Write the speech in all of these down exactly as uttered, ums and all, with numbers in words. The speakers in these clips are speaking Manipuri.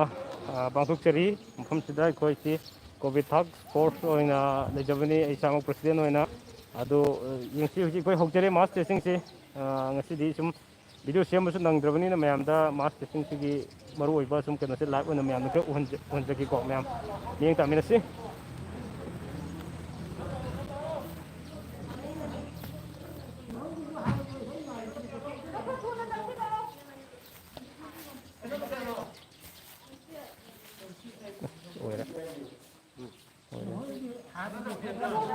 ꯑ, ꯄꯥꯡꯊꯣꯛꯆꯔꯤ꯫ ꯃꯐꯝꯁꯤꯗ ꯑꯩꯈꯣꯏꯁꯤ ꯀꯣꯚꯤꯠ ꯇꯥꯛꯁ ꯐꯣꯔꯁ ꯑꯣꯏꯅ ꯂꯩꯖꯕꯅꯤ, ꯑꯩ ꯏꯁꯥꯃꯛ ꯄ꯭ꯔꯁꯤꯗꯦꯟ ꯑꯣꯏꯅ꯫ ꯑꯗꯣ, ꯑ, ꯌꯦꯡꯁꯤ, ꯍꯧꯖꯤꯛ ꯑꯩꯈꯣꯏ ꯍꯧꯖꯔꯦ ꯃꯥꯁ ꯇꯦꯁꯇꯤꯡꯁꯤ꯫ ꯑ, ꯉꯁꯤꯗꯤ ꯁꯨꯝ ꯚꯤꯗꯤꯑꯣ ꯁꯦꯝꯕꯁꯨ ꯅꯪꯗ꯭ꯔꯕꯅꯤꯅ ꯃꯌꯥꯝꯗ ꯃꯥꯁ ꯇꯦꯁꯇꯤꯡꯁꯤꯒꯤ ꯃꯔꯨꯑꯣꯏꯕ ꯁꯨꯝ ꯀꯩꯅꯣꯁꯦ ꯂꯥꯏꯚ ꯑꯣꯏꯅ ꯃꯌꯥꯝꯗ ꯈꯔ ꯎꯍꯟꯖ-, ꯎꯍꯟꯖꯒꯦꯀꯣ꯫ ꯃꯌꯥꯝ ꯃꯤꯠꯌꯦꯡ ꯇꯥꯃꯤꯟꯅꯁꯤ꯫ ꯑꯣꯏꯔꯦ꯫ ꯑꯣꯏꯔꯦ꯫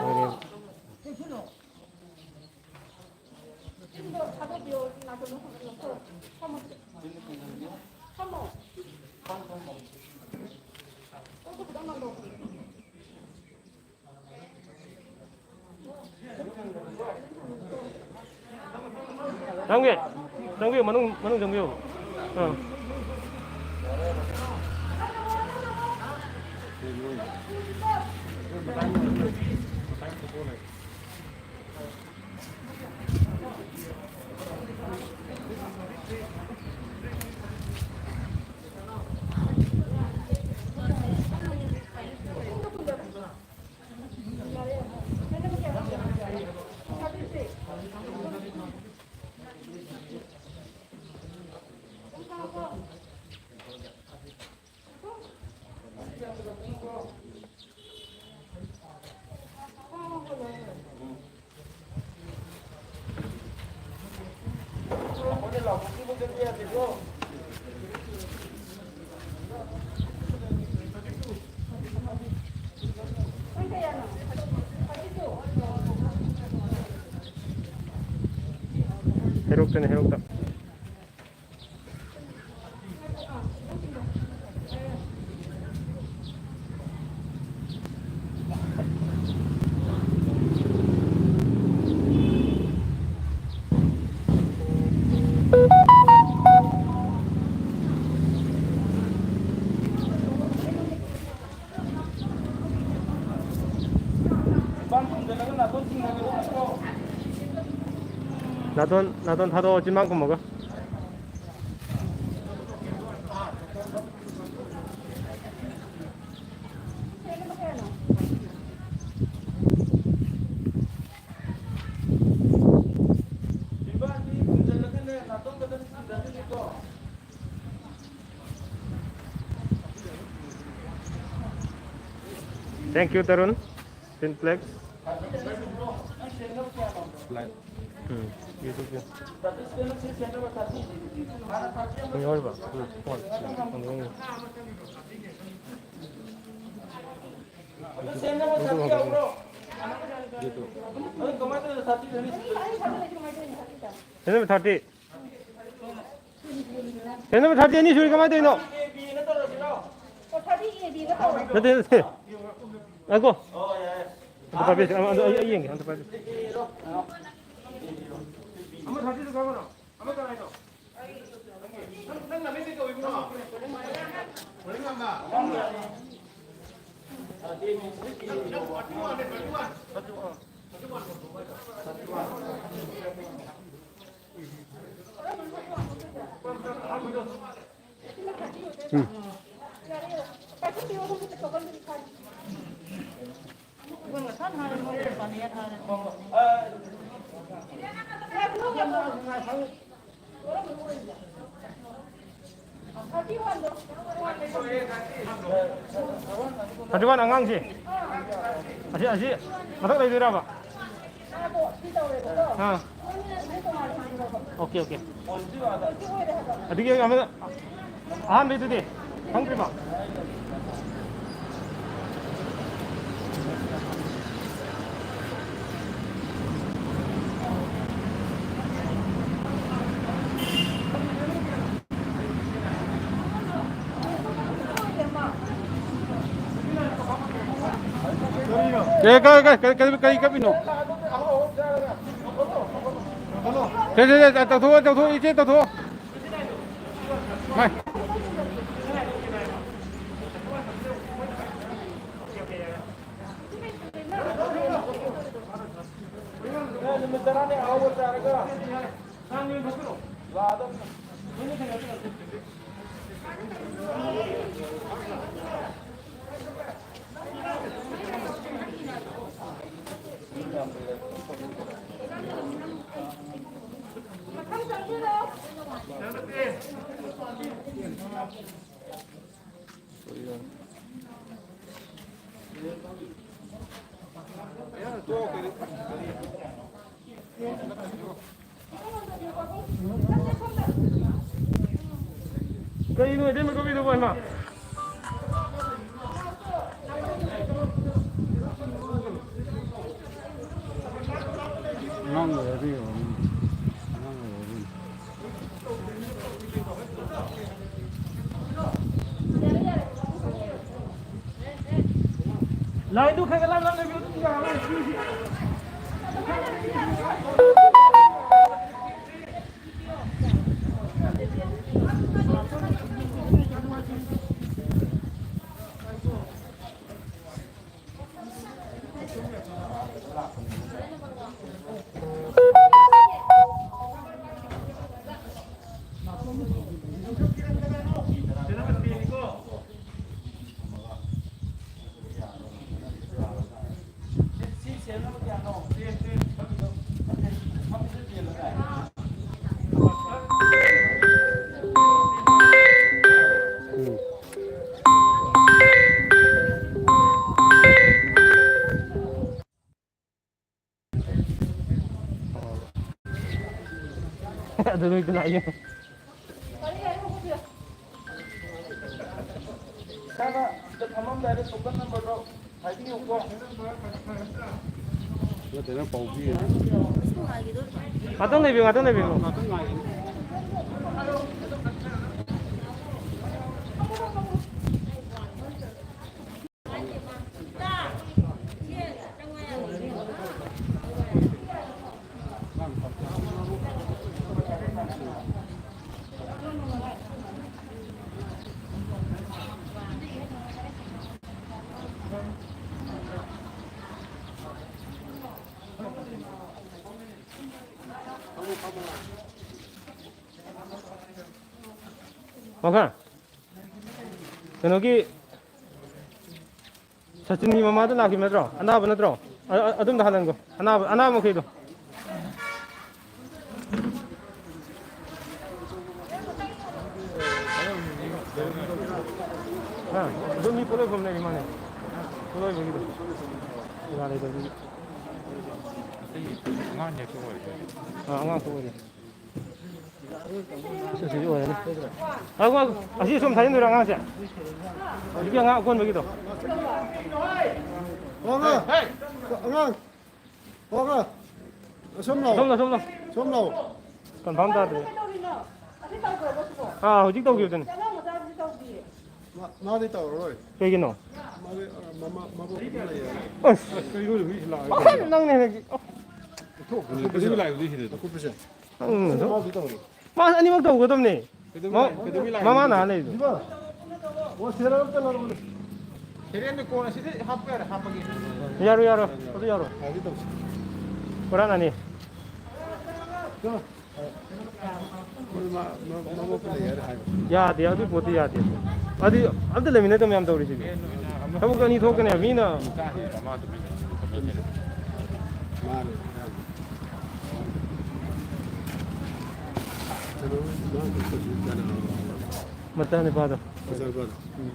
ꯑꯣꯏꯔꯦ꯫ ꯆꯪꯒꯦ, ꯆꯪꯕꯤꯌꯨ, ꯃꯅꯨꯡ, ꯃꯅꯨꯡ ꯆꯪꯕꯤꯌꯨ꯫ ꯑꯥ꯫ ꯍꯩꯔꯣꯛꯇꯅꯦ, ꯍꯩꯔꯣꯛꯇ꯫ ꯅꯥꯇꯣꯟ, ꯅꯥꯇꯣꯟ ꯊꯥꯗꯣꯛꯑꯣ, ꯆꯤꯟꯕꯥꯡ ꯈꯨꯝꯃꯒ꯫ Thank you, Tarun. Simplex. Um, YouTube ꯁꯦ꯫ ꯌꯥꯎꯔꯤꯕ? ꯎꯝ꯫ ꯁꯦꯟꯅꯕ ꯊꯥꯔꯇꯤ꯫ ꯁꯦꯟꯅꯕ ꯊꯥꯔꯇꯤ ꯑꯅꯤ ꯁꯨꯔꯤ, ꯀꯃꯥꯏꯅ ꯇꯧꯔꯤꯅꯣ? ꯅꯠꯇꯦ, ꯅꯠꯇꯦ꯫ ꯉꯥꯏꯈꯣ꯫ ꯑꯝꯇ ꯄꯥꯏꯕꯤꯌꯨ꯫ ꯑꯃ, ꯑꯗꯨ ꯑꯩ, ꯑꯩ ꯌꯦꯡꯒꯦ꯫ ꯑꯝꯇ ꯄꯥꯏꯕꯤꯌꯨ꯫ ꯊꯥꯔꯇꯤ ꯋꯥꯟ ꯑꯉꯥꯡꯁꯦ ꯑꯁꯤ, ꯑꯁꯤ ꯃꯊꯛ ꯂꯩꯗꯣꯏꯔꯕ? ꯑꯥ꯫ Okay, okay. ꯑꯗꯨꯒꯤ ꯑꯃ ꯑꯍꯥꯟꯕꯩꯗꯨꯗꯤ ꯈꯪꯗ꯭ꯔꯤꯕꯣ? ꯀꯔꯤ, ꯀꯔꯤ, ꯀꯔꯤ, ꯀꯔꯤ, ꯀꯔꯤ ꯀꯞꯄꯤꯅꯣ? ꯁꯦ, ꯁꯦ, ꯁꯦ, ꯇꯧꯊꯣꯛꯑꯣ, ꯇꯧꯊꯣꯛꯑꯣ, ꯏꯆꯦ, ꯇꯧꯊꯣꯛꯑꯣ꯫ ꯃꯥꯏ꯫ ꯅꯨꯃꯤꯠ ꯇꯔꯥꯅꯤ ꯑꯍꯥꯎꯕ ꯆꯥꯔꯒ ꯂꯥꯛꯑꯗꯕꯅꯤ꯫ ꯀꯩꯅꯣ ꯏꯇꯩꯃ ꯀꯞꯄꯤꯗꯨꯕꯣ, ꯏꯃꯥ? ꯑꯉꯥꯡ ꯑꯣꯏꯔꯗꯤ ꯌꯦꯡꯉꯣ, ꯑꯉꯥꯡ ꯑꯣꯏꯔꯗꯤ꯫ ꯂꯥꯏꯟꯗꯨ ꯈꯔ ꯈꯔ ꯂꯥꯞꯅ ꯂꯩꯕꯤꯌꯨ, ꯑꯗꯨꯝ ꯌꯥꯔꯣꯏ, ꯁꯤꯒꯤ꯫ ꯑꯗꯨ ꯅꯣꯏꯗ ꯂꯥꯛꯏ꯫ ꯏꯁꯥꯅ ꯁꯤꯗ ꯐꯝꯃꯝꯗꯥꯏꯗ ꯇꯣꯀꯟ ꯅꯝꯕꯔꯗꯣ ꯍꯥꯏꯕꯤꯌꯨꯀꯣ꯫ ꯅꯠꯇꯦ, ꯅꯪ ꯄꯥꯎ ꯄꯤꯔꯤꯅꯦ꯫ ꯉꯥꯛꯇꯪ ꯂꯩꯕꯤꯌꯨ, ꯉꯥꯛꯇꯪ ꯂꯩꯕꯤꯌꯨ꯫ ꯉꯥꯛꯇꯪ ꯉꯥꯏꯈꯤꯅꯤ꯫ ꯋꯥꯈꯜ꯫ ꯀꯩꯅꯣꯒꯤ ꯁꯆꯤꯟꯒꯤ ꯃꯃꯥꯗꯣ ꯂꯥꯛꯈꯤꯕ ꯅꯠꯇ꯭ꯔꯣ? ꯑꯅꯥꯕ ꯅꯠꯇ꯭ꯔꯣ? ꯑ-, ꯑ-, ꯑꯗꯨꯝꯗ ꯍꯜꯍꯟꯈꯣ꯫ ꯑꯅꯥꯕ, ꯑꯅꯥꯕ ꯃꯈꯩꯗꯣ꯫ ꯑ, ꯑꯗꯨꯝ ꯃꯤ ꯄꯨꯂꯞ ꯐꯝ ꯂꯩꯔꯤ ꯃꯥꯅꯦ꯫ ꯂꯣꯏꯕꯒꯤꯗꯣ꯫ ꯖꯒꯥ ꯂꯩꯇꯕꯒꯤ꯫ ꯑꯇꯩ ꯑꯉꯥꯡ ꯅꯦꯛꯇ ꯑꯣꯏꯔꯦ꯫ ꯑꯥ, ꯑꯉꯥꯡ ꯈꯛ ꯑꯣꯏꯔꯦ꯫ ꯑꯁꯤ ꯑꯣꯏꯔꯅꯤ꯫ ꯉꯥꯏꯈꯣ, ꯉꯥꯏꯈꯣ꯫ ꯑꯁꯤ ꯁꯨꯝ ꯊꯥꯖꯤꯟꯗꯣꯏꯔꯣ ꯑꯉꯥꯡꯁꯦ? ꯍꯧꯖꯤꯛꯀꯤ ꯑꯉꯥꯡ ꯑꯀꯣꯟꯕꯒꯤꯗꯣ? ꯑꯣ, ꯑꯉꯥꯡ! ꯑꯉꯥꯡ! ꯑꯣ, ꯑꯉꯥꯡ! ꯑꯁꯣꯝ ꯂꯥꯛꯑꯣ꯫ ꯑꯁꯣꯝꯗ, ꯑꯁꯣꯝꯗ꯫ ꯁꯣꯝ ꯂꯥꯛꯑꯣ꯫ ꯀꯟꯐꯥꯔꯝ ꯇꯥꯗ꯭ꯔꯦ꯫ ꯑꯥ, ꯍꯧꯖꯤꯛ ꯇꯧꯈꯤꯕꯗꯨꯅꯤ꯫ ꯃꯥ-, ꯃꯥꯗꯤ ꯇꯧꯔꯔꯣꯏ꯫ ꯀꯩꯒꯤꯅꯣ? ꯃꯥꯗꯤ, ꯑ, ꯃꯃꯥ-, ꯃꯕꯣꯛ ꯑꯗꯨꯝ ꯂꯩꯌꯦ꯫ ꯑꯁ! ꯀꯩꯅꯣ ꯍꯧꯖꯤꯛ ꯂꯥꯛꯑꯒ? ꯑꯣ, ꯅꯪꯅꯦ ꯍꯧꯖꯤꯛ꯫ ꯑꯣ꯫ ꯊꯣꯛꯄꯅꯦ꯫ ꯀꯩꯗꯧꯕꯩ ꯂꯥꯛꯏꯕ ꯁꯤꯗ? ꯑꯀꯨꯞꯄꯁꯦ꯫ ꯅꯪ ꯃꯥꯗꯤ ꯇꯧꯔꯤ꯫ ꯃꯥ ꯑꯅꯤꯃꯛ ꯇꯧꯒꯗꯕꯅꯦ꯫ ꯀꯩꯗꯧꯕꯩ ꯃ-, ꯂꯥꯛ-, ꯀꯩꯗꯧꯕꯩ ꯂꯥꯛꯏꯅꯣ ꯃꯃꯥꯅ ꯁꯤꯗꯤ? ꯍꯥꯟꯅ ꯂꯩꯕꯗꯣ꯫ ꯁꯤꯕ? ꯑꯣ, ꯁꯦꯔꯦꯜ ꯑꯝꯇ ꯂꯧꯔꯛꯑꯣꯅꯦ꯫ ꯁꯦꯔꯦꯜꯗꯣ ꯀꯣꯟꯅ ꯁꯤꯗ ꯍꯥꯞꯄ ꯌꯥꯔꯦ, ꯍꯥꯞꯄꯒꯦ꯫ ꯌꯥꯔꯣꯏ, ꯌꯥꯔꯣꯏ꯫ ꯑꯗꯨ ꯌꯥꯔꯣꯏ꯫ ꯍꯥꯏꯗꯤ ꯇꯧꯁꯤ꯫ ꯍꯨꯔꯥꯟ ꯑꯅꯤ꯫ ꯀꯩꯅꯣ? ꯃꯣꯏ ꯃ-, ꯃ-, ꯃꯕꯣꯛꯇ ꯂꯩ ꯍꯥꯏꯔ ꯍꯥꯏꯕ꯫ ꯌꯥꯗꯦ, ꯑꯗꯨ ꯄꯣꯠꯇꯤ ꯌꯥꯗꯦ꯫ ꯑꯗꯨ ꯑꯝꯇ ꯂꯩꯃꯤꯟꯅꯗꯕ ꯃꯌꯥꯝ ꯇꯧꯔꯤꯁꯤꯗꯤ꯫ ꯊꯕꯛ ꯑꯅꯤ ꯊꯣꯛꯀꯅꯦꯕ, ꯃꯤꯅ꯫ ꯃꯥꯅꯦ꯫ ꯀꯩꯅꯣ, ꯃꯥ ꯆꯠꯄꯁꯤ ꯀꯅꯥ? ꯃꯆꯥꯅꯨꯄꯥꯗꯣ꯫ ꯃꯆꯥꯅꯨꯄꯥꯗꯣ? ꯎꯝ꯫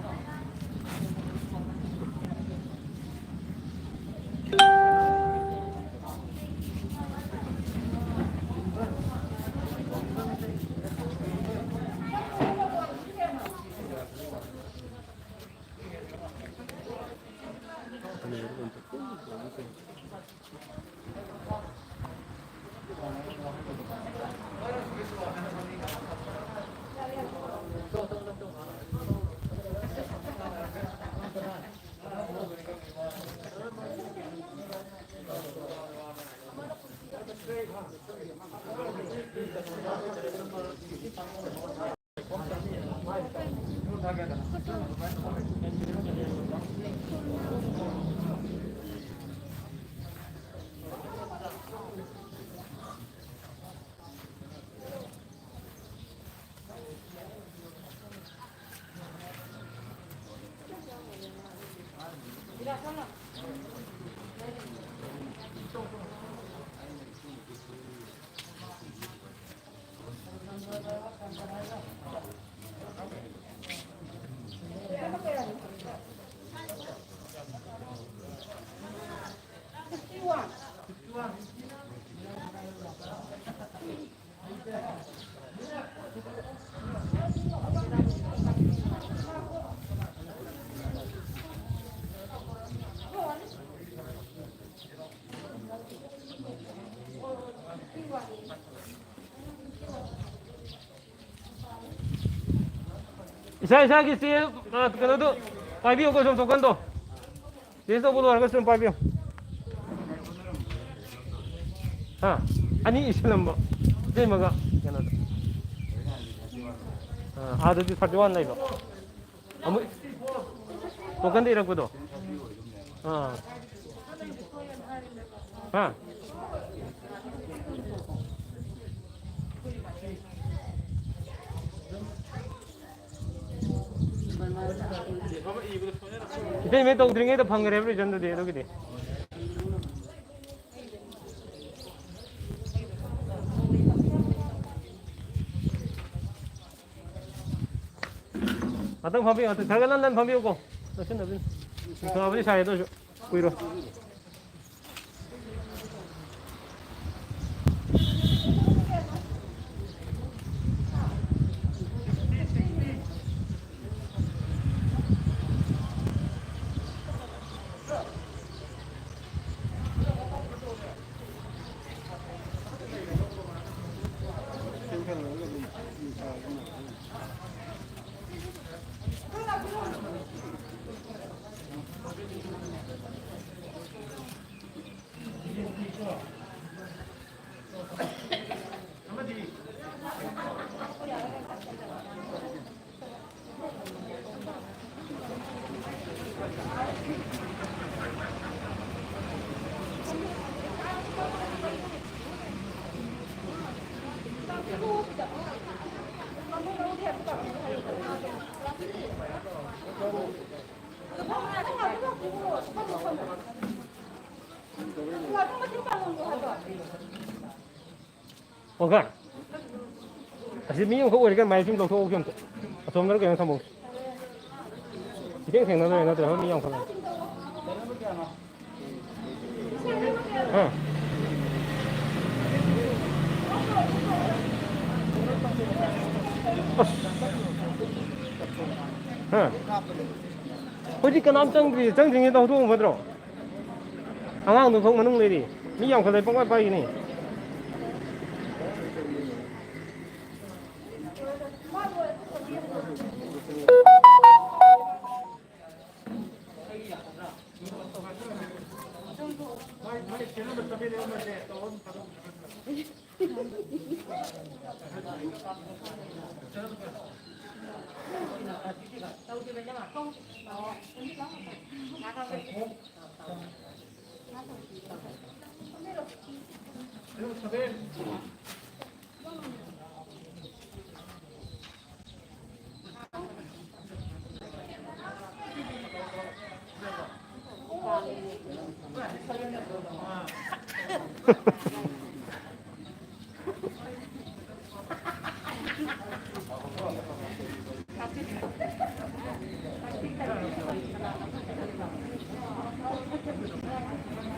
ꯏꯁꯥ ꯏꯁꯥꯒꯤ ꯆꯦ, ꯑ, ꯀꯩꯅꯣꯗꯣ ꯄꯥꯏꯕꯤꯌꯨꯀꯣ, ꯁꯣꯝ ꯇꯣꯀꯟꯗꯣ꯫ ꯇꯦꯁ ꯇꯧꯕ ꯂꯣꯏꯔꯒ ꯁꯨꯝ ꯄꯥꯏꯕꯤꯌꯨ꯫ ꯍꯥ? ꯑꯅꯤ ꯏꯁꯤꯜꯂꯝꯕ꯫ ꯏꯇꯩꯃꯒ ꯀꯩꯅꯣꯗ꯫ ꯑ, ꯑꯥꯗꯗꯤ thirty one ꯂꯩꯕ꯫ ꯑꯃꯨꯛ ꯇꯣꯀꯟꯗ ꯏꯔꯛꯄꯗꯣ꯫ ꯑꯥ꯫ ꯍꯥ? ꯏꯇꯩꯃ ꯇꯧꯗ꯭ꯔꯤꯉꯩꯗ ꯐꯪꯈ꯭ꯔꯦꯕ ꯔꯤꯖꯟꯗꯨꯗꯤ ꯑꯗꯨꯒꯤꯗꯤ꯫ ꯉꯥꯛꯇꯪ ꯐꯝꯕꯤꯌꯨ, ꯉꯥꯛꯇꯪ ꯈꯔ ꯈꯔ ꯂꯟ ꯂꯟ ꯐꯝꯕꯤꯌꯨꯀꯣ꯫ ꯅꯛꯁꯤꯟꯅꯕꯅꯤ꯫ ꯅꯨꯡꯁꯥꯕꯨꯗꯤ ꯁꯥꯏ ꯑꯗꯨ ꯑꯣꯏꯔꯁꯨ ꯀꯨꯏꯔꯣꯏ꯫ ꯑꯣ ꯈꯔ꯫ ꯑꯁꯤ ꯃꯤ ꯑꯃꯈꯛ ꯑꯣꯏꯔꯒ ꯃꯥꯏꯛꯁꯤꯡ ꯂꯧꯊꯣꯛꯍꯧꯁꯤ ꯑꯝꯇ꯫ ꯑꯁꯣꯝꯗꯔ ꯀꯩꯅꯣ ꯊꯝꯍꯧꯁꯤ꯫ ꯏꯊꯦꯡ ꯊꯦꯡꯅꯗꯣꯏꯔꯥ ꯅꯠꯇ꯭ꯔꯒ ꯃꯤ ꯌꯥꯝꯈꯠꯂꯛꯑꯦ? ꯍꯥ? ꯑꯁ꯫ ꯍꯥ? ꯍꯧꯖꯤꯛ ꯀꯅꯥꯝ ꯆꯪꯗ꯭ꯔꯤ, ꯆꯪꯗ꯭ꯔꯤꯉꯩꯗ ꯍꯧꯗꯣꯛꯑꯝꯒꯗ꯭ꯔꯣ? ꯑꯉꯥꯡꯗꯨ ꯐꯥꯎ ꯃꯅꯨꯡ ꯂꯩꯔꯤ꯫ ꯃꯤ ꯌꯥꯝꯈꯠꯂꯛꯑꯦ, ꯄꯪꯄꯥꯏ ꯄꯥꯏꯒꯤꯅꯤ꯫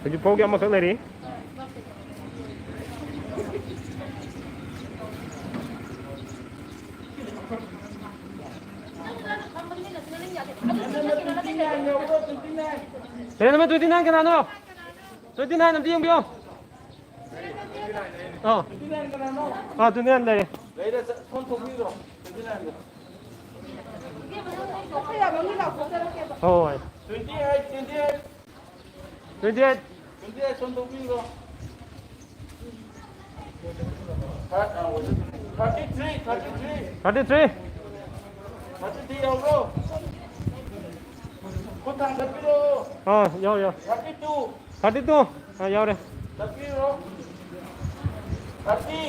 ꯍꯧꯖꯤꯛ ꯐꯥꯎꯒꯤ ꯑꯃꯈꯛ ꯂꯩꯔꯤ꯫ ꯁꯦꯔꯤꯌꯦꯜ ꯅꯝꯕꯔ twenty nine ꯀꯅꯥꯅꯣ? Twenty nine ꯑꯝꯇ ꯌꯦꯡꯕꯤꯌꯣ꯫ ꯑꯥ꯫ ꯑꯥ, twenty nine ꯂꯩꯔꯦ꯫ ꯂꯩꯔꯦ, ꯁꯣꯝ ꯊꯣꯛꯄꯤꯔꯣ꯫ Twenty nine ꯗꯣ꯫ ꯍꯣꯏ꯫ Twenty eight, twenty eight꯫ Twenty eight꯫ Twenty eight ꯁꯣꯝ ꯊꯣꯛꯄꯤꯔꯣ꯫ Thirty three, thirty three꯫ Thirty three꯫ Thirty three ꯌꯥꯎꯕ꯭ꯔꯣ? ꯈꯨꯠ ꯊꯥꯡꯒꯠꯄꯤꯔꯣ꯫ ꯑꯥ, ꯌꯥꯎ, ꯌꯥꯎ꯫ Thirty two꯫ Thirty two꯫ ꯑꯥ, ꯌꯥꯎꯔꯦ꯫ ꯆꯠꯄꯤꯔꯣ꯫ Thirty꯫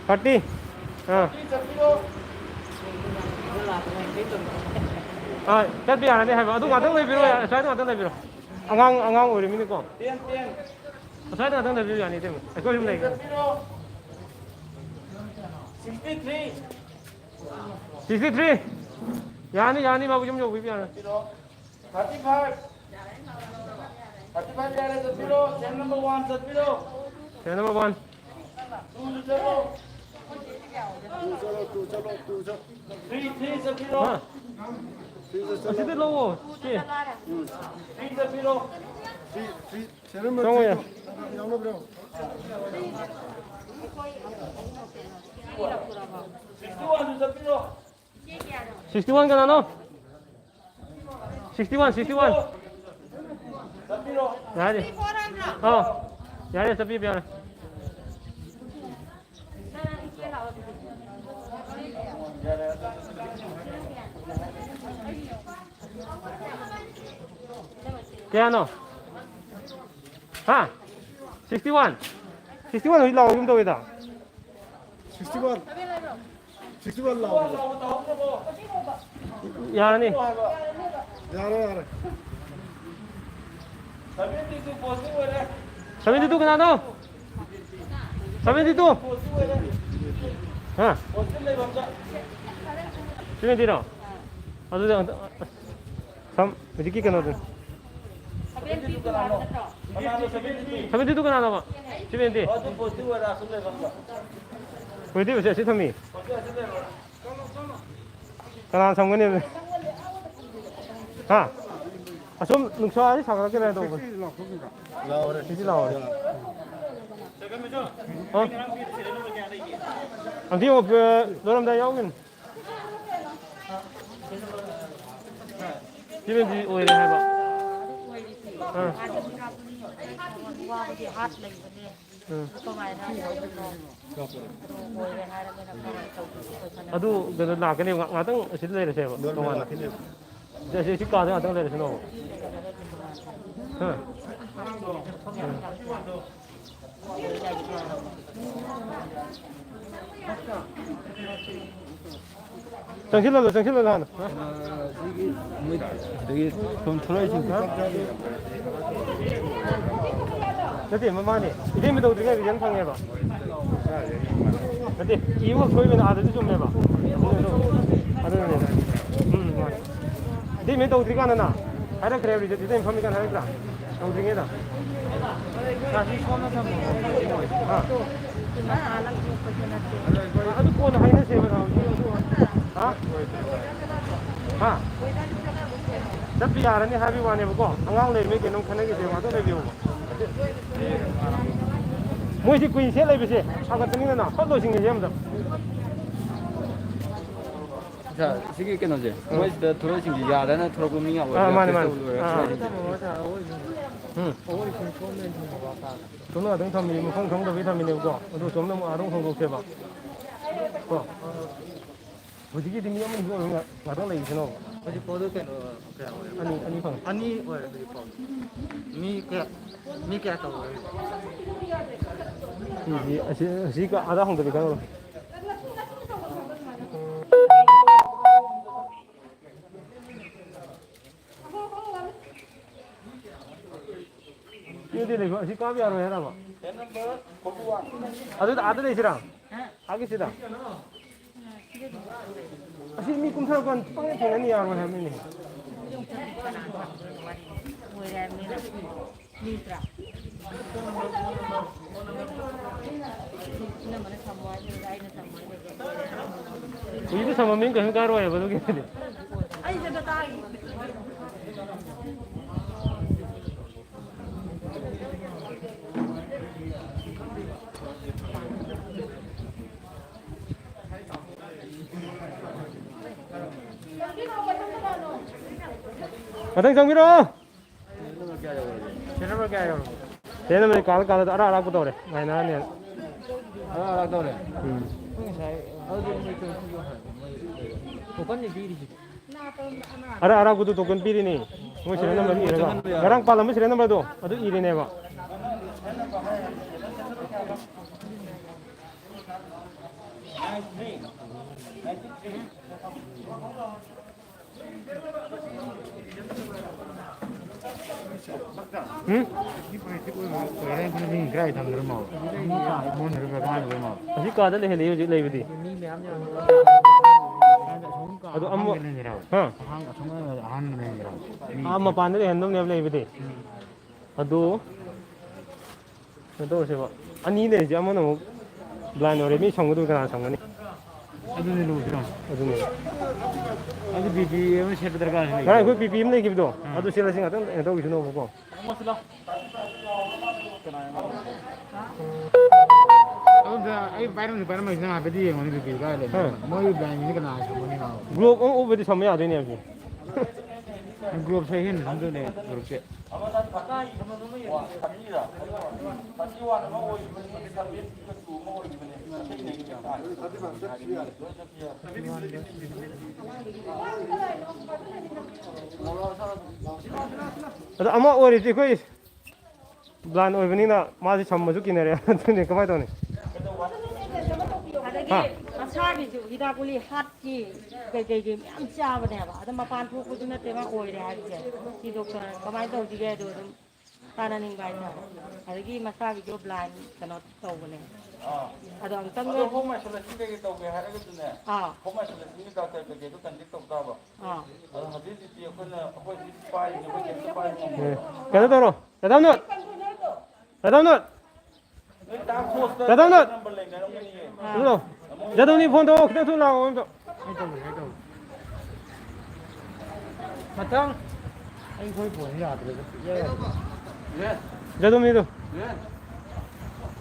Thirty꯫ ꯑꯥ꯫ Thirty ꯆꯠꯄꯤꯔꯣ꯫ ꯑꯥ, ꯆꯠꯄ ꯌꯥꯔꯅꯤ ꯍꯥꯏꯕ꯫ ꯑꯗꯨ ꯉꯥꯛꯇꯪ ꯂꯩꯕꯤꯔꯣ, ꯌꯥꯔꯦ꯫ ꯑꯁ꯭ꯋꯥꯏꯗ ꯉꯥꯛꯇꯪ ꯂꯩꯕꯤꯔꯣ꯫ ꯑꯉꯥꯡ, ꯑꯉꯥꯡ ꯑꯣꯏꯔꯤꯃꯤꯅꯀꯣ꯫ Ten, ten꯫ ꯑꯁ꯭ꯋꯥꯏꯗ ꯉꯥꯛꯇꯪ ꯂꯩꯕꯤꯔꯣ, ꯌꯥꯅꯤ, ꯏꯇꯩꯃ꯫ ꯑꯩꯈꯣꯏ ꯑꯗꯨꯝ ꯂꯩꯒꯦ꯫ Ten ꯆꯠꯄꯤꯔꯣ꯫ Sixty three꯫ Sixty three꯫ ꯌꯥꯅꯤ, ꯌꯥꯅꯤ, ꯕꯥꯕꯨ, ꯌꯨꯝ ꯌꯧꯕꯤꯕ ꯌꯥꯔꯅꯤ꯫ Thirty five꯫ Thirty five ꯌꯥꯔꯦ, ꯆꯠꯄꯤꯔꯣ꯫ Serial number one ꯆꯠꯄꯤꯔꯣ꯫ Serial number one꯫ Two ꯗꯨ ꯆꯠꯂꯣ꯫ Two ꯆꯠꯂꯣ, two ꯆꯠꯂꯣ, two ꯆꯠꯂꯣ꯫ Three, three ꯆꯠꯄꯤꯔꯣ꯫ ꯍꯥ? Three ꯗ ꯆꯠꯂꯣ꯫ ꯑꯁꯤꯗ ꯂꯧꯑꯣ, ꯆꯦ꯫ Three ꯆꯠꯄꯤꯔꯣ꯫ Three, three, serial number ꯆꯪꯉꯣ, three ꯌꯥ꯫ ꯗꯣ꯫ ꯌꯥꯎꯅꯕ꯭ꯔꯣ? Sixty one ꯗꯨ ꯆꯠꯄꯤꯔꯣ꯫ Sixty one ꯀꯅꯥꯅꯣ? Sixty one, sixty one꯫ ꯆꯠꯄꯤꯔꯣ꯫ ꯌꯥꯔꯦ꯫ ꯑꯥ꯫ ꯌꯥꯔꯦ, ꯆꯠꯄꯤꯕ ꯌꯥꯔꯦ꯫ ꯀꯌꯥꯅꯣ? ꯍꯥ? Sixty one? Sixty one ꯍꯧꯖꯤꯛ ꯂꯥꯎꯒꯨꯝ ꯇꯧꯋꯦꯗ꯫ Sixty one. Sixty one ꯂꯥꯎ꯫ ꯌꯥꯔꯅꯤ꯫ ꯌꯥꯔꯦ, ꯌꯥꯔꯦ꯫ Seventy two ꯀꯅꯥꯅꯣ? Seventy two? ꯍꯥ? Seventy ꯔꯣ? ꯑꯗꯨꯗꯤ ꯑꯝꯇ, ꯁꯝ, ꯍꯧꯖꯤꯛꯀꯤ ꯀꯩꯅꯣꯗꯨ꯫ Seventy two ꯀꯅꯥꯅꯣ? Seventy two ꯀꯅꯥꯅꯣꯕ? Seventy. ꯍꯧꯖꯤꯛ ꯍꯧꯖꯤꯛ ꯑꯁꯤ ꯊꯝꯃꯤ꯫ ꯀꯅꯥ ꯁꯝꯒꯅꯤ? ꯍꯥ? ꯑꯁꯨꯝ ꯅꯨꯡꯁꯥꯁꯤ ꯁꯥꯒꯠꯂꯛꯀꯦꯔꯥ ꯇꯧꯕꯅꯤ꯫ ꯂꯥꯎꯔꯦ꯫ ꯁꯤꯗꯤ ꯂꯥꯎꯔꯦ꯫ ꯍꯥ? ꯑꯟꯇꯤ ꯑꯣ, ꯂꯣꯏꯔꯝꯗꯥꯏ ꯌꯥꯎꯒꯤꯅꯤ꯫ ꯁꯤꯅꯗꯤ ꯑꯣꯏꯔꯦ ꯍꯥꯏꯕ꯫ ꯑꯥ꯫ ꯎꯝ꯫ ꯑꯗꯨ ꯀꯩꯅꯣ ꯂꯥꯛꯀꯅꯦꯕ, ꯉꯥꯛ-, ꯉꯥꯛꯇꯪ ꯑꯁꯤꯗ ꯂꯩꯔꯁꯦꯕ, ꯇꯣꯉꯥꯟꯅ꯫ ꯁꯤ, ꯁꯤ, ꯁꯤ ꯀꯥꯗ ꯉꯥꯛꯇꯪ ꯂꯩꯔꯁꯤꯅꯣꯕ꯫ ꯍꯥ? ꯆꯪꯁꯤꯜꯂꯣ, ꯆꯪꯁꯤꯜꯂꯣ ꯍꯥꯟꯅ꯫ ꯀꯩꯅꯣ, ꯁꯤꯒꯤ ꯃꯣꯏ ꯁꯤꯗꯒꯤ ꯁꯨꯝ ꯊꯣꯛꯂꯛꯏꯁꯤꯡꯁꯦ꯫ ꯅꯠꯇꯦ, ꯃꯃꯥꯅꯦ꯫ ꯏꯇꯩꯃ ꯇꯧꯗ꯭ꯔꯤꯉꯩ result ꯐꯪꯉꯦꯕ꯫ ꯅꯠꯇꯦ, ꯏꯕ ꯁꯣꯏꯕꯅ ꯑꯥꯗꯗꯤ ꯆꯨꯝꯃꯦꯕ꯫ ꯑꯗꯨꯅꯅꯦ꯫ ꯎꯝ, ꯃꯥꯅꯦ꯫ ꯏꯇꯩꯃ ꯇꯧꯗ꯭ꯔꯤꯀꯥꯟꯗꯅ ꯍꯥꯏꯔꯛꯈ꯭ꯔꯦ result, ꯏꯇꯩꯃ ꯐꯝꯃꯤꯀꯥꯟꯗ ꯍꯥꯏꯔꯛꯇ꯭ꯔꯥ? ꯇꯧꯗ꯭ꯔꯤꯉꯩꯗ꯫ ꯍꯥ? ꯑꯗꯨ ꯀꯣꯟꯅ ꯍꯥꯏꯅꯁꯦꯕ, ꯅꯥꯎ꯫ ꯍꯥ? ꯍꯥ? ꯆꯠꯄ ꯌꯥꯔꯅꯤ ꯍꯥꯏꯕꯒꯤ ꯋꯥꯅꯦꯕꯀꯣ꯫ ꯑꯉꯥꯡ ꯂꯩꯕꯅꯤ, ꯀꯩꯅꯣꯝ ꯈꯟꯅꯈꯤꯁꯦ, ꯉꯥꯛꯇꯪ ꯂꯩꯕꯤꯌꯣꯕ꯫ ꯃꯣꯏꯁꯤ ꯀꯨꯏꯅ ꯁꯦꯠ ꯂꯩꯕꯁꯦ ꯁꯥꯒꯠꯄꯅꯤꯅ ꯐꯠ ꯂꯣꯏꯁꯤꯟꯒꯤꯁꯦ ꯑꯝꯇ꯫ ꯁꯥꯔ, ꯁꯤꯒꯤ ꯀꯩꯅꯣꯁꯦ, ꯎꯝ꯫ ꯃꯣꯏꯁꯤꯗ ꯊꯣꯔꯛꯏꯁꯤꯡꯁꯤ ꯌꯥꯗꯅ ꯊꯣꯔꯛꯄ ꯃꯤ ꯉꯥꯛ ꯑꯥ, ꯑꯣꯏꯕ꯭ꯔꯥ? ꯃꯥꯅꯦ, ꯇꯦꯁ ꯃꯥꯅꯦ꯫ ꯇꯧꯕ ꯂꯣꯏꯔꯒ ꯑꯥ꯫ ꯊꯣꯔꯛꯏꯁꯤꯡꯁꯦ꯫ ꯎꯝ꯫ ꯑꯩꯈꯣꯏ ꯁꯨꯝ ꯁꯣꯝꯗ ꯑꯣꯏꯅ ꯊꯝꯃꯕ ꯀꯥ꯫ ꯁꯣꯝꯗ ꯉꯥꯛꯇꯪ ꯊꯝꯃꯤ, ꯃꯐꯝ ꯈꯪꯗꯕꯒꯤ ꯊꯝꯃꯤꯅꯦꯕꯀꯣ꯫ ꯑꯗꯨ ꯁꯣꯝꯗ ꯑꯃꯨꯛ ꯑꯥꯗ ꯑꯃꯨꯛ ꯍꯣꯡꯗꯣꯛꯁꯦꯕ꯫ ꯀꯣ꯫ ꯍꯧꯖꯤꯛꯀꯤꯗꯤ ꯃꯤ ꯑꯃꯅꯤ ꯑꯣꯏꯔꯒ ꯉꯥꯛ-, ꯉꯥꯛꯇꯪ ꯂꯩꯈꯤꯁꯅꯣꯕ꯫ ꯍꯧꯖꯤꯛ ꯐꯥꯎꯗ ꯀꯩꯅꯣ ꯀꯌꯥ ꯑꯣꯏꯔꯦ? ꯑꯅꯤ, ꯑꯅꯤ ꯐꯪꯉꯦ꯫ ꯑꯅꯤ ꯑꯣꯏꯔꯦ ꯍꯧꯖꯤꯛ ꯐꯥꯎꯗ꯫ ꯃꯤ ꯀꯌꯥ, ꯃꯤ ꯀꯌꯥ ꯇꯧꯔꯦ? ꯁꯤꯁꯤ, ꯑꯁꯤ, ꯑꯁꯤ ꯀ-, ꯑꯥꯗ ꯍꯪꯗ꯭ꯔꯗꯤ ꯈꯪꯉꯔꯣꯏ꯫ ꯁꯤꯗꯤ ꯂꯩꯕ, ꯑꯁꯤ ꯀꯥꯕ ꯌꯥꯔꯣꯏ ꯍꯥꯏꯔꯕ? ꯑꯗꯨꯗ ꯑꯥꯗ ꯂꯩꯁꯤꯔꯥ? ꯑꯥꯒꯤꯁꯤꯗ? ꯑꯁꯤ ꯃꯤ ꯀꯨꯝꯊꯔꯛꯄ ꯄꯪꯊꯦꯡ ꯊꯦꯡꯅꯅꯤ, ꯌꯥꯔꯣꯏ ꯍꯥꯏꯕꯅꯤꯅꯦ꯫ ꯀꯨꯏꯗ ꯊꯝꯃꯝꯃꯤ ꯀꯩꯁꯨ ꯀꯥꯔꯣꯏ ꯍꯥꯏꯕ ꯑꯗꯨꯒꯤꯗꯤ꯫ ꯃꯊꯪ ꯆꯪꯕꯤꯔꯛꯑꯣ꯫ ꯁꯦꯟ ꯅꯝꯕꯔ ꯀꯌꯥ ꯌꯧꯔꯒꯦ? ꯁꯦꯟ ꯅꯝꯕꯔ ꯀꯌꯥ ꯌꯧꯔꯒꯦ? ꯁꯦꯟ ꯅꯝꯕꯔ ꯀꯥꯜꯂ ꯀꯥꯜꯂ ꯑꯔꯥꯛ ꯑꯔꯥꯛꯄ ꯇꯧꯔꯦ, ꯉꯥꯏꯅꯔꯅꯦꯅ꯫ ꯑꯔꯥꯛ ꯑꯔꯥꯛ ꯇꯧꯔꯦ? ꯎꯝ꯫ ꯑꯩꯈꯣꯏ ꯉꯁꯥꯏ ꯑꯗꯨꯗꯤ ꯃꯣꯏ ꯇꯣꯀꯟꯗꯤ ꯄꯤꯔꯤꯁꯤꯗꯤ꯫ ꯑꯔꯥꯛ ꯑꯔꯥꯛꯄꯗꯨ ꯇꯣꯀꯟ ꯄꯤꯔꯤꯅꯤ꯫ ꯃꯣꯏ ꯁꯦꯔꯦꯜ ꯅꯝꯕꯔ ꯏꯔꯒ꯫ ꯉꯔꯥꯡ ꯄꯥꯜꯂꯝꯕ ꯁꯦꯔꯦꯜ ꯅꯝꯕꯔꯗꯣ ꯑꯗꯨ ꯏꯔꯤꯅꯦꯕ꯫ ꯎꯝ? ꯑꯁꯤ ꯀꯥꯗ ꯂꯩꯍꯜꯂꯤ ꯍꯧꯖꯤꯛ ꯂꯩꯕꯗꯤ꯫ ꯑꯗꯣ ꯑꯃ, ꯍꯥ? ꯑꯥ, ꯃꯄꯥꯟꯗ ꯂꯩꯍꯟꯗꯧꯅꯦꯕ ꯂꯩꯕꯗꯤ꯫ ꯑꯗꯨ ꯀꯩꯅꯣ ꯇꯧꯔꯁꯦꯕ, ꯑꯅꯤ ꯂꯩꯔꯤꯁꯦ ꯑꯃꯅ ꯑꯃꯨꯛ blind ꯑꯣꯏꯔꯦ, ꯃꯤ ꯁꯝꯒꯗꯕ ꯀꯅꯥ ꯁꯝꯒꯅꯤ? ꯑꯗꯨꯅꯦ ꯂꯨꯔꯤꯁꯦ꯫ ꯑꯗꯨꯅꯦ꯫ ꯑꯗꯨ ꯕꯤ ꯄꯤ ꯑꯃ ꯁꯦꯠꯄ ꯗꯔꯀꯥꯔ ꯂꯩ꯫ ꯉꯔꯥꯡ ꯑꯩꯈꯣꯏ ꯕꯤ ꯄꯤ ꯑꯃ ꯂꯩꯈꯤꯕꯗꯣ, ꯎꯝ꯫ ꯑꯗꯨ ꯁꯦꯠꯂꯁꯤ ꯉꯥꯛꯇꯪ ꯀꯩꯅꯣ ꯇꯧꯈꯤꯁꯅꯣꯕꯀꯣ꯫ ꯑꯗꯨꯝꯇ ꯑꯩ ꯄꯥꯏꯔꯝꯁꯨ ꯄꯥꯏꯔꯝꯃꯣꯏꯁꯤ, ꯅꯪ ꯍꯥꯏꯐꯦꯠꯇꯤ ꯌꯦꯡꯉꯣꯅꯦ ꯕꯤ ꯄꯤ ꯀꯥꯏ ꯂꯩ꯫ ꯎꯝ꯫ ꯃꯣꯏ blindꯁꯤꯗꯤ ꯀꯅꯥ ꯁꯝꯒꯅꯤ ꯃꯥꯕꯨ? Glove ꯑꯃ ꯎꯞꯄꯗꯤ ꯁꯝꯕ ꯌꯥꯗꯣꯏꯅꯦ ꯍꯧꯖꯤꯛ꯫ Gloveꯁꯦ ꯑꯍꯦꯟꯕ ꯁꯝꯗꯣꯏꯅꯦ ꯒ꯭ꯔꯨꯞꯁꯦ꯫ ꯑꯃꯅ ꯊꯥꯔꯇꯤ ꯋꯥꯟ, ꯊꯥꯔꯇꯤꯔ? ꯊꯥꯔꯇꯤ ꯋꯥꯟ ꯑꯃ ꯑꯣꯏꯈꯤꯕꯅꯤ, ꯁꯚꯦꯟꯇꯤꯒ ꯇꯨ ꯑꯃ ꯑꯣꯏꯈꯤꯕꯅꯤ꯫ ꯑꯇꯩ ꯅꯦꯒꯦꯇꯤꯚ ꯇꯥꯔꯦ꯫ ꯑꯗꯣ ꯑꯃ ꯑꯣꯏꯔꯤꯁꯦ ꯑꯩꯈꯣꯏ ꯕ꯭ꯂꯥꯏꯟ ꯑꯣꯏꯕꯅꯤꯅ ꯃꯥꯁꯦ ꯁꯝꯕꯁꯨ ꯀꯤꯅꯔꯦ꯫ ꯑꯗꯨꯅꯦ ꯀꯃꯥꯏꯅ ꯇꯧꯅꯤ? ꯑꯗꯒꯤ ꯍꯥ? ꯃꯁꯥꯒꯤꯁꯨ ꯍꯤꯗꯥꯛ ꯒꯨꯂꯤ ꯍꯥꯔꯠꯀꯤ ꯀꯩꯀꯩꯒꯤ ꯃꯌꯥꯝ ꯆꯥꯕꯅꯦꯕ꯫ ꯑꯗꯣ ꯃꯄꯥꯟ ꯊꯣꯛꯄꯁꯨ ꯅꯠꯇꯦ ꯃꯥ ꯑꯣꯏꯔꯦ ꯍꯥꯏꯔꯤꯁꯦ꯫ ꯁꯤ ꯗꯣꯛꯇꯔ ꯀꯃꯥꯏꯅ ꯇꯧꯁꯤꯒꯦ ꯍꯥꯏꯗꯣ ꯑꯗꯨꯝ ꯇꯥꯟꯅꯅꯤꯡꯕ ꯍꯥꯏꯇꯥꯔꯦ꯫ ꯑꯗꯒꯤ ꯃꯁꯥꯒꯤꯁꯨ ꯕ꯭ꯂꯥꯏꯟ ꯀꯩꯅꯣ ꯇꯧꯕꯅꯦ꯫ ꯑꯥ꯫ ꯑꯗꯣ ꯑꯃꯨꯛꯇꯪ ꯑꯗꯣ ꯍꯣꯝ ꯑꯥꯏꯁꯣꯂꯦꯁꯟ ꯀꯩꯀꯩ ꯇꯧꯒꯦ ꯍꯥꯏꯔꯒꯁꯨꯅꯦ, ꯑꯥ꯫ ꯍꯣꯝ ꯑꯥꯏꯁꯣꯂꯦꯁꯟꯒꯤ ꯗꯥꯛꯇꯔ ꯀꯩꯀꯩꯗꯣ ꯀꯟꯇꯦꯛ ꯇꯧ ꯇꯥꯕ꯫ ꯑꯥ꯫ ꯑꯗꯣ ꯍꯧꯖꯤꯛ ꯍꯧꯖꯤꯛꯇꯤ ꯑꯩꯈꯣꯏꯅ, ꯑꯩꯈꯣꯏ ꯍꯧꯖꯤꯛ ꯄꯥꯏꯔꯤꯁꯦ ꯑꯩꯈꯣꯏ ꯀꯩꯝꯇ ꯄꯥꯏꯕ ꯉꯝꯃꯣꯏꯕ꯫ ꯀꯩꯅꯣ ꯇꯧꯔꯣ, ꯗꯥ ꯗꯥꯎꯅꯣꯠ! ꯗꯥ ꯗꯥꯎꯅꯣꯠ! ꯅꯣꯏ ꯇꯥꯛꯁ ꯐꯣꯔꯁꯇ ꯗꯥ ꯗꯥꯎꯅꯣꯠ! ꯅꯝꯕꯔ ꯂꯩꯅꯔꯝꯒꯅꯤꯌꯦ꯫ ꯑꯥ꯫ ꯍꯜꯂꯣ꯫ ꯖꯥꯗꯧꯅꯤ ꯐꯣꯟ ꯇꯧꯔꯛꯑꯣ, ꯈꯤꯇꯪ ꯊꯨꯅ ꯂꯥꯛꯑꯣ ꯑꯝꯇ꯫ ꯑꯩ ꯇꯧꯒꯦ, ꯑꯩ ꯇꯧꯒꯦ꯫ ꯃꯊꯪ꯫ ꯑꯩ ꯑꯩꯈꯣꯏ ꯐꯣꯟꯁꯦ ꯌꯥꯗ꯭ꯔꯦꯗ, ꯄꯤꯛꯑꯦ꯫ ꯖꯥꯗꯧꯅꯤꯗꯣ꯫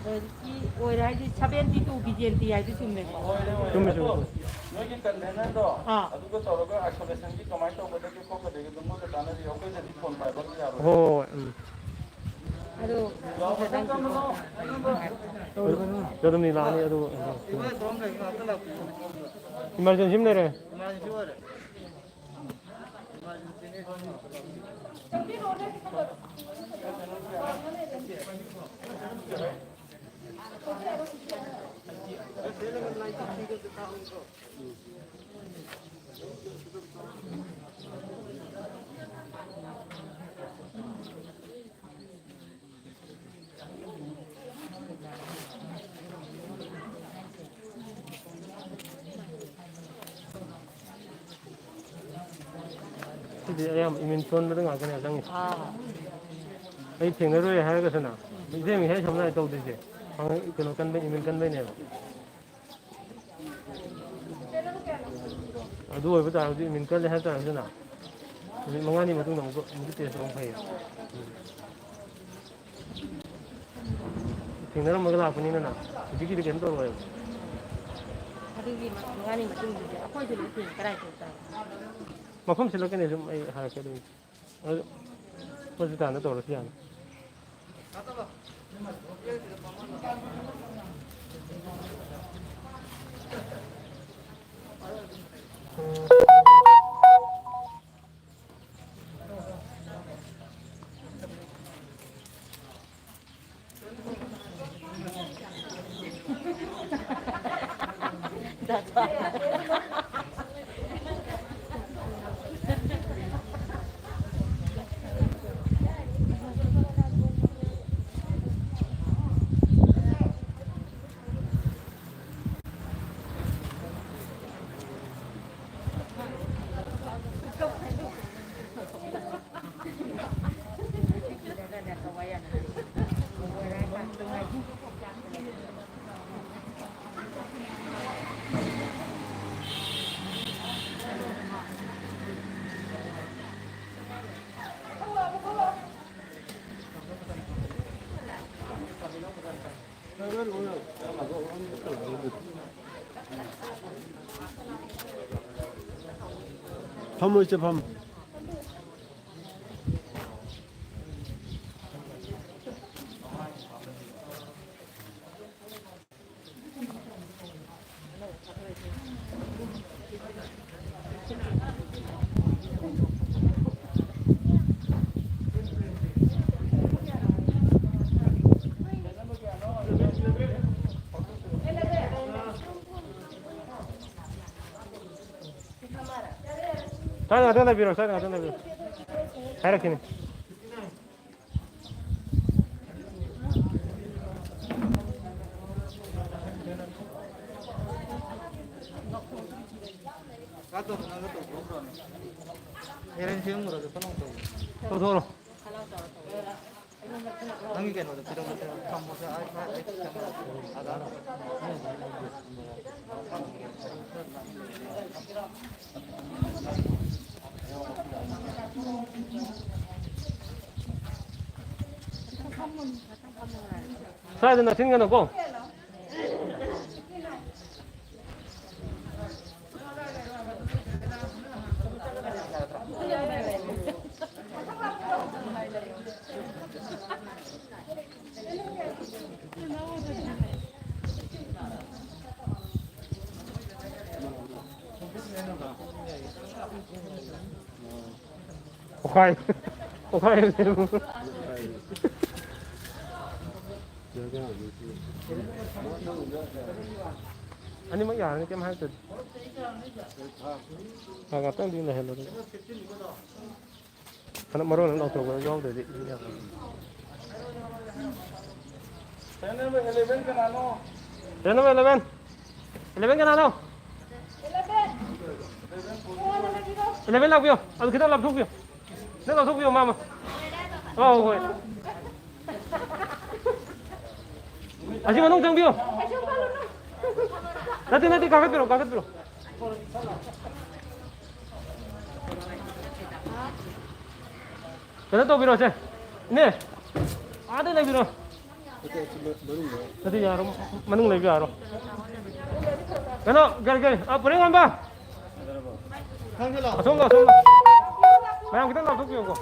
ꯍꯧꯖꯤꯛꯀꯤ ꯑꯣꯏꯔꯦ ꯍꯥꯏꯗꯤ ꯁꯚꯦꯟꯇꯤ ꯇꯨ ꯕꯤꯖꯦꯟꯇꯤ ꯍꯥꯏꯗꯤ ꯆꯨꯝꯃꯦꯀꯣ? ꯆꯨꯝꯃꯦ, ꯆꯨꯝꯃꯦ, ꯆꯨꯝꯃꯦ꯫ ꯅꯣꯏꯒꯤ ꯀꯟꯚꯦꯅꯔꯗꯣ, ꯑꯥ꯫ ꯑꯗꯨꯒ ꯇꯧꯔꯒ ꯑꯥꯏꯁꯣꯂꯦꯁꯟꯒꯤ ꯀꯃꯥꯏꯅ ꯇꯧꯒꯗꯒꯦ ꯈꯣꯠꯀꯗꯒꯦ ꯑꯗꯨꯝ ꯃꯣꯏꯒ ꯇꯥꯟꯅꯕꯤꯌꯨ꯫ ꯑꯩꯈꯣꯏꯗꯗꯤ ꯐꯣꯟ ꯄꯥꯏꯕ ꯌꯥꯔꯣꯏ꯫ ꯍꯣꯏ, ꯍꯣꯏ, ꯎꯝ꯫ ꯑꯗꯣ ꯖꯥꯗꯧꯅꯤ ꯂꯥꯛꯑꯅꯤ, ꯑꯗꯨ ꯏꯃꯥꯔꯖꯦꯟꯁꯤ ꯑꯃ ꯂꯩꯔꯦ꯫ ꯁꯤꯗꯤ ꯑꯌꯥꯝꯕ ꯏꯃ꯭ꯌꯨꯟ ꯁꯣꯟꯕꯗ ꯉꯥꯛꯇꯅꯦ ꯆꯪꯉꯤꯁꯦ꯫ ꯑꯥ꯫ ꯑꯩ ꯊꯦꯡꯅꯔꯨꯔꯦ ꯍꯥꯏꯔꯒꯁꯨꯅ, ꯏꯆꯦ ꯃꯤꯁꯥꯏ ꯁꯝꯅ ꯍꯥꯏ ꯇꯧꯗꯣꯏꯁꯦ꯫ ꯀꯩꯅꯣ ꯀꯟꯕꯩ, ꯏꯃ꯭ꯌꯨꯟ ꯀꯟꯕꯩꯅꯦꯕ꯫ ꯑꯗꯨ ꯑꯣꯏꯕ ꯇꯥꯔꯒꯗꯤ ꯏꯃ꯭ꯌꯨꯟ ꯀꯜꯂꯦ ꯍꯥꯏꯕ ꯇꯥꯔꯒꯗꯤꯅ ꯅꯨꯃꯤꯠ ꯃꯉꯥꯅꯤ ꯃꯇꯨꯡꯗ ꯑꯃꯨꯛꯀ, ꯑꯃꯨꯛꯀ ꯇꯦꯁ ꯇꯧꯕ ꯐꯩꯌꯦ꯫ ꯊꯦꯡꯅꯔꯝꯃꯒ ꯂꯥꯛꯄꯅꯤꯅꯅ ꯍꯧꯖꯤꯛꯀꯤꯗꯤ ꯀꯩꯝ ꯇꯧꯔꯣꯏꯕ꯫ ꯑꯗꯨꯒꯤ ꯃꯉꯥꯅꯤ ꯃꯇꯨꯡꯗꯗꯤ ꯑꯩꯈꯣꯏꯁꯨ ꯂꯣꯏ ꯊꯦꯡꯅ ꯀꯗꯥꯏ ꯇꯧ ꯇꯥꯔꯦ? ꯃꯐꯝ ꯁꯤꯜꯂꯛꯀꯅꯤ ꯑꯗꯨꯝ ꯑꯩ ꯍꯥꯏꯔꯛꯀꯦ ꯑꯗꯨꯒꯤꯗꯤ꯫ ꯑꯗꯨ ꯍꯣꯁꯄꯤꯇꯥꯜꯗ ꯇꯧꯔꯁꯨ ꯌꯥꯅꯤ꯫ ꯐꯝꯃꯣ, ꯏꯆꯦ, ꯐꯝꯃꯣ꯫ ꯁ꯭ꯋꯥꯏꯗ ꯉꯥꯛꯇꯪ ꯂꯩꯕꯤꯔꯣ, ꯁ꯭ꯋꯥꯏꯗ ꯉꯥꯛꯇꯪ ꯂꯩꯕꯤꯔꯣ꯫ ꯍꯥꯏꯔꯛꯈꯤꯅꯤ꯫ ꯇꯧꯊꯣꯛꯑꯣꯔꯣ꯫ ꯅꯪꯒꯤ ꯀꯩꯅꯣꯗꯣ ꯄꯤꯔꯝꯃꯣ, ꯊꯝꯃꯣꯁꯦ, ꯑꯩ, ꯑꯩ, ꯑꯩ ꯊꯝꯃꯣ꯫ ꯑꯗꯥ꯫ ꯁ꯭ꯋꯥꯏꯗ ꯅꯛꯁꯤꯟꯒꯅꯨꯀꯣ꯫ ꯄꯣꯛꯈꯥꯏ꯫ ꯄꯣꯛꯈꯥꯏ꯫ ꯑꯅꯤꯃꯛ ꯌꯥꯔꯅꯤ, ꯀꯩꯝ ꯍꯥꯏꯔꯛꯇ꯭ꯔꯗꯤ꯫ ꯉꯥꯏꯍꯥꯛꯇꯪꯗꯤ ꯂꯩꯍꯜꯂꯣ ꯑꯗꯨꯝ꯫ ꯍꯟꯗꯛ ꯃꯔꯣꯟ ꯑꯃ ꯂꯥꯎꯊꯣꯛꯄꯗ ꯌꯥꯎꯗ꯭ꯔꯗꯤ ꯑꯗꯨꯝ ꯌꯥꯔꯣꯏ꯫ ꯆꯦꯟꯅꯕ eleven ꯀꯅꯥꯅꯣ? ꯆꯦꯟꯅꯕ eleven꯫ Eleven ꯀꯅꯥꯅꯣ? Eleven ꯂꯥꯛꯄꯤꯌꯣ꯫ ꯑꯗꯨ ꯈꯤꯇꯪ ꯂꯥꯞꯊꯣꯛꯄꯤꯌꯣ꯫ ꯅꯪ ꯂꯥꯞꯊꯣꯛꯄꯤꯌꯣ, ꯃꯥꯃ꯫ ꯑꯧ, ꯍꯣꯏ꯫ ꯑꯁꯤ ꯃꯅꯨꯡ ꯆꯪꯕꯤꯌꯣ꯫ ꯅꯠꯇꯦ, ꯅꯠꯇꯦ, ꯀꯥꯈꯠꯄꯤꯔꯣ, ꯀꯥꯈꯠꯄꯤꯔꯣ꯫ ꯀꯩꯅꯣ ꯇꯧꯕꯤꯔꯣꯁꯦ, ꯏꯅꯦ, ꯑꯥꯗ ꯂꯩꯕꯤꯔꯣ꯫ ꯅꯠꯇꯦ, ꯌꯥꯔꯣ, ꯃꯅꯨꯡ ꯂꯩꯕ ꯌꯥꯔꯣ꯫ ꯀꯩꯅꯣ, ꯀꯔꯤ, ꯀꯔꯤ, ꯑ, ꯄꯨꯔꯦꯟ ꯉꯝꯕ? ꯑꯁꯣꯝꯗ, ꯑꯁꯣꯝꯗ꯫ ꯃꯌꯥꯝ ꯈꯤꯇꯪ ꯂꯥꯞꯊꯣꯛꯄꯤꯌꯨꯀꯣ꯫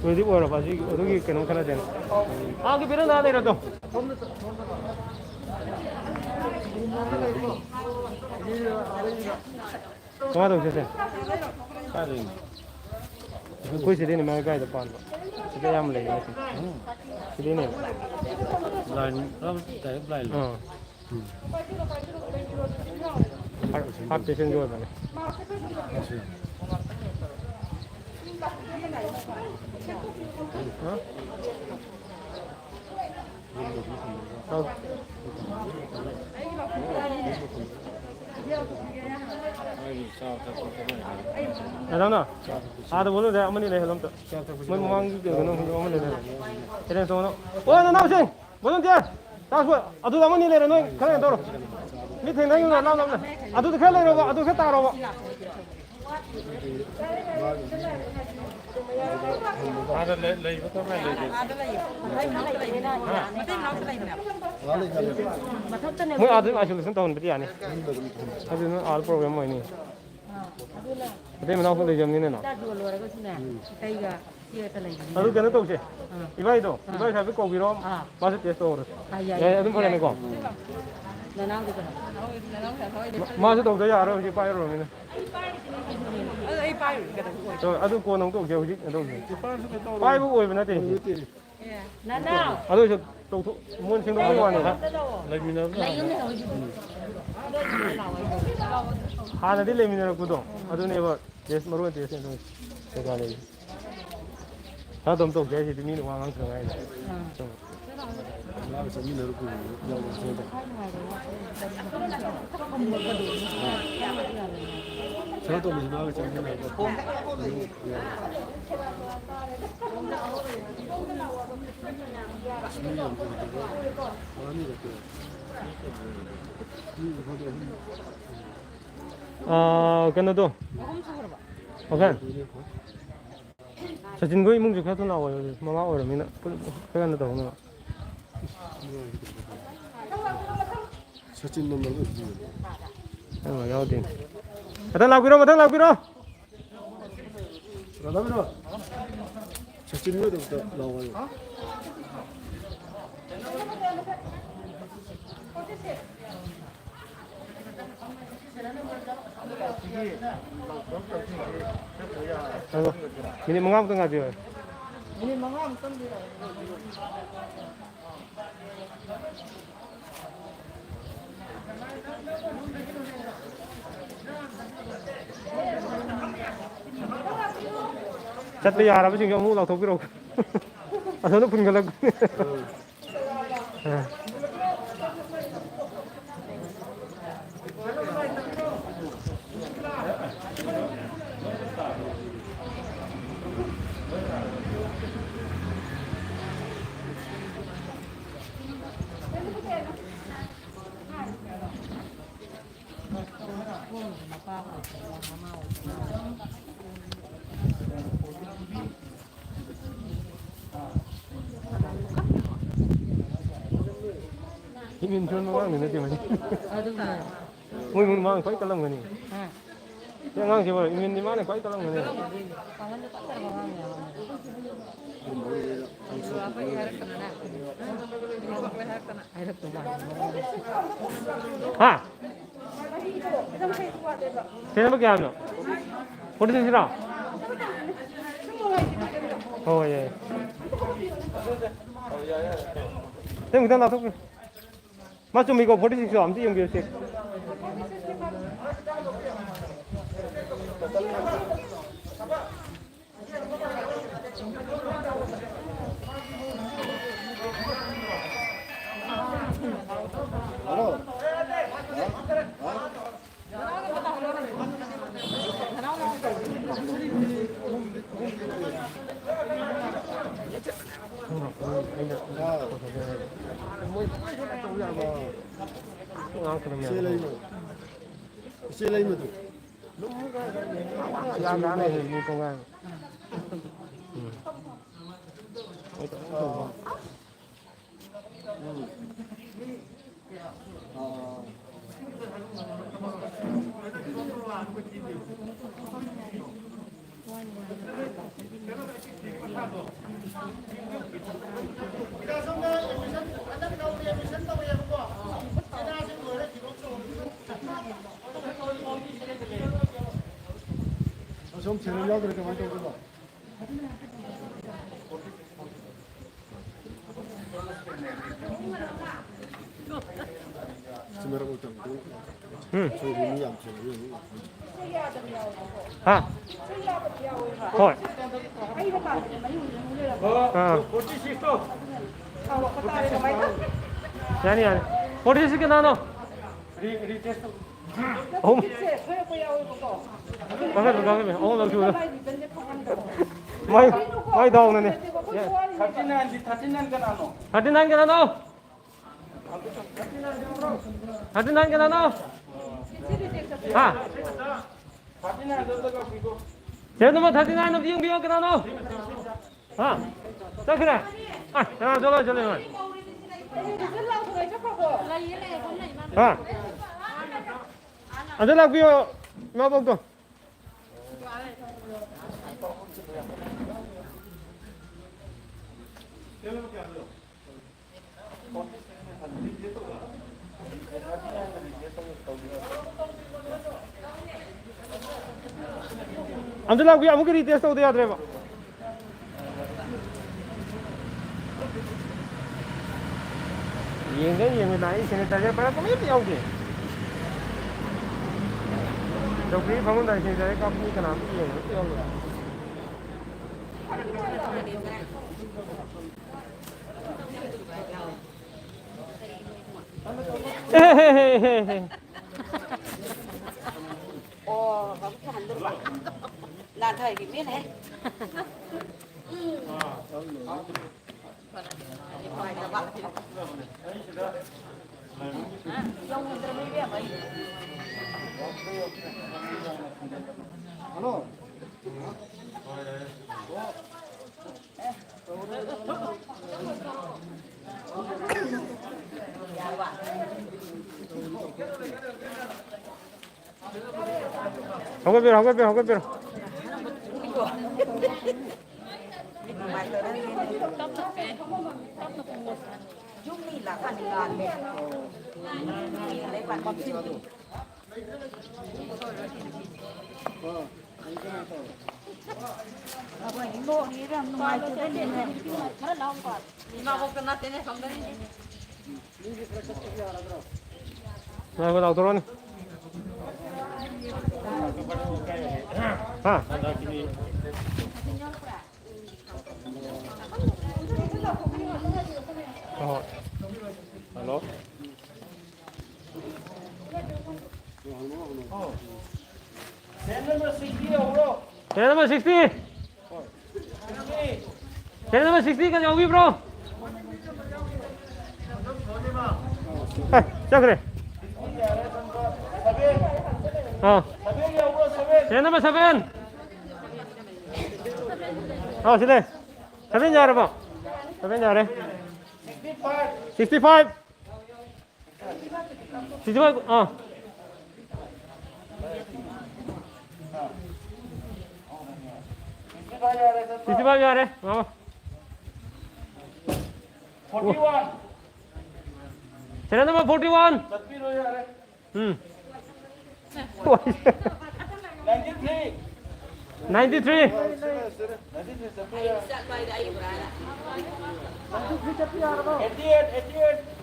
ꯀꯨꯏꯗꯤ ꯑꯣꯏꯔꯕ ꯑꯁꯤ, ꯑꯗꯨꯒꯤ ꯀꯩꯅꯣꯝ ꯈꯟꯅꯁꯦꯅ꯫ ꯑꯥꯒꯤ ꯕꯦꯔꯟꯗꯥ ꯂꯩꯔꯗꯣ꯫ ꯀꯃꯥꯏꯅ ꯇꯧꯁꯦ ꯁꯦ? ꯀꯥꯏꯗꯩꯅꯣ? ꯑꯩꯈꯣꯏ ꯁꯤꯗꯩꯅꯦ ꯃꯌꯥꯏ ꯀꯥꯏꯗ ꯄꯥꯟꯕ꯫ ꯁꯤꯗ ꯌꯥꯝ ꯂꯩꯌꯦ ꯁꯤ꯫ ꯎꯝ꯫ ꯁꯤꯗꯩꯅꯦꯕ꯫ Line, ꯑ, direct line ꯂꯣ? ꯑꯥ꯫ ꯎꯝ꯫ ꯍꯥꯔꯠ, ꯍꯥꯔꯠ patientꯒꯤ ꯑꯣꯏꯕꯅꯦ꯫ ꯍꯥ? ꯃꯦꯗꯥꯝꯅ ꯑꯥꯗ ꯕꯣꯂꯨꯗ ꯑꯃꯅꯤ ꯂꯩꯍꯜꯂꯣ ꯑꯝꯇ꯫ ꯃꯣꯏ ꯃꯃꯥꯡꯒꯤ ꯀꯩꯅꯣ ꯑꯃꯅꯤ ꯂꯩꯍꯜꯂꯣ꯫ ꯑꯦꯔꯦꯟꯖ ꯇꯧꯅ꯫ ꯑꯣ, ꯅꯅꯥꯎꯁꯤꯡ! ꯕꯣꯂꯨꯟꯇꯤꯌꯔ! ꯇꯥꯁ ꯕꯣꯏ! ꯑꯗꯨꯗ ꯑꯃꯅꯤ ꯂꯩꯔꯦ, ꯅꯣꯏ ꯈꯔ ꯀꯩꯅꯣ ꯇꯧꯔꯣ꯫ ꯃꯤ ꯊꯦꯡꯅꯈꯤꯕ ꯂꯥꯞ ꯂꯥꯞꯅ꯫ ꯑꯗꯨꯗ ꯈꯔ ꯂꯩꯔꯣꯕ, ꯑꯗꯨ ꯈꯔ ꯇꯥꯔꯣꯕ꯫ ꯑꯥꯗ ꯂꯩ-, ꯂꯩꯕ ꯀꯃꯥꯏꯅ ꯂꯩꯒꯦ? ꯑꯥꯗ ꯂꯩꯌꯦ꯫ ꯃꯇꯩ ꯃꯅꯥꯎꯁꯨ ꯂꯩꯕꯅꯦ꯫ ꯃꯊꯛꯇꯅꯦ꯫ ꯃꯣꯏ ꯑꯥꯗ ꯑꯥꯏꯁꯣꯂꯦꯁꯟ ꯇꯧꯍꯟꯕꯗꯤ ꯌꯥꯅꯤ꯫ ꯑꯗꯨꯅ ꯑꯥꯗ ꯄ꯭ꯔꯣꯕ꯭ꯂꯦꯝ ꯑꯣꯏꯅꯤ꯫ ꯑꯥ, ꯑꯗꯨꯅ ꯃꯇꯩ ꯃꯅꯥꯎꯁꯨ ꯂꯩꯖꯕꯅꯤꯅ ꯅꯣ꯫ ꯆꯥꯛ ꯌꯣꯜ ꯂꯣꯏꯔꯒꯁꯨꯅꯦ, ꯏꯇꯩꯒ ꯏꯆꯦꯒ ꯂꯩꯕꯅꯤꯅ꯫ ꯑꯗꯨ ꯀꯩꯅꯣ ꯇꯧꯁꯦ꯫ ꯑꯥ꯫ ꯏꯕꯥꯏꯗꯣ, ꯑꯥ꯫ ꯏꯕꯥꯏ ꯍꯥꯏꯐꯦꯠ ꯀꯧꯕꯤꯔꯣ꯫ ꯑꯥ꯫ ꯃꯥꯁꯨ ꯇꯦꯁ ꯇꯧꯍꯧꯔꯁꯤ꯫ ꯑꯥ, ꯌꯥꯏ, ꯌꯥꯏ, ꯌꯥꯏ꯫ ꯑꯗꯨꯝ ꯐꯔꯦꯅꯦꯀꯣ? ꯅꯅꯥꯎꯗꯤ ꯀꯩꯅꯣ? ꯃꯥ-, ꯃꯥꯁꯨ ꯇꯧꯗ ꯌꯥꯔꯣꯏ, ꯍꯧꯖꯤꯛ ꯄꯥꯏꯔꯨꯔꯕꯅꯤꯅ꯫ ꯑꯗꯨ ꯑꯩ ꯄꯥꯏꯔꯨꯏ ꯀꯩꯗꯧꯕ ꯑꯣꯏ? ꯑꯗꯨ ꯀꯣꯟꯅ ꯑꯃꯨꯛ ꯇꯧꯁꯦ, ꯍꯧꯖꯤꯛ ꯇꯧꯁꯦ꯫ ꯄꯥꯏꯕ ꯑꯣꯏꯕ ꯅꯠꯇꯦ꯫ ꯅꯅꯥꯎ꯫ ꯑꯗꯨ ꯑꯣꯏꯁꯨ ꯇꯧꯊꯣꯛ-, ꯃꯣꯟ ꯁꯦꯡꯗꯣꯛꯄꯩ ꯋꯥꯅꯦꯕ꯫ ꯂꯩꯃꯤꯟꯅꯕ ꯂꯩꯌꯨꯅꯦ ꯍꯧꯖꯤꯛ꯫ ꯍꯥꯟꯅꯗꯤ ꯂꯩꯃꯤꯟꯅꯔꯛꯄꯗꯣ ꯑꯗꯨꯅꯦꯕ ꯇꯦꯁ, ꯃꯔꯨ ꯑꯣꯏꯅ ꯇꯦꯁ ꯑꯗꯨꯝ ꯀꯩꯀꯥ ꯂꯩ꯫ ꯈꯔ ꯑꯗꯨꯝ ꯇꯧꯁꯦ ꯍꯥꯏꯁꯤꯗꯤ ꯃꯤꯅ ꯋꯥ ꯉꯥꯡꯗ꯭ꯔꯤꯉꯩꯗ꯫ ꯑꯥ꯫ ꯃꯥꯒ ꯆꯠꯃꯤꯟꯅꯔꯨ ꯀꯨꯏꯔꯦ, ꯌꯥꯎꯕ ꯊꯦꯡꯅ꯫ ꯈꯔ ꯇꯧꯕꯁꯤ ꯃꯥꯒ ꯆꯠꯃꯤꯟꯅꯔꯒ꯫ ꯃꯤ ꯌꯥꯝ ꯇꯧꯗꯕ꯫ ꯃꯥꯅꯤꯔꯛꯇꯦ꯫ ꯃꯤ ꯐꯥꯗꯦ ꯑꯍꯨꯝ꯫ ꯑꯥ, ꯀꯩꯅꯣꯗꯣ꯫ ꯋꯥꯈꯜ꯫ ꯁꯆꯤꯟꯈꯣꯏ ꯏꯃꯨꯡꯁꯨ ꯈꯔ ꯊꯨꯅ ꯂꯥꯛꯑꯣ, ꯃꯃꯥ ꯑꯣꯏꯔꯕꯅꯤꯅ ꯄꯨꯟꯅ ꯈꯔ ꯉꯟꯅ ꯇꯧꯍꯧꯅꯕ꯫ ꯁꯆꯤꯟ ꯅꯝꯕꯔꯗꯣ ꯑꯝꯇ ꯌꯦꯡꯉꯣ꯫ ꯑꯩ ꯌꯥꯎꯗꯦ꯫ ꯃꯊꯪ ꯂꯥꯛꯄꯤꯔꯣ, ꯃꯊꯪ ꯂꯥꯛꯄꯤꯔꯣ꯫ ꯔꯥꯙꯥꯕꯤꯅꯣ, ꯁꯆꯤꯟ ꯍꯣꯏꯗ ꯑꯝꯇ ꯂꯥꯛꯑꯣ ꯍꯥꯏꯌꯣ꯫ ꯃꯤꯅꯤꯠ ꯃꯉꯥꯃꯨꯛꯇ ꯉꯥꯏꯕꯤꯌꯨ꯫ ꯃꯤꯅꯤꯠ ꯃꯉꯥꯃꯨꯛꯇꯪꯗꯤ ꯉꯥꯏꯕꯤꯌꯨ꯫ ꯆꯠꯄ ꯌꯥꯔꯕꯁꯤꯡꯁꯨ ꯑꯃꯨꯛ ꯂꯥꯎꯊꯣꯛꯄꯤꯔꯛꯎ꯫ ꯑꯁꯣꯝꯗ ꯐꯨꯟꯒꯠꯂꯛꯄꯅꯤ꯫ ꯑꯥ꯫ ꯏꯃꯤꯟ ꯁꯣꯟꯕ ꯑꯉꯥꯡꯗꯤ ꯅꯠꯇꯦ ꯃꯁꯤ꯫ ꯑꯗꯨꯅꯦ꯫ ꯃꯣꯏ ꯏꯃꯨꯡ ꯃꯥꯅ ꯈ꯭ꯋꯥꯏ ꯀꯜꯂꯝꯒꯅꯤ꯫ ꯍꯥ꯫ ꯁꯤ ꯑꯉꯥꯡꯁꯤꯕꯣ ꯏꯃꯤꯟꯗꯤ ꯃꯥꯅ ꯈ꯭ꯋꯥꯏ ꯀꯜꯂꯝꯒꯅꯤ꯫ ꯄꯥꯡꯒꯜꯁꯨ ꯀꯟꯗꯕ ꯑꯉꯥꯡꯅꯦ ꯍꯥꯏꯕ꯫ ꯑꯗꯨ ꯑꯩꯈꯣꯏ ꯍꯥꯏꯔꯛꯀꯅꯨꯅꯦ꯫ ꯍꯥꯏꯔꯛꯇꯧ ꯃꯥꯜꯂꯦ꯫ ꯍꯥ? ꯁꯦꯠ ꯅꯝꯕꯔ ꯀꯌꯥꯅꯣ? ꯐꯣꯔꯇꯤ ꯁꯤꯛꯁꯔꯣ? ꯍꯣꯏ, ꯌꯥꯏ꯫ ꯁꯦꯝ ꯈꯤꯇꯪ ꯂꯥꯞꯊꯣꯛꯄꯤꯌꯨ꯫ ꯃꯥ ꯆꯨꯝꯃꯤꯀꯣ, ꯐꯣꯔꯇꯤ ꯁꯤꯛꯁꯇꯣ ꯑꯝꯇ ꯌꯦꯡꯕꯤꯌꯨ ꯁꯦ꯫ ꯏꯆꯦ ꯂꯩꯃꯗꯨ꯫ ꯑꯁꯣꯝ ꯁꯦꯟꯅ ꯌꯥꯎꯗ꯭ꯔꯦ ꯀꯃꯥꯏꯅ ꯇꯧꯗꯣꯏꯕ? ꯎꯝ꯫ ꯍꯥ? ꯍꯣꯏ꯫ ꯑꯥ꯫ ꯌꯥꯅꯤ, ꯌꯥꯅꯤ꯫ ꯐꯣꯔꯇꯤ ꯁꯤꯛꯁ ꯀꯅꯥꯅꯣ? ꯑꯍꯨꯝ꯫ ꯀꯥꯈꯠꯂꯨ, ꯀꯥꯈꯠꯂꯨ꯫ ꯑꯍꯨꯝꯂꯛ ꯁꯨꯔꯦ꯫ ꯃꯥꯏ, ꯃꯥꯏ ꯗꯥꯎꯅꯅꯦ꯫ ꯊꯥꯔꯇꯤ ꯅꯥꯏꯟꯗꯤ, ꯊꯥꯔꯇꯤ ꯅꯥꯏꯟ ꯀꯅꯥꯅꯣ? ꯊꯥꯔꯇꯤ ꯅꯥꯏꯟ ꯀꯅꯥꯅꯣ? ꯊꯥꯔꯇꯤ ꯅꯥꯏꯟ ꯀꯅꯥꯅꯣ? ꯍꯥ? ꯁꯦꯔꯦꯜ ꯅꯝꯕꯔ ꯊꯥꯔꯇꯤ ꯅꯥꯏꯟ ꯑꯝꯇ ꯌꯦꯡꯕꯤꯌꯣ, ꯀꯅꯥꯅꯣ? ꯍꯥ? ꯆꯠꯈ꯭ꯔꯦ? ꯑ, ꯀꯅꯥ? ꯆꯠꯂꯣ, ꯆꯠꯂꯣ, ꯆꯠꯂꯣ꯫ ꯍꯥ? ꯑꯗ ꯂꯥꯛꯄꯤꯌꯣ, ꯏꯃꯥꯕꯣꯛꯇꯣ꯫ ꯑꯝꯇ ꯂꯥꯛꯄꯤꯌꯨ, ꯑꯃꯨꯛꯀ retest ꯇꯧꯗ ꯌꯥꯗ꯭ꯔꯦꯕ꯫ ꯌꯦꯡꯒꯦ ꯌꯦꯡꯉꯨ ꯅꯥ, ꯑꯩ sanitizer ꯄꯥꯏꯔꯛꯄ ꯃꯤ ꯑꯝꯇ ꯌꯥꯎꯗꯦ꯫ ꯆꯧꯀ꯭ꯔꯤ ꯐꯝꯃꯝꯗꯥꯏ sanitizer ꯀꯥꯞꯄ ꯃꯤ ꯀꯅꯥꯝꯇ ꯌꯦꯡꯕ ꯑꯝꯇ ꯌꯥꯎꯗꯦ꯫ ꯑꯦ, ꯍꯦ, ꯍꯦ, ꯍꯦ, ꯍꯦ꯫ ꯑꯣ, ꯍꯧꯖꯤꯛ ꯍꯟꯗꯣꯔꯕ꯫ ꯅꯥꯟꯊꯈꯤꯕꯅꯤꯅꯦ꯫ ꯍꯜꯂꯣ꯫ ꯍꯧꯒꯠꯄꯤꯔꯣ, ꯍꯧꯒꯠꯄꯤꯔꯣ, ꯍꯧꯒꯠꯄꯤꯔꯣ꯫ ꯏꯃꯥꯕꯣꯛꯇ ꯅꯠꯇꯦꯅꯦ, ꯁꯣꯝꯗꯅꯤ꯫ ꯉꯥꯏꯈꯣ, ꯂꯥꯎꯊꯣꯔꯛꯑꯣꯅꯦ꯫ ꯍꯥ? ꯍꯣꯏ, ꯍꯣꯏ꯫ Hello. Serial number sixty꯫ Serial number sixty ꯀꯩꯅꯣ ꯌꯥꯎꯕꯤꯕ꯭ꯔꯣ? ꯑꯦ, ꯆꯠꯈ꯭ꯔꯦ꯫ ꯑꯥ꯫ Serial number seven꯫ ꯑꯥ, ꯁꯤ ꯂꯩ꯫ Seven ꯌꯥꯔꯕꯣ? Seven ꯌꯥꯔꯦ꯫ Sixty five꯫ Sixty five, ꯑꯥ꯫ Sixty five ꯌꯥꯔꯦ, ꯃꯥꯃ꯫ Forty one꯫ Serial number forty one꯫ ꯆꯠꯄꯤꯔꯣ, ꯌꯥꯔꯦ꯫ ꯎꯝ꯫ Ninety three.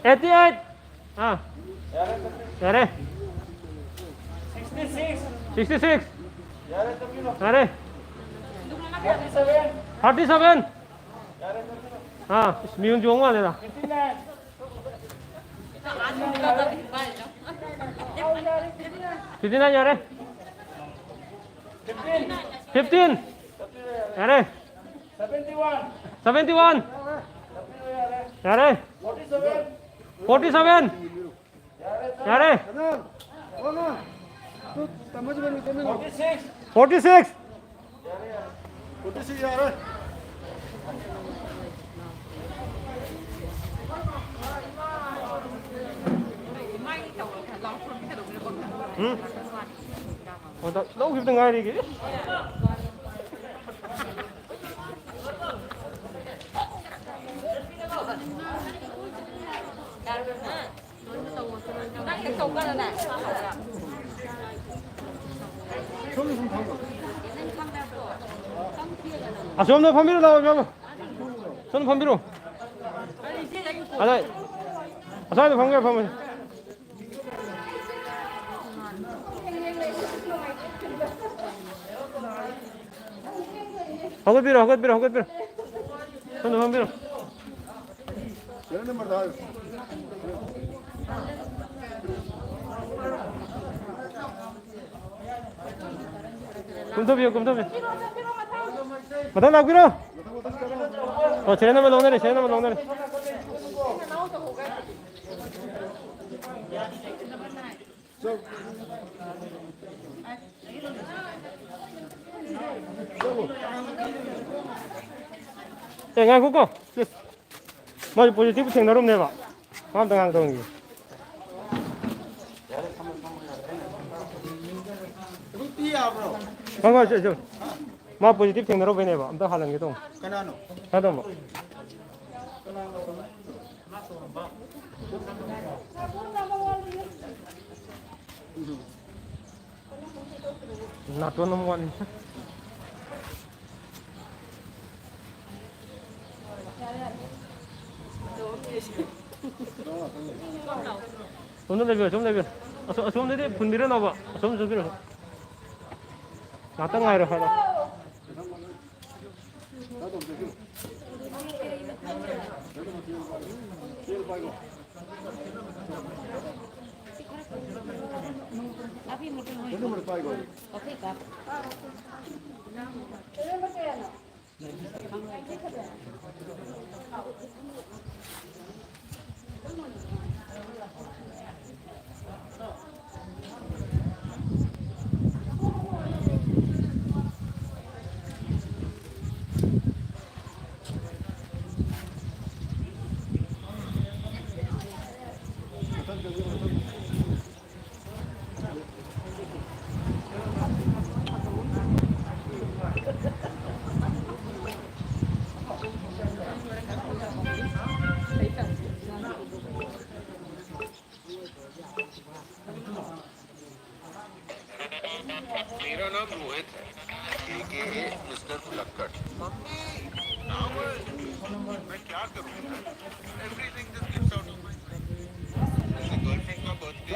Eighty eight. ꯑꯥ꯫ ꯌꯥꯔꯦ꯫ Sixty six. ꯌꯥꯔꯦ꯫ Thirty seven. ꯑꯥ, ꯏꯁ, ꯃꯤꯍꯨꯟ ꯆꯣꯡ ꯃꯥꯜꯂꯦꯗ꯫ ꯐꯤꯐꯇꯤ ꯅꯥꯏꯟ ꯌꯥꯔꯦ꯫ ꯐꯤꯐꯇꯤꯟ꯫ ꯌꯥꯔꯦ꯫ Seventy one. ꯌꯥꯔꯦ꯫ Forty seven. ꯌꯥꯔꯦ꯫ Forty six. ꯐꯣꯔꯇꯤ ꯁꯤꯛꯁ ꯌꯥꯔꯦ꯫ ꯎꯝ? ꯍꯟꯗꯛ ꯂꯧꯈꯤꯕꯗ ꯉꯥꯏꯔꯤꯒꯤ꯫ ꯑꯁꯣꯝꯗ ꯐꯝꯕꯤꯔꯣ, ꯂꯥꯛꯑꯣ, ꯏꯃꯥ꯫ ꯁꯣꯝꯗ ꯐꯝꯕꯤꯔꯣ꯫ ꯑꯗ, ꯑꯁ꯭ꯋꯥꯏꯗ ꯐꯝꯒꯦ, ꯐꯝꯃꯁꯤ꯫ ꯍꯧꯒꯠꯄꯤꯔꯣ, ꯍꯧꯒꯠꯄꯤꯔꯣ, ꯍꯧꯒꯠꯄꯤꯔꯣ꯫ ꯁꯣꯝꯗ ꯐꯝꯕꯤꯔꯣ꯫ ꯀꯨꯝꯊꯕꯤꯌꯨ, ꯀꯨꯝꯊꯕꯤꯌꯨ꯫ ꯃꯊꯪ ꯂꯥꯛꯄꯤꯔꯣ꯫ ꯑꯣ, ꯁꯦꯔꯦꯜ ꯅꯝꯕꯔ ꯂꯧꯅꯔꯦ, ꯁꯦꯔꯦꯜ ꯅꯝꯕꯔ ꯂꯧꯅꯔꯦ꯫ ꯑꯦ, ꯉꯥꯏꯈꯣꯀꯣ꯫ ꯃꯥꯁꯨ ꯄꯣꯖꯤꯇꯤꯚ ꯊꯦꯡꯅꯔꯨꯝꯅꯦꯕ꯫ ꯃꯥ ꯑꯝꯇ ꯉꯥꯡ ꯇꯧꯍꯟꯒꯦ꯫ ꯍꯣꯏ, ꯍꯣꯏ, ꯁꯦ, ꯁꯦ꯫ ꯃꯥ ꯄꯣꯖꯤꯇꯤꯚ ꯊꯦꯡꯅꯔꯨꯕꯩꯅꯦꯕ꯫ ꯑꯝꯇ ꯍꯥꯜꯍꯟꯒꯦ ꯇꯧꯕ꯫ ꯀꯅꯥꯅꯣ? ꯁꯥꯗꯣꯝꯕ꯫ ꯀꯅꯥꯅꯣ? ꯀꯅꯥꯅꯣ? ꯀꯅꯥꯅꯣ? ꯅꯥꯇꯣꯟ ꯑꯃ ꯋꯥꯠꯂꯤ꯫ ꯑꯁꯣꯝꯗ ꯂꯩꯕꯤꯔꯣ, ꯑꯁꯣꯝ ꯂꯩꯕꯤꯔꯣ꯫ ꯑꯁꯣ-, ꯑꯁꯣꯝꯗꯗꯤ ꯐꯨꯟꯕꯤꯔꯅꯣꯕ꯫ ꯑꯁꯣꯝꯗ ꯆꯠꯄꯤꯔꯣ꯫ ꯉꯥꯛꯇꯪ ꯉꯥꯏꯔꯣ ꯍꯥꯏꯔꯣ꯫ मेरा नाम रोहित है, एकेए मिस्टर भुलक्कड़। मम्मी, नाम है। मैं क्या करूँ? Everything just gets out of my mind. मेरी गर्लफ्रेंड का बर्थडे।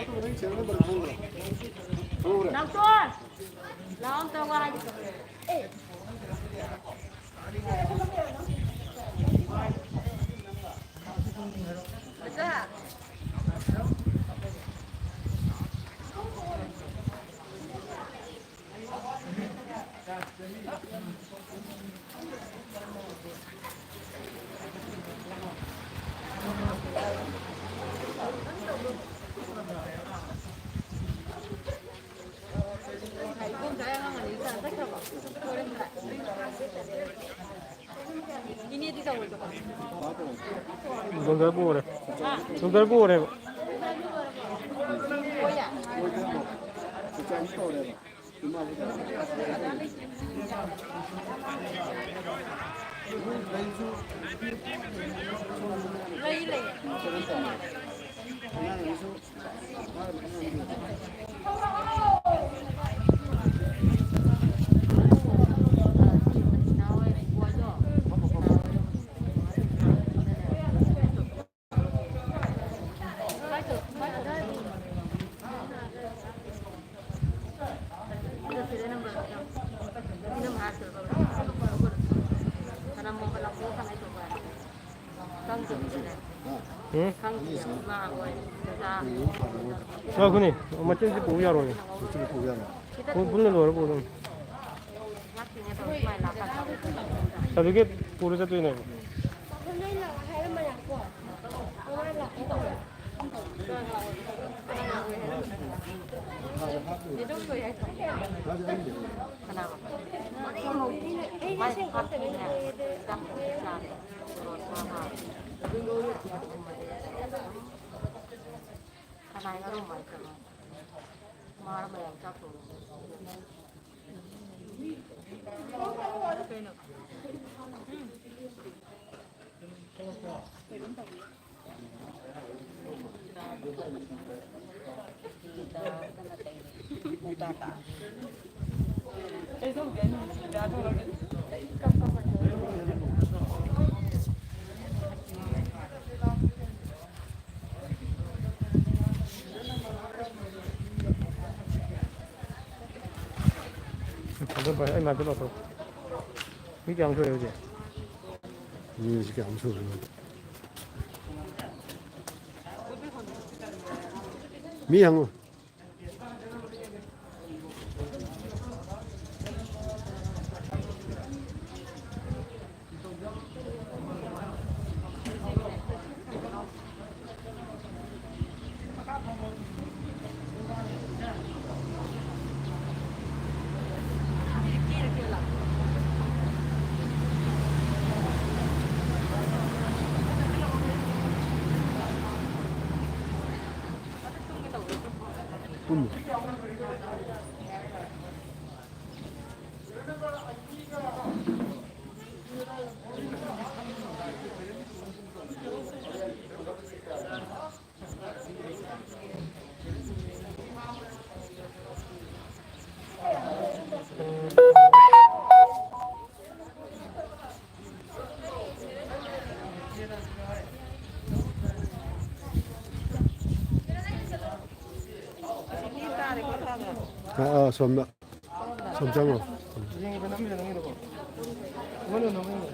ꯅꯥꯎꯇꯣꯟ! ꯂꯥꯛꯑꯣ ꯑꯝꯇ ꯋꯥ ꯍꯥꯏꯒꯦ ꯇꯧꯕꯅꯦ꯫ ꯃꯆꯥ! ꯗꯣꯛꯇꯔ ꯄꯨꯔꯦ꯫ ꯗꯣꯛꯇꯔ ꯄꯨꯔꯦꯕ꯫ ꯂꯩ, ꯂꯩ꯫ ꯎꯝ? ꯈꯪꯗꯦ, ꯏꯃꯥ ꯍꯣꯏ, ꯗꯗꯥ꯫ ꯉꯥꯏꯈꯣꯅꯦ, ꯃꯆꯤꯟꯁꯤ ꯄꯨꯕ ꯌꯥꯔꯣꯏꯅꯦ꯫ ꯃꯆꯤꯟ ꯄꯨꯕ ꯌꯥꯔꯣꯏ꯫ ꯄꯨ-, ꯄꯨꯟꯅ ꯂꯣꯏꯔ ꯄꯨꯗꯣꯏꯅꯤ꯫ ꯁꯥꯔꯇꯤꯐꯤꯀꯦꯠ ꯄꯨꯔ ꯆꯠꯇꯣꯏꯅꯦꯕ꯫ ꯀꯅꯥ? ꯀꯅꯥꯏ ꯉꯥꯅꯨ ꯃꯥꯏ ꯇꯧꯔꯣ? ꯃꯥꯔ ꯃꯌꯥꯝ ꯆꯥꯛ ꯊꯣꯡꯉꯤ꯫ ꯀꯩꯅꯣ? ꯑꯗꯨ ꯐꯔꯦ, ꯑꯩ ꯃꯥꯏꯛꯇ ꯂꯧꯊꯣꯛ꯫ ꯃꯤ ꯀꯌꯥꯝ ꯁꯨꯔꯦ ꯍꯧꯖꯤꯛ? ꯃꯤꯁꯤ ꯀꯌꯥꯝ ꯁꯨꯔꯦ? ꯃꯤ ꯍꯪꯉꯨ꯫ ꯎꯝ꯫ ꯑꯥ, ꯑꯥ, ꯁꯣꯝꯗ꯫ ꯁꯣꯝ ꯆꯪꯉꯣ꯫ ꯌꯦꯡꯉꯤꯕ ꯅꯝꯃꯤꯔ ꯅꯪꯒꯤꯗꯨꯕꯣ? ꯑꯃꯅ ꯅꯝꯃꯤꯔꯣ?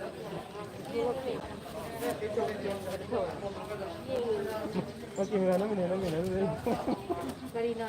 ꯀꯦꯃꯦꯔꯥ ꯅꯝꯃꯤꯅꯦ, ꯅꯝꯃꯤꯅꯦ, ꯅꯝꯃꯤꯅꯦ꯫ ꯀꯔꯤꯅꯣ?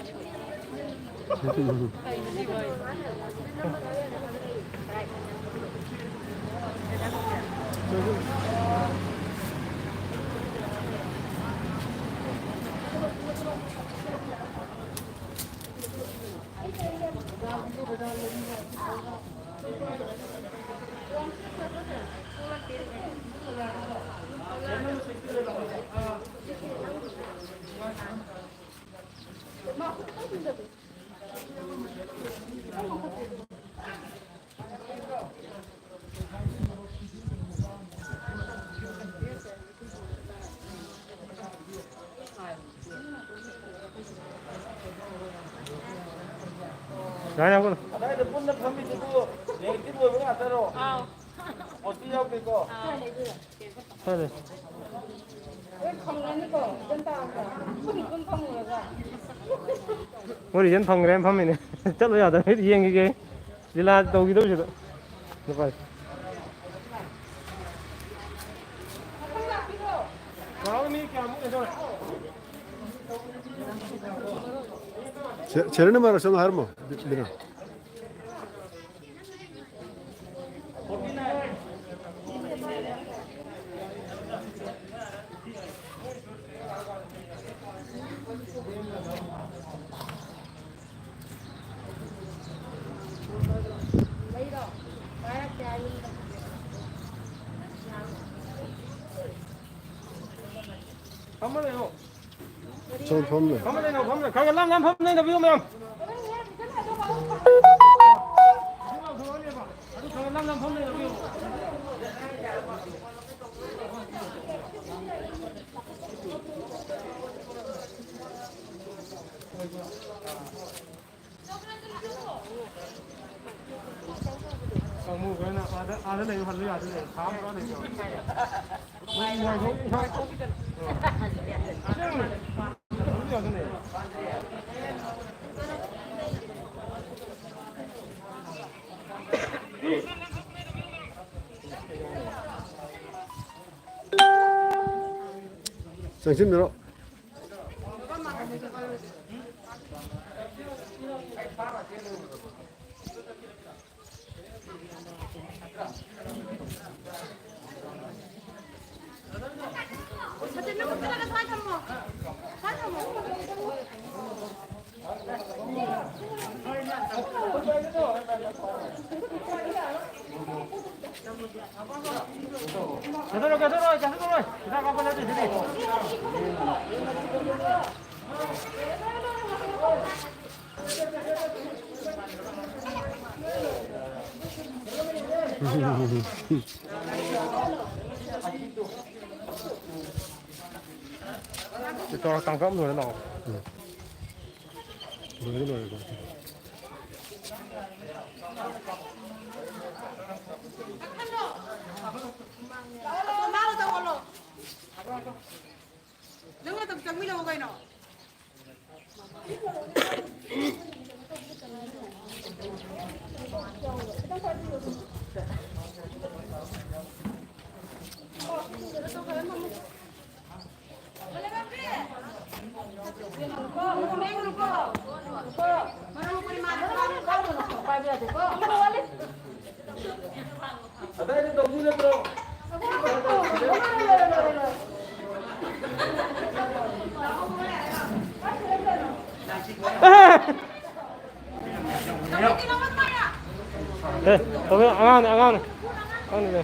ꯌꯥꯔꯦ, ꯍꯧꯒꯠꯂꯣ꯫ ꯑꯗꯥꯏꯗ ꯄꯨꯟꯅ ꯐꯝꯃꯤꯗꯨꯕꯨ negative ꯑꯣꯏꯕ ꯉꯥꯛꯇꯔꯣ? ꯑꯥꯎ꯫ Positive ꯌꯥꯎꯗꯦꯀꯣ? ꯑꯥꯎ꯫ ꯐꯔꯦ꯫ ꯂꯣꯏ ꯐꯪꯒꯅꯤꯀꯣ, ꯏꯆꯟ ꯇꯥꯕꯗ꯫ ꯄꯨꯟ ꯄꯨꯟ ꯐꯪꯉꯨꯔꯒ꯫ ꯃꯣꯏ ꯔꯤꯖꯟ ꯐꯪꯈ꯭ꯔꯦꯅ ꯐꯝꯃꯤꯅꯦ꯫ ꯆꯠꯂꯣ ꯌꯥꯗꯕ, ꯌꯦꯡꯈꯤꯒꯦ꯫ ꯂꯤꯂꯥ ꯇꯧꯈꯤꯗꯧꯁꯤꯗ꯫ ꯅꯨꯄꯥꯁꯦ꯫ ꯁꯦ-, serial number ꯑꯁꯣꯝ ꯍꯥꯏꯔꯝꯃꯣ, ꯕꯤ-, ꯕꯤꯅꯥ꯫ ꯐꯝꯃ ꯂꯩꯌꯣ꯫ ꯁꯣꯝ ꯐꯝ ꯂꯩ꯫ ꯐꯝꯃ ꯂꯩꯅꯣ, ꯐꯝꯃ ꯂꯩ-, ꯈꯔ ꯈꯔ ꯂꯥꯞ ꯂꯥꯞ ꯐꯝ ꯂꯩꯅꯕꯤꯌꯨ ꯃꯌꯥꯝ꯫ ꯑꯗꯨ ꯈꯔ ꯂꯥꯞ ꯂꯥꯞ ꯐꯝ ꯂꯩꯅꯕꯤꯌꯨ꯫ ꯀꯥꯡꯕꯨ ꯈꯔꯅ ꯑꯥꯗ, ꯑꯥꯗ ꯂꯩꯌꯨ ꯍꯜꯂꯨ ꯌꯥꯗꯣꯏꯅꯦ꯫ ꯊꯥ ꯑꯃ ꯄꯨꯔꯥ ꯂꯩꯌꯨ꯫ ꯃꯣꯏ ꯃꯣꯏ ꯊꯣꯛ-, ꯊꯣꯛ-, ꯑꯥ꯫ ꯑꯗꯨꯝ ꯌꯥꯗꯣꯏꯅꯦ꯫ ꯆꯪꯁꯤꯟꯕꯤꯔꯣ꯫ ꯆꯠꯊꯣꯛꯂꯣꯏ, ꯆꯠꯊꯣꯛꯂꯣꯏ, ꯆꯠꯊꯣꯛꯂꯣꯏ꯫ ꯍꯤꯗꯥꯛ ꯀꯥꯞꯄ ꯅꯠꯇꯦ ꯁꯤꯗꯤ꯫ ꯇꯧꯔ ꯀꯥꯡꯀꯛ ꯑꯃ ꯂꯣꯏꯔ ꯂꯥꯛꯑꯣ꯫ ꯎꯝ꯫ ꯂꯣꯏꯔꯦ, ꯂꯣꯏꯔꯦ, ꯂꯣꯏꯔꯦ꯫ ꯅꯪ ꯑꯗꯨꯝ ꯆꯪꯃꯤꯟꯅꯧ ꯀꯩꯅꯣ꯫ ꯑꯗꯥꯏꯗ ꯇꯧꯗꯣꯏ ꯅꯠꯇ꯭ꯔꯣ? ꯑꯦ, ꯇꯧꯕꯤꯌꯨ, ꯑꯉꯥꯡꯅꯦ, ꯑꯉꯥꯡꯅꯦ꯫ ꯑꯉꯥꯡꯅꯦ꯫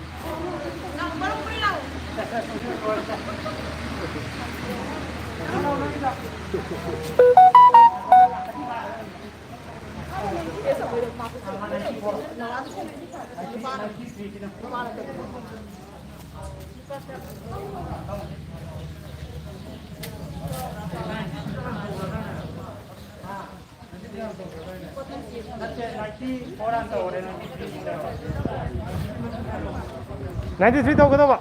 Ninety three ꯇꯧꯒꯗꯧꯕ꯫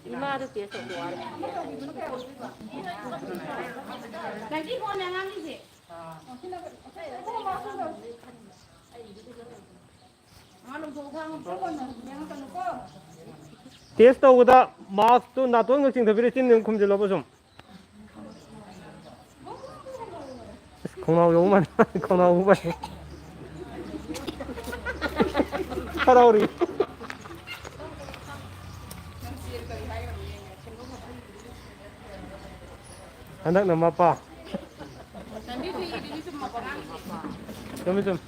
ꯏꯃꯥꯗꯣ ꯇꯦꯁ ꯇꯧꯕ ꯋꯥꯔꯦ꯫ ꯅꯪꯒꯤ ꯐꯣꯟꯅꯦ ꯑꯉꯥꯡꯒꯤꯁꯦ꯫ ꯇꯦꯁ ꯇꯧꯕꯗ ꯃꯥꯁꯛꯇꯨ ꯅꯥꯇꯣꯟꯒ ꯆꯤꯡꯊꯕꯤꯔ ꯆꯤꯟ ꯑꯗꯨꯝ ꯈꯨꯝꯖꯤꯜꯂꯣꯕ ꯁꯨꯝ꯫ ꯑꯁ, ꯈꯣꯡꯅꯥꯎ ꯌꯧꯕ ꯃꯥꯜꯂꯦ꯫ ꯈꯣꯡꯅꯥꯎ ꯌꯧꯕ ꯃꯥꯜꯂꯦ꯫ ꯍꯔꯥꯎꯔꯤ꯫ ꯍꯟꯗꯛꯅ ꯃꯄꯥ꯫ ꯆꯨꯝꯃꯤ, ꯆꯨꯝꯃꯤ꯫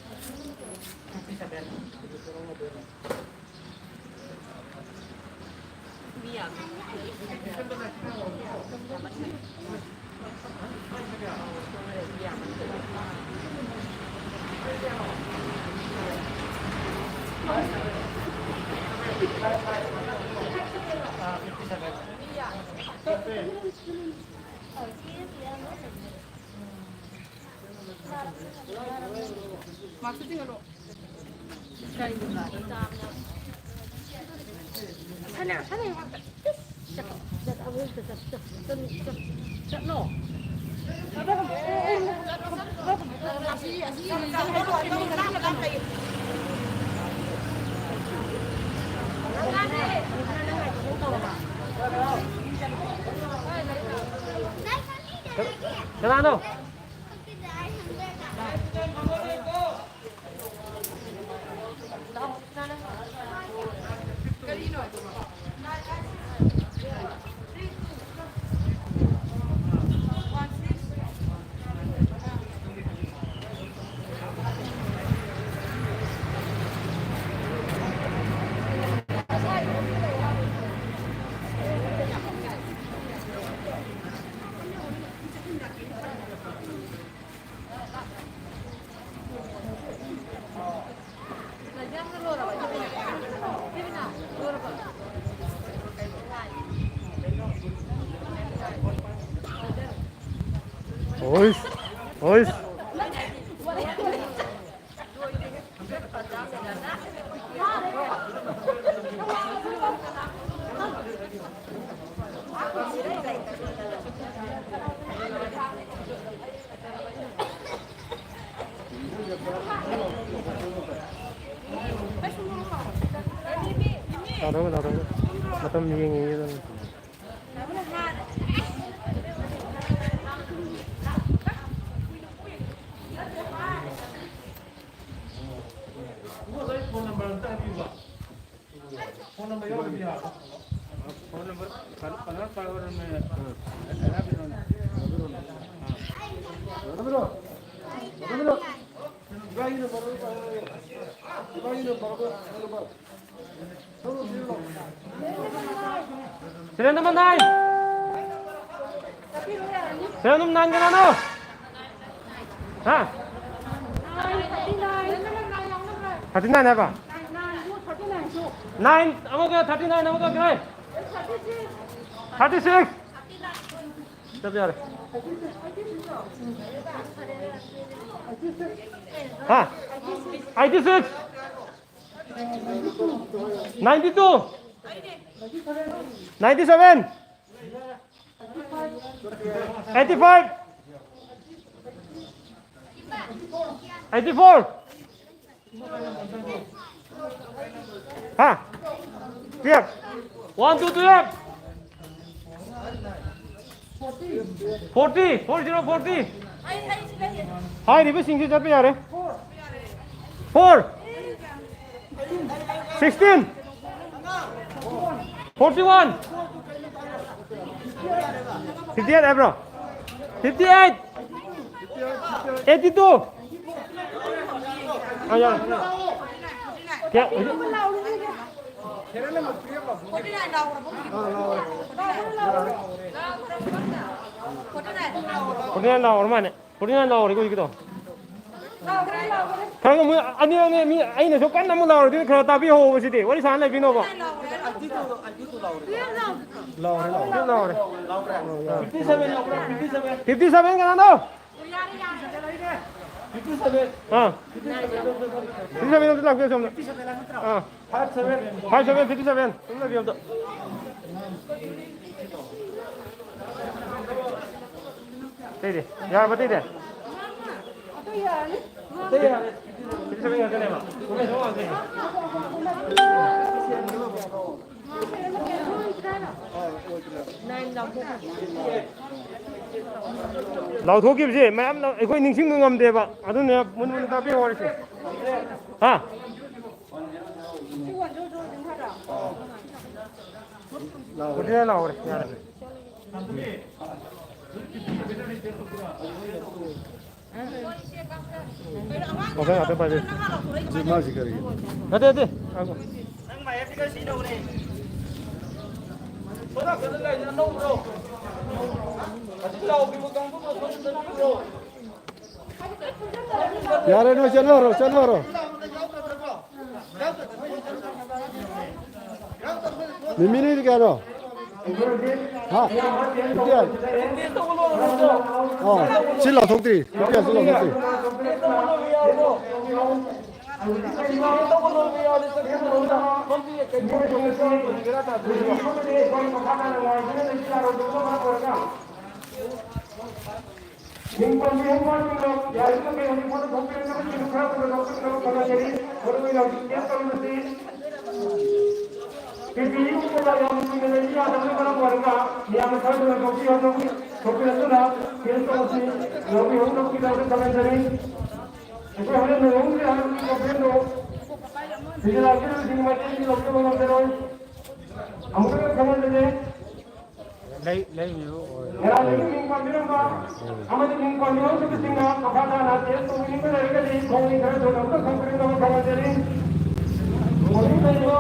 ꯀꯅꯥꯅꯣ? ꯍꯣꯏꯁ, ꯍꯣꯏꯁ꯫ ꯇꯥꯊꯣꯛꯑꯣ, ꯇꯥꯊꯣꯛꯑꯣ꯫ ꯃꯇꯝ ꯌꯦꯡꯉꯤꯉꯩꯗ꯫ ꯏꯕꯨꯡꯉꯣ, ꯅꯣꯏ ꯐꯣꯟ ꯅꯝꯕꯔ ꯑꯝꯇ ꯍꯥꯏꯕꯤꯌꯨꯕ꯫ ꯐꯣꯟ ꯅꯝꯕꯔ ꯌꯥꯎꯗ꯭ꯔꯗꯤ ꯌꯥꯔꯣꯏ꯫ ꯐꯣꯟ ꯅꯝꯕꯔ ꯀꯩꯅꯣ, ꯀꯩꯅꯣ ꯇꯧꯔꯝꯃꯦ꯫ ꯏꯕꯥꯏꯒꯤ ꯅꯝꯕꯔ ꯑꯝꯇ ꯄꯥꯏꯔꯛꯑꯣ꯫ ꯏꯕꯥꯏꯒꯤ ꯅꯝꯕꯔ ꯑꯝꯇ ꯄꯥꯏꯔꯛꯑꯣ꯫ Serial number nine. Serial number nine ꯀꯅꯥꯅꯣ? ꯍꯥ? Thirty nine ꯍꯥꯏꯕ? Nine ꯑꯃꯒ thirty nine ꯑꯃꯒ ꯀꯔꯤ? Thirty six. ꯆꯠꯄ ꯌꯥꯔꯦ꯫ ꯍꯥ? Eighty six. Ninety two. Ninety seven. Eighty five. Eighty four. ꯍꯥ? Twelve. One, two, twelve. Forty, four zero forty. ꯍꯥꯏꯔꯤꯕꯁꯤꯡꯁꯤ ꯆꯠꯄ ꯌꯥꯔꯦ꯫ Four. Sixteen. Forty one. Fifty eight ꯍꯥꯏꯕ꯭ꯔꯣ? Fifty eight. Eighty two. ꯑꯥ, ꯌꯥꯔꯦ꯫ ꯀꯌꯥ? Forty nine ꯂꯥꯎꯔ ꯃꯥꯅꯦ꯫ Forty nine ꯂꯥꯎꯔꯦꯀꯣ ꯍꯧꯖꯤꯛꯀꯤꯗꯣ꯫ ꯈꯔ ꯃꯣꯏ ꯑꯅꯤ ꯑꯅꯤ ꯃꯤ ꯑꯩꯅꯁꯨ ꯀꯟꯅ ꯑꯃꯨꯛ ꯂꯥꯎꯔꯗꯤ ꯈꯔ ꯇꯥꯕꯤꯍꯧꯕ ꯁꯤꯗꯤ꯫ ꯋꯥꯔꯤ ꯁꯥꯟꯅ ꯂꯩꯕꯤꯅꯣꯕ꯫ ꯂꯥꯎꯔꯦ, ꯂꯥꯎꯔꯦ꯫ ꯂꯥꯎꯔꯦ꯫ ꯐꯤꯐꯇꯤ ꯁꯚꯦꯟ ꯌꯥꯎꯕ꯭ꯔꯥ? Fifty seven. ꯐꯤꯐꯇꯤ ꯁꯚꯦꯟ ꯀꯅꯥꯅꯣ? Fifty seven. ꯑꯥ꯫ ꯐꯤꯐꯇꯤ ꯁꯚꯦꯟ ꯑꯝꯇ ꯂꯥꯛꯄꯤꯌꯨ ꯁꯣꯝꯗ꯫ ꯑꯥ꯫ Five seven. Five seven, fifty seven. ꯁꯣꯝꯗ ꯂꯥꯛꯄꯤꯌꯨ ꯑꯝꯇ꯫ ꯑꯇꯩꯗꯤ? ꯌꯥꯔꯕ ꯑꯇꯩꯗꯤ? ꯑꯇꯩ ꯌꯥꯔꯦ꯫ ꯐꯤꯐꯇꯤ ꯁꯚꯦꯟ ꯉꯥꯛꯇꯅꯦꯕ꯫ ꯂꯥꯎꯊꯣꯛꯈꯤꯕꯁꯦ ꯃꯌꯥꯝ ꯂꯥꯎ-, ꯑꯩꯈꯣꯏ ꯅꯤꯡꯁꯤꯡꯕ ꯉꯝꯗꯦꯕ꯫ ꯑꯗꯨꯅ ꯃꯨꯟꯅ ꯃꯨꯟꯅ ꯇꯥꯕꯤꯌꯨ ꯋꯥꯔꯤꯁꯦ꯫ ꯍꯥ? ꯂꯥꯎꯔꯦ, ꯂꯥꯎꯔꯦ, ꯌꯥꯔꯦ꯫ ꯋꯥꯈꯜ ꯉꯥꯛꯇ ꯄꯥꯏꯕꯤꯌꯨ꯫ ꯁꯤ ꯃꯥꯁꯤ ꯀꯔꯤꯒꯤꯅꯣ? ꯅꯠꯇꯦ, ꯅꯠꯇꯦ꯫ ꯉꯥꯏꯈꯣ꯫ ꯌꯥꯔꯦ, ꯅꯣꯏ ꯆꯠꯅꯔꯣ, ꯆꯠꯅꯔꯣ꯫ ꯃꯤꯃꯤꯅꯤꯗꯤ ꯀꯌꯥꯅꯣ? ꯍꯥ? Fifty eight. ꯑꯥ, ꯁꯤ ꯂꯥꯎꯊꯣꯛꯇ꯭ꯔꯤ꯫ ꯐꯤꯐꯇꯤ ꯑꯥꯏꯠ ꯁꯤ ꯂꯥꯎꯊꯣꯛꯇ꯭ꯔꯤ꯫ ꯃꯤꯡ ꯄꯟꯕꯤꯔꯝꯕꯁꯤꯡꯗꯣ ꯌꯥꯔꯤꯕꯃꯈꯩ ꯍꯧꯖꯤꯛ ꯐꯥꯎꯗ ꯊꯣꯛꯄꯤꯔꯛꯇꯕꯁꯤꯡꯗꯨ ꯈꯔ ꯊꯨꯅ ꯂꯧꯁꯤꯟꯅꯕ ꯈꯪꯍꯟꯖꯔꯤ꯫ ꯃꯔꯨꯑꯣꯏꯅ ꯍꯧꯖꯤꯛ ꯇꯦꯁ ꯇꯧꯔꯤꯕꯁꯤ ꯄꯤ ꯄꯤ ꯏꯒꯨꯝꯕꯗ ꯌꯥꯝꯅ ꯀꯨꯏꯅ ꯂꯩꯕ ꯌꯥꯗꯕꯅ ꯃꯔꯝ ꯑꯣꯏꯔꯒ ꯃꯌꯥꯝꯅ ꯈꯔ ꯊꯨꯅ ꯊꯣꯛꯄꯤꯔꯛꯇꯨ-, ꯊꯣꯛꯄꯤꯔꯛꯇꯨꯅ ꯇꯦꯁ ꯇꯧꯕꯁꯤ ꯂꯧꯕꯤꯍꯧꯅꯕꯒꯤꯗꯃꯛꯇ ꯈꯪꯍꯟꯖꯔꯤ꯫ ꯑꯩꯈꯣꯏ ꯍꯣꯔꯦꯟ ꯂꯨꯍꯣꯡꯗ꯭ꯔꯦ ꯍꯥꯏꯕꯒꯤ ꯀꯝꯄ꯭ꯂꯦꯟꯗꯣ ꯚꯤꯖꯤꯂꯥꯟꯁꯀꯤ ꯃꯥꯏꯀꯩꯗꯒꯤ ꯂꯧꯖꯕ ꯉꯝꯖꯔꯣꯏ꯫ ꯑꯃꯨꯛꯇꯪꯒ ꯈꯪꯍꯟꯖꯒꯦ꯫ ꯂꯩ, ꯂꯩꯔꯤꯕ ꯑꯣꯏꯔꯣ꯫ ꯃꯦꯔꯥ ꯂꯩꯕ ꯃꯤꯡ ꯄꯟꯕꯤꯔꯝꯕ ꯑꯃꯗꯤ ꯃꯤꯡ ꯄꯟꯕꯤꯔꯝꯗꯕꯁꯤꯡꯅ ꯃꯈꯥ ꯇꯥꯅ ꯇꯦꯁ ꯇꯧꯕꯤꯅꯤꯡꯕ ꯂꯩꯔꯒꯗꯤ ꯈꯣꯡꯒꯤ ꯈꯔ ꯊꯨꯅ ꯑꯃꯨꯛꯇ ꯊꯝꯕꯤꯔꯝꯅꯕ ꯈꯪꯍꯟꯖꯔꯤ꯫ ꯍꯧꯖꯤꯛ ꯂꯩꯔꯤꯕ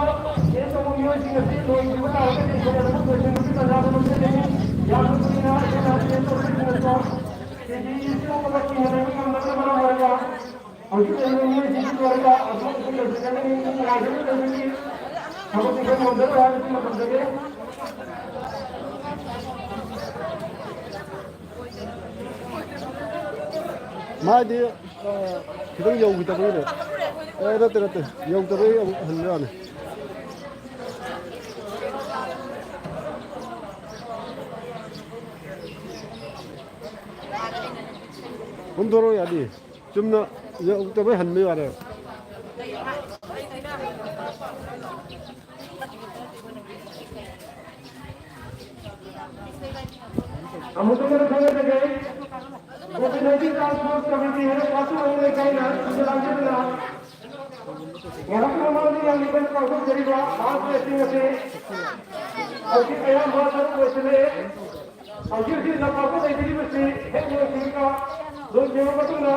ꯇꯦꯁ ꯇꯧꯕ ꯃꯤꯑꯣꯏꯁꯤꯡ ꯑꯁꯤ ꯂꯣꯏꯗ꯭ꯔꯤꯕ ꯇꯥꯔꯒꯗꯤ ꯊꯨꯅ ꯑꯗꯨꯝ ꯂꯣꯏꯁꯤꯟꯕꯒꯤ ꯇꯥꯟꯖꯥꯗꯨ ꯂꯧꯖꯒꯅꯤ꯫ ꯌꯥꯝꯅ ꯀꯨꯏꯅ ꯑꯩꯈꯣꯏꯅ ꯇꯦꯁ ꯇꯧꯕ ꯃꯤꯁꯤꯡ ꯑꯗꯨ ꯀꯦ ꯖꯤ ꯂꯤꯁꯤꯡ ꯑꯃꯒ ꯀꯨꯟ ꯂꯩꯕ ꯉꯝꯗꯕꯅ ꯃꯔꯝ ꯑꯣꯏꯔꯒ ꯍꯧꯖꯤꯛ ꯂꯩꯔꯤꯕ ꯃꯤꯑꯣꯏꯁꯤꯡꯁꯤ ꯂꯣꯏꯔꯒ ꯑꯗꯨꯝ ꯑꯩꯈꯣꯏ ꯂꯣꯏꯁꯤꯟꯒꯅꯤ꯫ ꯄꯨꯡ ꯀꯌꯥꯗ ꯂꯣꯏꯁꯤꯟꯒꯅꯤ? ꯊꯕꯛꯁꯤ ꯈꯔ ꯉꯝꯖꯔꯣꯏ ꯍꯥꯏꯕꯁꯤ ꯃꯇꯝꯗꯒꯤ꯫ ꯃꯥꯗꯤ, ꯑ, ꯈꯤꯇꯪ ꯌꯧꯈꯤꯗꯕꯒꯤꯅꯦ꯫ ꯑꯦ, ꯅꯠꯇꯦ, ꯅꯠꯇꯦ, ꯌꯧꯗꯕꯒꯤ ꯑꯃꯨꯛ ꯍꯟꯕ ꯌꯥꯅꯤ꯫ ꯀꯨꯝꯊꯣꯔꯛꯑꯣ ꯌꯥꯅꯤ꯫ ꯆꯨꯝꯅ ꯌꯧꯗꯕꯩ ꯍꯟꯕꯩ ꯋꯥꯅꯦ꯫ ꯑꯃꯨꯛꯇꯪꯒ ꯈꯪꯅꯖꯒꯦ꯫ Covid nineteen task force committee ꯍꯥꯏꯅ ꯄꯥꯠꯁꯨ ꯑꯣꯏꯅ ꯂꯩꯀꯥꯏꯅ ꯁꯤꯟꯖ ꯂꯥꯡꯖꯗꯨꯅ ꯉꯥꯏꯍꯥꯛꯀꯤ ꯃꯃꯥꯡꯗ ꯌꯥꯝꯅ ꯀꯟꯅ ꯄꯥꯡꯊꯣꯛꯆꯔꯤꯕ ꯃꯥꯔꯆ ꯐꯦꯁꯇꯤꯡ ꯑꯁꯤ ꯍꯧꯖꯤꯛ ꯑꯌꯥꯝꯕ ꯁꯔꯨꯛ ꯂꯣꯏꯁꯤꯜꯂꯛꯑꯦ꯫ ꯍꯧꯖꯤꯛ ꯍꯧꯖꯤꯛ ꯂꯝꯄꯥꯛꯇ ꯂꯩꯕꯤꯔꯤꯕꯁꯤ ꯍꯦꯛ ꯂꯣꯏꯈꯤꯕꯒ, ꯂꯣꯏꯈꯤꯕ ꯃꯇꯨꯡꯗ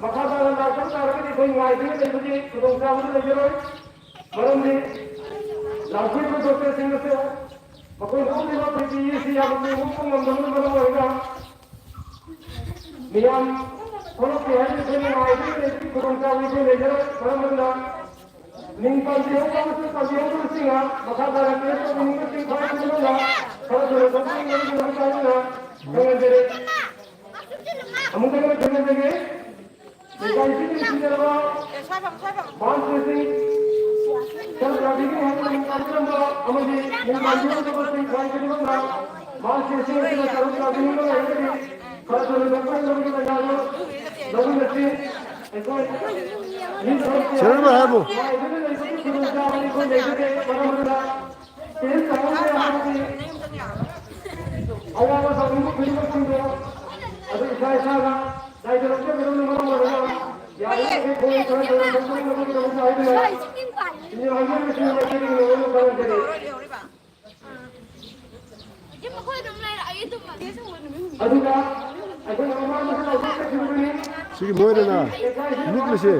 ꯃꯈꯥ ꯇꯥꯅ ꯂꯥꯛꯇꯕ ꯇꯥꯔꯒꯗꯤ ꯑꯩꯈꯣꯏ ꯉꯥꯏꯗꯨꯅ ꯂꯩꯕꯒꯤ ꯈꯨꯗꯣꯡꯆꯥꯕꯗꯨ ꯂꯩꯖꯔꯣꯏ꯫ ꯃꯔꯝꯗꯤ ꯂꯥꯛꯄꯤꯔꯤꯕ ꯗꯣꯛꯇꯔꯁꯤꯡ ꯑꯁꯤ ꯃꯈꯣꯏꯅ ꯎꯠꯂꯤꯕ ꯄ꯭ꯔꯤꯊꯤꯕꯤ ꯑꯁꯤ ꯌꯥꯝꯅ ꯂꯨꯕ ꯉꯝꯗꯕꯅ ꯃꯔꯝ ꯑꯣꯏꯔꯒ ꯃꯤꯌꯥꯝ ꯊꯣꯛꯂꯛꯇꯦ ꯍꯥꯏꯗꯨꯅ ꯑꯩꯈꯣꯏꯅ ꯉꯥꯏꯗꯨꯅ ꯂꯩꯕꯒꯤ ꯈꯨꯗꯣꯡꯆꯥꯕ ꯑꯩꯈꯣꯏ ꯂꯩꯖꯔꯣꯏ꯫ ꯃꯔꯝ ꯑꯗꯨꯅ ꯃꯤꯡ ꯄꯟꯕꯤꯍꯧꯗꯕꯁꯨ ꯄꯟꯕꯤꯍꯧꯗꯕꯁꯤꯡꯅ ꯃꯈꯥ ꯇꯥꯅ ꯀꯦꯁ ꯇꯧꯕꯤꯅꯤꯡꯕꯁꯤꯡ ꯐꯥꯎꯕꯤꯗꯨꯅ ꯈꯔ ꯊꯨꯅ ꯆꯠꯊꯣꯛꯅꯕꯒꯤꯗꯃꯛꯇ ꯍꯥꯏꯗꯨꯅ ꯈꯪꯍꯟꯖꯔꯤ꯫ ꯑꯃꯨꯛꯇꯪꯒ ꯈꯪꯍꯟꯖꯒꯦ꯫ ꯂꯩꯀꯥꯏꯁꯤꯒꯤ ꯁꯤꯟꯖꯔꯕ ꯃꯥꯔꯆ ꯐꯦꯁꯇꯤꯡ ꯁꯦꯜꯐ ꯒꯥꯔꯗꯦꯟꯒꯤ ꯍꯥꯏꯗꯨꯅ ꯃꯤꯡ ꯄꯟꯕꯤꯔꯝꯕ ꯑꯃꯗꯤ ꯃꯤꯡ ꯄꯟꯕꯤꯍꯧꯗꯕꯁꯤꯡ ꯈ꯭ꯋꯥꯏ ꯈꯨꯗꯤꯡꯃꯛꯅ ꯃꯥꯔꯆ ꯐꯦꯁꯇꯤꯡ ꯑꯁꯤꯗ ꯁꯔꯨꯛ ꯌꯥꯕꯤꯅꯤꯡꯕ ꯂꯩꯔꯒꯗꯤ ꯈꯔ ꯊꯨꯅ ꯂꯧꯁꯤꯟꯅꯕꯒꯤ ꯇꯥꯟꯖꯥꯗꯨ ꯂꯧꯃꯤꯟꯅꯁꯤ꯫ ꯑꯩꯈꯣꯏ ꯃꯤ ꯁꯔꯨꯛ ꯁꯦꯟꯅꯕ ꯍꯥꯏꯕꯨ꯫ ꯅꯨꯡꯉꯥꯏꯗꯨꯅ ꯂꯩꯕꯒꯤ ꯈꯨꯗꯣꯡꯆꯥꯕ ꯑꯩꯈꯣꯏ ꯂꯩꯖꯗꯦ꯫ ꯃꯔꯝ ꯑꯗꯨꯅ ꯇꯦꯁ ꯇꯧꯍꯧꯗꯦ ꯍꯥꯏꯕꯒꯤ ꯑꯋꯥꯕ ꯇꯧꯅꯤꯡꯕ ꯈꯨꯗꯤꯡꯃꯛꯁꯤꯡꯗꯣ ꯑꯗꯨ ꯏꯁꯥ ꯏꯁꯥꯅ ꯗꯥꯏꯇ ꯂꯧꯖꯒꯗꯕꯅ ꯃꯔꯝ ꯑꯣꯏꯔꯒ ꯌꯥꯔꯤꯕꯃꯈꯩ ꯈꯣꯡ ꯈꯔ ꯊꯨꯅ ꯂꯧꯊꯣꯛꯅꯕꯒꯤꯗꯃꯛꯇ ꯍꯥꯏꯗꯨꯅ ꯏꯟꯗꯤꯔꯥ ꯒꯥꯟꯙꯤ ꯃꯁꯤꯡ ꯃꯥꯏꯀꯩꯗꯒꯤ ꯅꯉꯣꯟꯗ ꯈꯪꯍꯟꯖꯔꯤ꯫ ꯑꯗꯨꯒ ꯑꯩꯈꯣꯏꯅ ꯃꯃꯥꯡꯗꯁꯨ ꯂꯥꯎꯊꯣꯛꯆꯈꯤꯕꯗꯨꯅꯤ꯫ ꯁꯤꯒꯤ ꯃꯣꯏꯅꯅ ꯃꯤꯠ ꯑꯁꯦ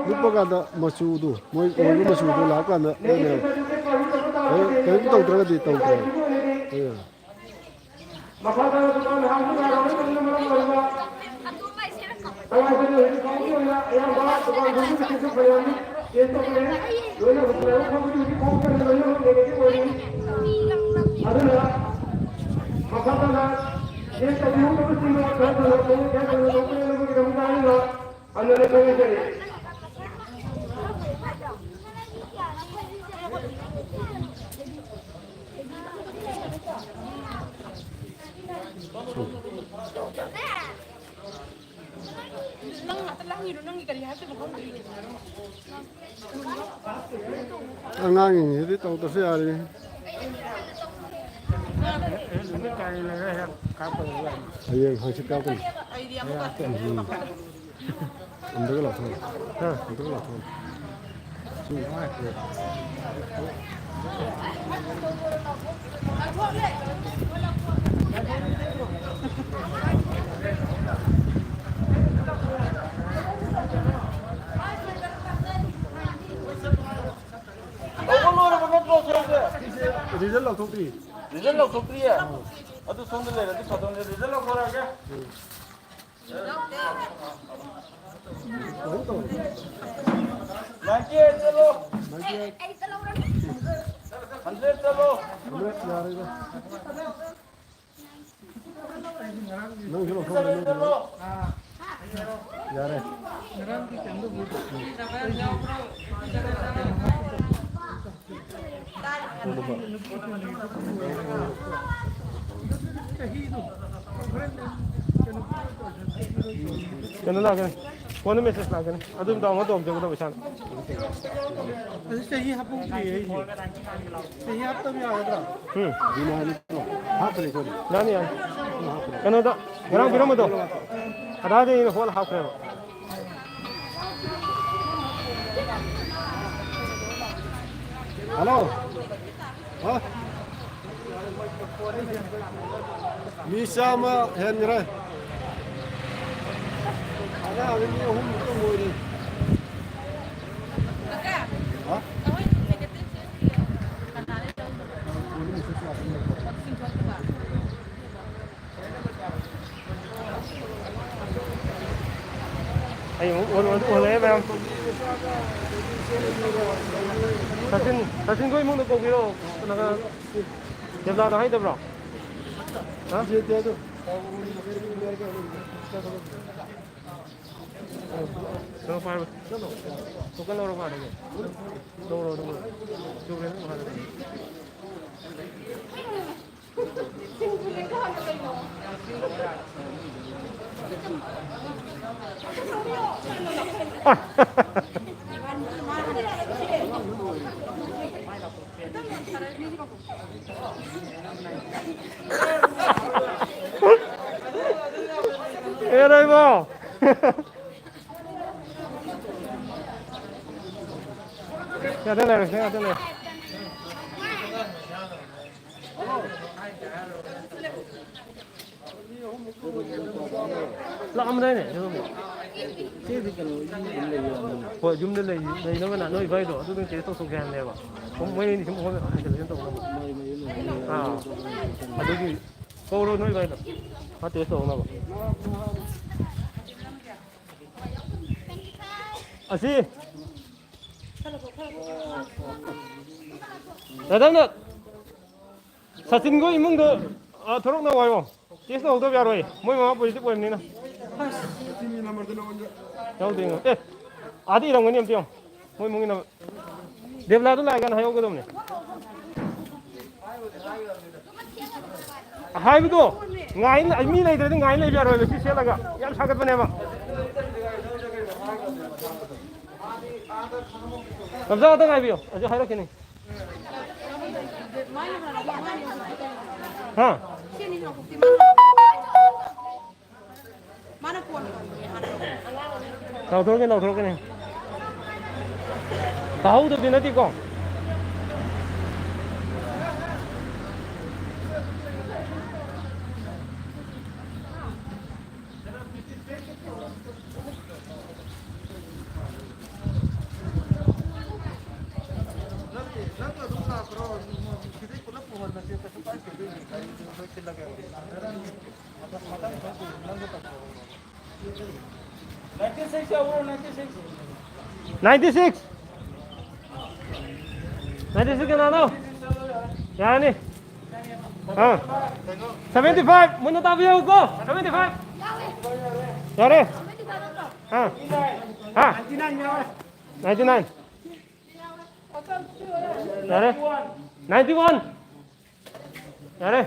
ꯃꯤꯠꯄ ꯀꯥꯟꯗ ꯃꯆꯨꯗꯣ, ꯃꯣꯏ ꯑꯣꯏꯕ ꯃꯆꯨꯗꯣ ꯂꯥꯛꯄ ꯀꯥꯟꯗ ꯑꯩꯅ ꯀꯔꯤꯝ ꯇꯧꯗ꯭ꯔꯒꯗꯤ ꯇꯧꯗ꯭ꯔꯦ꯫ ꯑꯩꯅ ꯃꯈꯥ ꯇꯥꯅ ꯗꯨꯀꯥꯟ ꯍꯥꯡꯕ ꯌꯥꯔꯣꯏꯗꯕꯅ ꯃꯔꯝ ꯑꯣꯏꯔꯒ ꯇꯉꯥꯏꯐꯗꯅ ꯍꯧꯖꯤꯛ ꯐꯥꯎꯒꯤ ꯑꯣꯏꯅ ꯑꯌꯥꯝꯕ ꯗꯨꯀꯥꯟ ꯐꯝꯕꯁꯤꯡꯁꯨ ꯐꯅꯌꯥꯝ ꯇꯦꯁ ꯇꯧꯈ꯭ꯔꯦ꯫ ꯂꯣꯏꯅ ꯍꯨꯟꯗꯣꯛꯑꯦ꯫ ꯐꯪꯕꯗꯤ ꯍꯧꯖꯤꯛ ꯐꯥꯎꯕ ꯀꯔꯤ ꯂꯣꯏꯅꯃꯛ ꯅꯦꯒꯦꯇꯤꯚ ꯑꯣꯏꯔꯤ꯫ ꯑꯗꯨꯅ ꯃꯈꯥ ꯇꯥꯅ ꯇꯦꯁ ꯇꯧꯕꯤꯍꯧꯗꯕꯁꯤꯡꯗꯣ ꯈꯔ ꯊꯨꯅ ꯇꯧꯕꯤꯌꯨ꯫ ꯇꯦꯁ ꯇꯧꯕꯤꯍꯧꯗꯕꯒꯤꯗꯃꯛꯇ ꯑꯩꯅ ꯍꯟꯅ ꯍꯟꯅ ꯈꯪꯍꯟꯖꯔꯤ꯫ ꯅꯪ ꯉꯥꯛꯇ ꯂꯥꯡꯉꯤꯔꯣ? ꯅꯪꯒꯤ ꯀꯔꯤ ꯍꯥꯏꯗꯣꯏꯅꯣ ꯈꯪꯗ꯭ꯔꯤꯅꯦ꯫ ꯑꯉꯥꯡꯁꯤꯡꯁꯤꯗꯤ ꯇꯧꯗ꯭ꯔꯁꯨ ꯌꯥꯔꯦ꯫ ꯍꯌꯦꯡ ꯍꯪꯆꯤꯠ ꯀꯥꯞꯀꯅꯤ꯫ ꯑꯩꯗꯤ ꯑꯃꯨꯛꯀ ꯎꯝ꯫ ꯑꯝꯇꯒ ꯂꯧꯊꯣꯛꯑꯣ꯫ ꯍꯥ? ꯑꯝꯇꯒ ꯂꯧꯊꯣꯛꯑꯣ꯫ ꯇꯧꯕ ꯂꯣꯏꯔꯕ ꯅꯠꯇ꯭ꯔꯣ, ꯁꯦ? ꯔꯤꯖꯜ ꯂꯧꯊꯣꯛꯇ꯭ꯔꯤ꯫ ꯔꯤꯖꯜ ꯂꯧꯊꯣꯛꯇ꯭ꯔꯤꯌꯦ? ꯑꯗꯨ ꯁꯣꯝꯗ ꯂꯩꯔꯗꯤ ꯐꯗꯧꯅꯦ꯫ ꯔꯤꯖꯜ ꯂꯧꯊꯣꯔꯛꯑꯒꯦ꯫ ꯅꯥꯏꯟꯇꯤ ꯑꯩꯠ ꯆꯠꯂꯣ꯫ ꯍꯟꯗ꯭ꯔꯦꯠ ꯆꯠꯂꯣ꯫ ꯌꯥꯔꯦ꯫ ꯌꯥꯔꯦ꯫ ꯀꯩꯅꯣ ꯂꯥꯛꯀꯅꯤ, ꯐꯣꯟꯗ ꯃꯦꯁꯦꯖ ꯂꯥꯛꯀꯅꯤ, ꯑꯗꯨꯝ ꯗꯥꯎꯟꯂꯣꯗ ꯇꯧꯔꯝ ꯆꯪꯒꯗꯕ ꯏꯁꯥꯅ꯫ ꯑꯗꯨ ꯆꯍꯤ ꯍꯥꯞꯄꯧꯗ꯭ꯔꯤꯌꯦ ꯑꯩꯁꯦ꯫ ꯆꯍꯤ ꯍꯥꯞꯇꯕ ꯌꯥꯒꯗ꯭ꯔꯥ? ꯎꯝ꯫ ꯍꯥꯞꯈ꯭ꯔꯦ ꯑꯩꯈꯣꯏꯗꯤ꯫ ꯌꯥꯅꯤ, ꯌꯥꯅꯤ꯫ ꯀꯩꯅꯣꯗ ꯉꯔꯥꯡ ꯄꯤꯔꯝꯕꯗꯣ, ꯑꯗꯥꯏꯗ ꯑꯩꯅ ꯍꯣꯜ ꯍꯥꯞꯈ꯭ꯔꯦꯕ꯫ ꯍꯜꯂꯣ꯫ ꯍꯥ? ꯃꯤ ꯆꯥꯝꯃ ꯍꯦꯟꯈ꯭ꯔꯦ꯫ ꯑꯉꯥꯡꯗꯤ ꯃꯤ ꯑꯍꯨꯝ ꯃꯨꯛꯇ ꯑꯣꯏꯔꯤ꯫ ꯍꯥ? ꯑꯩ ꯑꯃꯨꯛ ꯑꯣꯟ-, ꯑꯣꯟ-, ꯑꯣꯟꯂꯛꯑꯦ ꯃꯌꯥꯝ꯫ ꯁꯆꯤꯟ, ꯁꯆꯤꯟ ꯈꯣꯏ ꯏꯃꯨꯡꯗ ꯀꯧꯕꯤꯔꯣ꯫ ꯀꯅꯥ ꯀꯅꯥ? ꯗꯦꯕꯂꯥꯗ ꯍꯥꯏꯗꯕ꯭ꯔꯣ? ꯍꯥ? ꯀꯩꯅꯣ ꯄꯥꯏꯔꯣ꯫ ꯇꯣꯀꯟ ꯂꯧꯔꯣ ꯃꯥꯗꯒꯤ꯫ ꯂꯧꯔꯣ ꯑꯗꯨꯒ ꯆꯨꯝꯃꯦ ꯑꯗꯨꯝ ꯍꯥꯏꯔꯣ꯫ ꯑꯦ ꯔꯣꯏꯕꯣ꯫ ꯉꯥꯛꯇꯪ ꯂꯩꯔꯣ, ꯉꯥꯛꯇꯪ ꯂꯩꯔꯣ꯫ ꯂꯥꯛꯑꯝꯗꯥꯏꯅꯦ ꯑꯗꯨꯕꯨ꯫ ꯁꯤꯗꯤ ꯀꯩꯅꯣ ꯌꯨꯝꯗ ꯑꯗꯨꯝ ꯂꯩꯌꯦ꯫ ꯍꯣꯏ, ꯌꯨꯝꯗ ꯂꯩ-, ꯂꯩꯅꯕꯅ ꯅꯣꯏ ꯏꯕꯥꯏꯗꯣ ꯑꯗꯨꯗꯪ ꯇꯦꯁ ꯇꯧꯊꯣꯛꯀꯦ ꯍꯥꯏꯕꯅꯦꯕ꯫ ꯃꯣꯏ ꯑꯅꯤ ꯁꯨꯝ ꯍꯣꯏ ꯍꯥꯏꯖꯤꯜꯂꯁꯤꯅ ꯇꯧꯅꯕ꯫ ꯃꯣꯏ ꯃꯌꯨꯝ ꯂꯩꯌꯦ꯫ ꯑꯥ꯫ ꯑꯗꯨꯒꯤ ꯀꯧꯔꯣ ꯅꯣꯏ ꯏꯕꯥꯏꯗꯣ꯫ ꯃꯥ ꯇꯦꯁ ꯇꯧꯅꯕ꯫ ꯑꯁꯤ꯫ ꯔꯇꯟꯅ ꯁꯆꯤꯟꯒꯤ ꯏꯃꯨꯡꯗꯣ, ꯑ, ꯊꯣꯔꯛꯅꯕ ꯍꯥꯏꯌꯣ꯫ ꯇꯦꯁ ꯇꯧꯍꯧꯗꯕ ꯌꯥꯔꯣꯏ꯫ ꯃꯣꯏ ꯃꯃꯥ ꯄꯣꯖꯤꯇꯤꯚ ꯑꯣꯏꯕꯅꯤꯅ꯫ ꯌꯥꯎꯗꯦ ꯌꯦꯡꯉꯣ꯫ ꯑꯦ, ꯑꯥꯗ ꯏꯔꯝꯒꯅꯤ ꯑꯝꯇ ꯌꯦꯡꯉꯣ꯫ ꯃꯣꯏ ꯏꯃꯨꯡꯒꯤ ꯅꯝꯕꯔ꯫ ꯗꯦꯕꯂꯥꯗꯣ ꯂꯥꯛꯑꯀꯥꯟꯗ ꯍꯥꯏꯍꯧꯒꯗꯕꯅꯦ꯫ ꯍꯥꯏꯕꯗꯣ ꯉꯥꯏ-, ꯃꯤ ꯂꯩꯇ꯭ꯔꯗꯤ ꯉꯥꯏ ꯂꯩꯕ ꯌꯥꯔꯣꯏꯕ ꯁꯤ ꯁꯦꯠꯂꯒ꯫ ꯌꯥꯝ ꯁꯥꯒꯠꯄꯅꯦꯕ꯫ ꯇꯞꯇꯥ ꯑꯝꯇ ꯉꯥꯏꯕꯤꯌꯣ, ꯍꯧꯖꯤꯛ ꯍꯥꯏꯔꯛꯈꯤꯅꯤ꯫ ꯍꯥ? ꯂꯥꯎꯊꯣꯛꯀꯦ, ꯂꯥꯎꯊꯣꯛꯀꯅꯤ꯫ ꯇꯥꯍꯧꯗꯕꯗꯤ ꯅꯠꯇꯦꯀꯣ? ꯅꯪ ꯑꯗꯨꯝ ꯂꯥꯛꯄ꯭ꯔꯣ? ꯁꯤꯗꯩ ꯄꯨꯂꯞ ꯄꯨꯍꯜꯂꯁꯦ, ꯀꯩꯁꯨ ꯀꯥꯏꯗꯦ꯫ ꯒꯥꯔꯤꯗꯨ ꯂꯣꯏꯁꯤꯜꯂꯒꯦ꯫ ꯃꯊꯪ, ꯃꯊꯪ ꯊꯣꯛꯄ ꯅꯪꯅ ꯇꯧꯊꯣꯛꯑꯣ꯫ ꯅꯥꯏꯟꯇꯤ ꯁꯤꯛꯁ ꯌꯥꯎꯕ꯭ꯔꯣ, ninety six? Ninety six. Ninety six ꯀꯅꯥꯅꯣ? ꯌꯥꯔꯅꯤ꯫ ꯑꯥ꯫ Seventy five. ꯃꯨꯟꯅ ꯇꯥꯕꯤꯌꯨꯀꯣ꯫ Seventy five. ꯌꯥꯔꯦ꯫ ꯑꯥ꯫ ꯑꯥ꯫ Ninety nine. ꯌꯥꯔꯦ꯫ Ninety one. ꯌꯥꯔꯦ꯫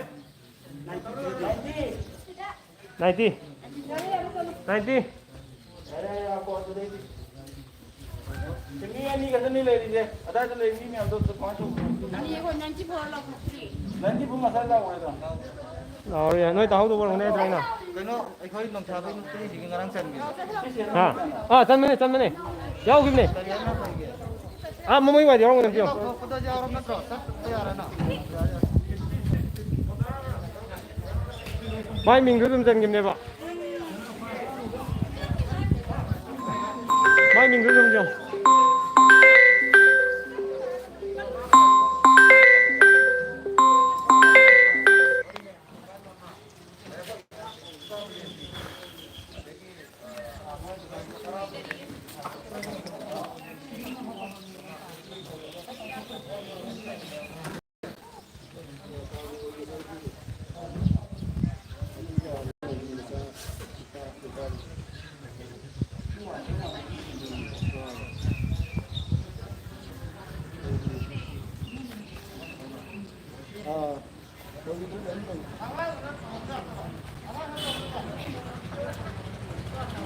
ꯅꯥꯏꯟꯇꯤ꯫ ꯅꯥꯏꯟꯇꯤ꯫ ꯃꯤ ꯑꯅꯤ ꯈꯛꯇꯅꯤ ꯂꯩꯔꯤꯁꯦ꯫ ꯑꯗꯥꯏꯗ ꯂꯩ ꯃꯤ ꯃꯌꯥꯝꯗꯣ ꯑꯝꯇ ꯀꯃꯥꯏꯅ ꯇꯧꯕꯅꯣ? ꯅꯥꯏꯟꯇꯤ ꯐꯣꯔ ꯂꯧꯊꯣꯛꯇ꯭ꯔꯤ꯫ ꯅꯥꯏꯟꯇꯤ ꯐꯣꯔ ꯃꯁꯥ ꯂꯥꯎꯔꯦꯗ꯫ ꯂꯥꯎꯔꯦ꯫ ꯅꯣꯏ ꯇꯥꯍꯧꯗꯕ ꯑꯣꯏꯔꯝꯒꯅꯤ ꯑꯗꯨꯃꯥꯏꯅ꯫ ꯀꯩꯅꯣ, ꯑꯩꯈꯣꯏ ꯅꯣꯡꯁꯥꯕꯩ ꯅꯨꯄꯤꯁꯤꯒꯤ ꯉꯔꯥꯡ ꯆꯟꯕꯤꯗꯣ꯫ ꯍꯥ? ꯑꯥ, ꯆꯟꯕꯅꯦ, ꯆꯟꯕꯅꯦ꯫ ꯌꯥꯎꯈꯤꯕꯅꯦ꯫ ꯀꯔꯤ ꯍꯥꯏꯅ ꯐꯩꯒꯦ? ꯑꯥ, ꯃꯃꯩ ꯋꯥꯏꯗ ꯌꯥꯎꯔꯝꯒꯅꯤ, ꯑꯝꯇ ꯌꯦꯡꯉꯣ꯫ ꯂꯧꯊꯣꯛꯄꯗ ꯌꯥꯎꯔꯕ ꯅꯠꯇ꯭ꯔꯣ? ꯆꯠꯄ ꯌꯥꯔꯦꯅ꯫ ꯃꯥꯏ ꯃꯤꯡꯗꯨ ꯑꯗꯨꯝ ꯆꯟꯈꯤꯕꯅꯦꯕ꯫ ꯃꯥꯏ ꯃꯤꯡꯗꯨ ꯑꯗꯨꯝ ꯆꯟ-,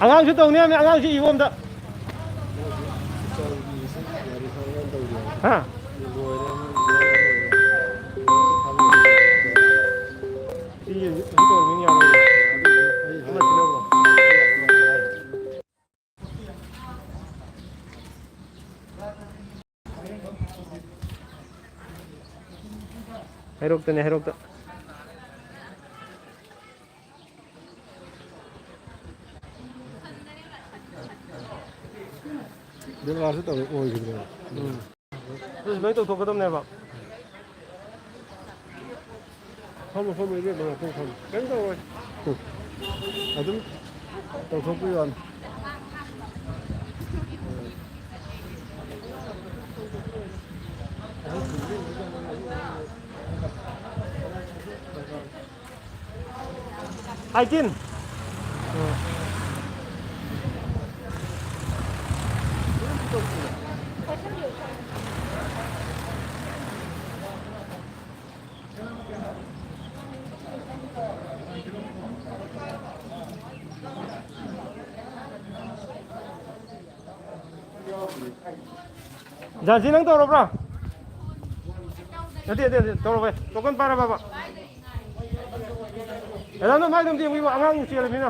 ꯑꯉꯥꯡꯁꯨ ꯇꯧꯅꯤ ꯍꯥꯏꯕꯅꯤ, ꯑꯉꯥꯡꯁꯨ ꯏꯕꯣꯝꯗ꯫ ꯍꯥ? ꯁꯤ ꯌꯦꯡꯁꯤ, ꯁꯤ ꯇꯧꯔꯤꯃꯤꯅ ꯌꯥꯔꯣꯏ꯫ ꯑꯃ ꯁꯤꯟꯅꯕ꯭ꯔꯣ? ꯍꯩꯔꯣꯛꯇꯅꯦ, ꯍꯩꯔꯣꯛꯇ꯫ ꯕꯦꯕꯥꯔꯁꯨ ꯇꯧꯔꯦ, ꯑꯣꯏꯈꯤꯗ꯭ꯔꯦꯕ꯫ ꯎꯝ꯫ ꯑꯗꯨꯁꯨ ꯂꯣꯏ ꯇꯧꯊꯣꯛꯀꯗꯕꯅꯦꯕ꯫ ꯐꯝꯃꯣ, ꯐꯝꯃꯣ, ꯏꯕꯦꯝꯃ, ꯉꯥꯛꯇꯪ ꯐꯝꯃꯣ꯫ ꯀꯩꯝ ꯇꯧꯔꯣꯏ꯫ ꯑꯗꯨꯝ ꯇꯧꯊꯣꯛꯄꯩ ꯋꯥꯅꯤ꯫ ꯑꯩꯠꯇꯤꯟ꯫ ꯖꯥꯟꯁꯤ, ꯅꯪ ꯇꯧꯔꯕ꯭ꯔꯥ? ꯅꯠꯇꯦ, ꯅꯠꯇꯦ, ꯅꯠꯇꯦ, ꯇꯧꯔꯕ꯫ ꯇꯣꯀꯟ ꯄꯥꯏꯔꯕꯕ? ꯃꯦꯗꯥꯝ, ꯅꯪ ꯃꯥꯏꯗꯣ ꯑꯝꯇ ꯌꯦꯡꯕꯤꯌꯨ, ꯑꯉꯥꯡ ꯆꯦꯜꯂꯃꯤꯅ꯫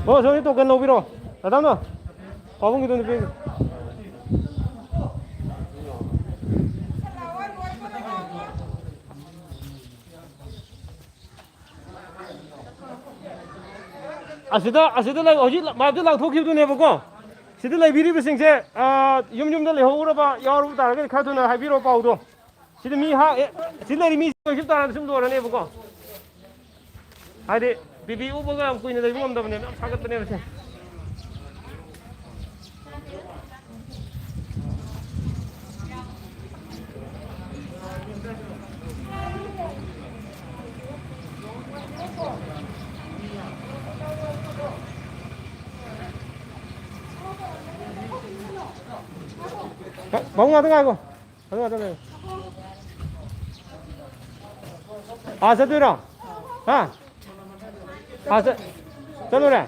ꯍꯣ, ꯁꯣꯝꯒꯤ ꯇꯣꯀꯟ ꯂꯧꯕꯤꯔꯣ꯫ ꯃꯦꯗꯥꯝꯗꯣ, ꯄꯥꯕꯨꯡꯒꯤꯗꯣ ꯅꯨꯄꯤꯒꯤ꯫ ꯑꯁꯤꯗ, ꯑꯁꯤꯗ ꯂꯩ, ꯍꯧꯖꯤꯛ ꯃꯌꯥꯝꯗ ꯂꯥꯎꯊꯣꯛꯈꯤꯕꯗꯨꯅꯦꯕꯀꯣ꯫ ꯁꯤꯗ ꯂꯩꯕꯤꯔꯤꯕꯁꯤꯡꯁꯦ, ꯑꯥ, ꯌꯨꯝ ꯌꯨꯝꯗ ꯂꯩꯍꯧꯔꯕ ꯌꯥꯎꯔꯕ ꯇꯥꯔꯒꯗꯤ ꯈꯔ ꯊꯨꯅ ꯍꯥꯏꯕꯤꯔꯛꯑꯣ ꯄꯥꯎꯗꯣ꯫ ꯁꯤꯗ ꯃꯤ ꯍꯥ-, ꯑꯦ, ꯁꯤ ꯂꯩꯔꯤ ꯃꯤ ꯂꯣꯏꯈꯤꯕ ꯇꯥꯔꯗꯤ ꯁꯨꯝ ꯂꯣꯏꯔꯅꯦꯕꯀꯣ꯫ ꯍꯥꯏꯗꯤ ꯕꯤ ꯄꯤ ꯎꯞꯄꯒ ꯌꯥꯝ ꯀꯨꯏꯅ ꯂꯩꯕ ꯉꯝꯗꯕꯅꯦꯕ, ꯌꯥꯝ ꯁꯥꯒꯠꯄꯅꯦꯕ ꯁꯦ꯫ ꯃꯕꯨꯡ ꯉꯥꯛꯇ ꯉꯥꯏꯈꯣ꯫ ꯑꯗꯨ ꯉꯥꯛꯇ ꯂꯩꯌꯨ꯫ ꯑꯥ ꯆꯠꯇꯣꯏꯔꯣ? ꯍꯥ? ꯑꯥ ꯆꯠ-, ꯆꯠꯂꯨꯔꯦ?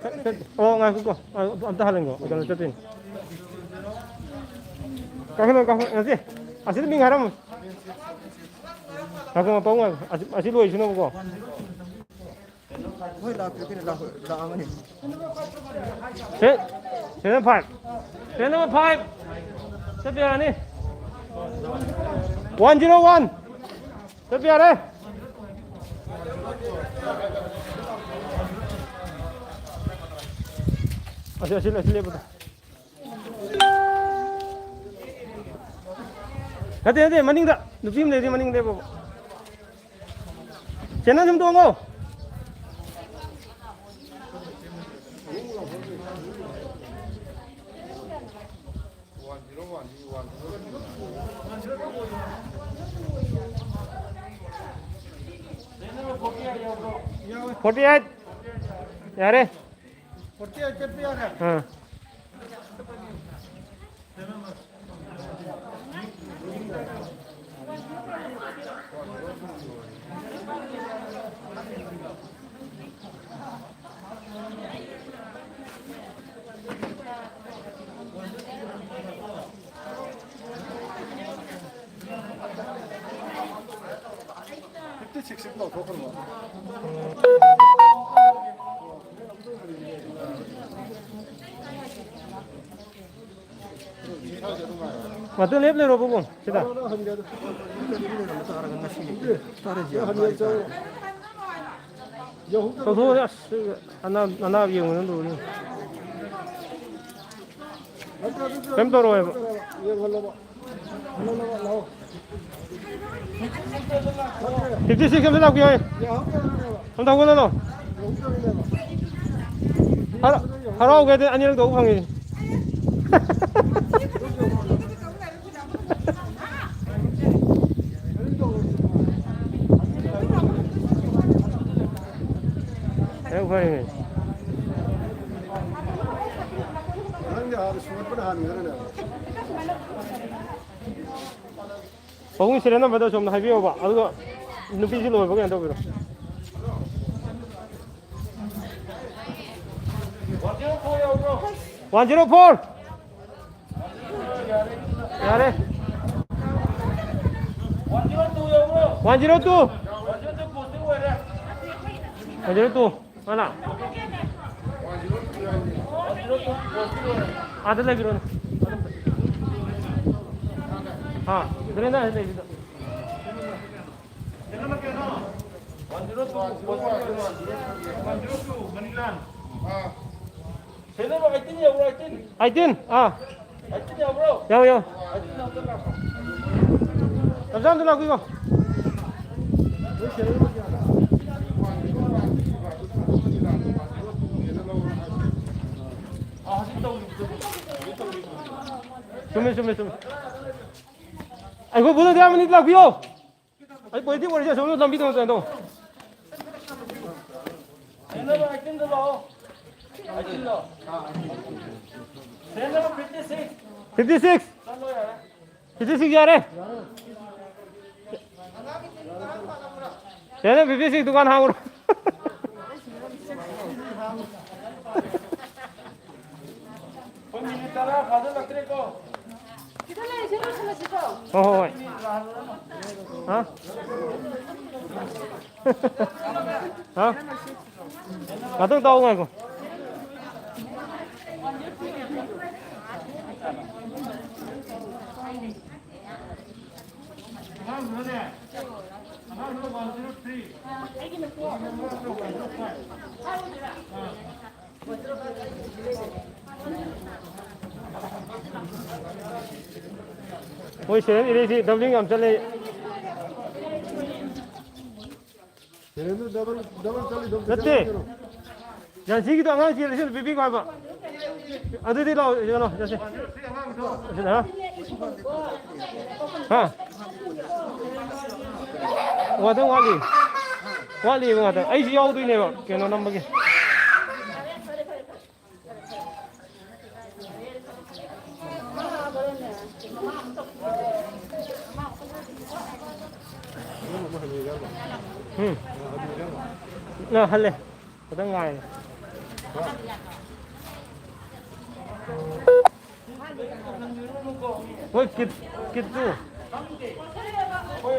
ꯆꯠ-, ꯆꯠ-, ꯑꯣ, ꯉꯥꯏꯈꯣꯀꯣ꯫ ꯑ-, ꯑꯝꯇ ꯍꯜꯍꯟꯈꯣ꯫ ꯀꯩꯅꯣ ꯆꯠꯇꯣꯏꯅꯤ꯫ ꯀꯥꯈꯠꯂꯣ, ꯀꯥꯈꯠꯂꯣ꯫ ꯉꯁꯤ ꯑꯁꯤꯗ ꯃꯤꯡ ꯍꯥꯏꯔꯝꯃꯣ꯫ ꯉꯥꯏꯈꯣ, ꯉꯥꯏꯈꯣ, ꯉꯥꯏꯈꯣ꯫ ꯑꯁꯤ, ꯑꯁꯤ ꯂꯣꯏꯁꯤꯅꯕꯀꯣ꯫ ꯍꯣꯏ, ꯂꯥꯛꯇ꯭ꯔꯤ ꯀꯩꯅꯣ, ꯂꯥꯛ-, ꯂꯥꯛꯑꯝꯃꯅꯤ꯫ ꯁꯦ-, serial number five꯫ Serial number five꯫ ꯆꯠꯄ ꯌꯥꯔꯅꯤ꯫ One zero one. ꯆꯠꯄ ꯌꯥꯔꯦ꯫ ꯑꯁꯤ, ꯑꯁꯤ, ꯑꯁꯤ ꯂꯦꯞꯄꯗꯣ꯫ ꯅꯠꯇꯦ, ꯅꯠꯇꯦ, ꯃꯅꯤꯡꯗ ꯅꯨꯄꯤ ꯑꯃ ꯂꯩꯔꯤ, ꯃꯅꯤꯡꯗ ꯂꯦꯞꯄꯣꯕ꯫ ꯆꯦꯅꯦꯜ ꯁꯨꯝ ꯇꯣꯡꯉꯣ꯫ Forty eight꯫ ꯌꯥꯔꯦ꯫ ꯑꯥ꯫ ꯉꯥꯛꯇꯪ ꯂꯦꯞ ꯂꯩꯔꯣ ꯄꯥꯕꯨꯡ ꯁꯤꯗ꯫ ꯇꯧꯊꯣꯛꯑꯣꯅꯦ꯫ ꯑꯁ, ꯑꯅꯥ-, ꯑꯅꯥꯕ ꯌꯦꯡꯕꯗ ꯂꯨꯔꯤ꯫ ꯀꯩꯝ ꯇꯧꯔꯣꯏꯕ꯫ Fifty six ꯑꯝꯇ ꯂꯥꯛꯄꯤꯌꯣ꯫ ꯑꯝꯇ ꯍꯧꯒꯠꯂꯣ꯫ ꯍꯔꯥꯎ-, ꯍꯔꯥꯎꯒꯦꯗꯤ ꯑꯅꯤꯔꯛ ꯇꯧꯕ ꯐꯪꯉꯤ꯫ ꯍꯦꯛ ꯐꯔꯦꯅꯦ꯫ ꯅꯪꯗꯤ ꯍꯥꯟꯅ ꯁꯨꯒꯠꯄꯅ ꯍꯥꯟꯒꯗ꯭ꯔꯅꯦ? ꯄꯥꯕꯨꯡ serial numberꯗꯣ ꯁꯣꯝꯗ ꯍꯥꯏꯕꯤꯌꯣꯕ, ꯑꯗꯨꯒ ꯅꯨꯄꯤꯁꯤ ꯂꯣꯏꯕ ꯀꯩꯅꯣ ꯇꯧꯕꯤꯔꯣ꯫ One zero four꯫ ꯌꯥꯔꯦ꯫ One zero two꯫ One zero two꯫ ꯃꯥꯅ? ꯑꯥꯗ ꯂꯩꯕꯤꯔꯣꯅꯦ꯫ ꯑꯥ, ꯁꯨꯔꯦꯟꯗ꯭ꯔ ꯂꯩꯕꯤꯗꯣ꯫ One zero two, one zero two, ꯃꯅꯤꯂꯥꯟ꯫ ꯁꯦꯟꯅꯕ ꯑꯩꯠꯇꯤꯟ ꯌꯧꯕ꯭ꯔꯣ, ꯑꯩꯠꯇꯤꯟ? ꯑꯩꯠꯇꯤꯟ, ꯑꯥ꯫ ꯑꯩꯠꯇꯤꯟ ꯌꯧꯕ꯭ꯔꯣ? ꯌꯥꯎ, ꯌꯥꯎ꯫ ꯑꯩꯠꯇꯤꯟ ꯌꯧꯗꯕ꯭ꯔꯣ? ꯆꯞ ꯆꯥꯅ ꯂꯥꯛꯄꯤꯌꯣ꯫ ꯑꯥ, ꯍꯧꯖꯤꯛ ꯇꯧꯔꯤꯕꯗꯣ꯫ ꯆꯨꯝꯃꯦ, ꯆꯨꯝꯃꯦ, ꯆꯨꯝꯃꯦ꯫ ꯑꯩꯈꯣꯏ ꯕꯨꯙ ꯗꯌꯥꯃꯅꯤ ꯂꯥꯛꯄꯤꯌꯣ꯫ ꯑꯩ positive ꯑꯣꯏꯔꯤꯁꯦ ꯑꯁꯣꯝꯗ ꯂꯝꯕꯤꯗ ꯉꯥꯛꯇ ꯇꯧ꯫ ꯁꯦꯟꯅꯕ ꯑꯩꯠꯇꯤꯟꯗ ꯂꯥꯛꯑꯣ꯫ ꯑꯩꯠꯇꯤꯟꯗꯣ꯫ ꯁꯦꯟꯅꯕ fifty six꯫ Fifty six꯫ ꯆꯠꯂꯣ ꯌꯥꯔꯦ꯫ Fifty six ꯌꯥꯔꯦ꯫ ꯁꯦꯟꯅꯕ fifty six ꯗꯨꯀꯥꯟ ꯍꯥꯡꯉꯨꯔꯣ꯫ ꯑꯩꯈꯣꯏ ꯃꯤꯅꯤꯠ ꯇꯔꯥ ꯐꯥꯖꯤꯜꯂꯛꯇ꯭ꯔꯦꯀꯣ꯫ ꯈꯤꯇꯪ ꯂꯩꯔꯤꯁꯦ ꯂꯣꯏꯁꯤꯜꯂꯁꯤꯀꯣ꯫ ꯍꯣꯏ, ꯍꯣꯏ, ꯍꯣꯏ꯫ ꯍꯥ? ꯍꯥ? ꯉꯥꯛꯇꯪ ꯇꯥꯎ ꯉꯥꯏꯈꯣ꯫ ꯑꯉꯥꯡꯗꯨꯅꯅꯦ, ꯑꯉꯥꯡꯗꯨꯅ one zero three꯫ ꯃꯣꯏ seven ꯏꯔꯩꯁꯤ doubling ꯌꯥꯝ ꯆꯠꯂꯦ꯫ ꯁꯦꯔꯦꯟꯗ꯭ꯔ double, double ꯆꯠꯂꯤꯗꯣ ꯅꯠꯇꯦ꯫ ꯀꯩꯅꯣ? ꯖꯥꯟꯁꯤꯒꯤꯗꯣ ꯑꯉꯥꯡ ꯆꯦꯜꯂꯁꯤ ꯑꯝꯇ ꯄꯤꯕꯤꯈꯣ ꯍꯥꯏꯕ꯫ ꯑꯗꯨꯗꯤ ꯂꯥꯛꯑꯣ, ꯀꯩꯅꯣ, ꯆꯠꯁꯤ꯫ ꯁꯤꯗ, ꯍꯥ? ꯍꯥ? ꯉꯥꯛꯇꯪ ꯋꯥꯠꯂꯤ꯫ ꯋꯥꯠꯂꯤꯕ ꯉꯥꯛꯇꯪ꯫ ꯑꯩꯁꯨ ꯌꯥꯎꯗꯣꯏꯅꯦꯕ, ꯀꯩꯅꯣ ꯅꯝꯕꯒꯤ꯫ ꯎꯝ꯫ ꯑ, ꯍꯜꯂꯦ꯫ ꯈꯤꯇꯪ ꯉꯥꯏꯔꯦ꯫ ꯍꯣꯏ, ꯀꯤꯠ, ꯀꯤꯠꯇꯨ꯫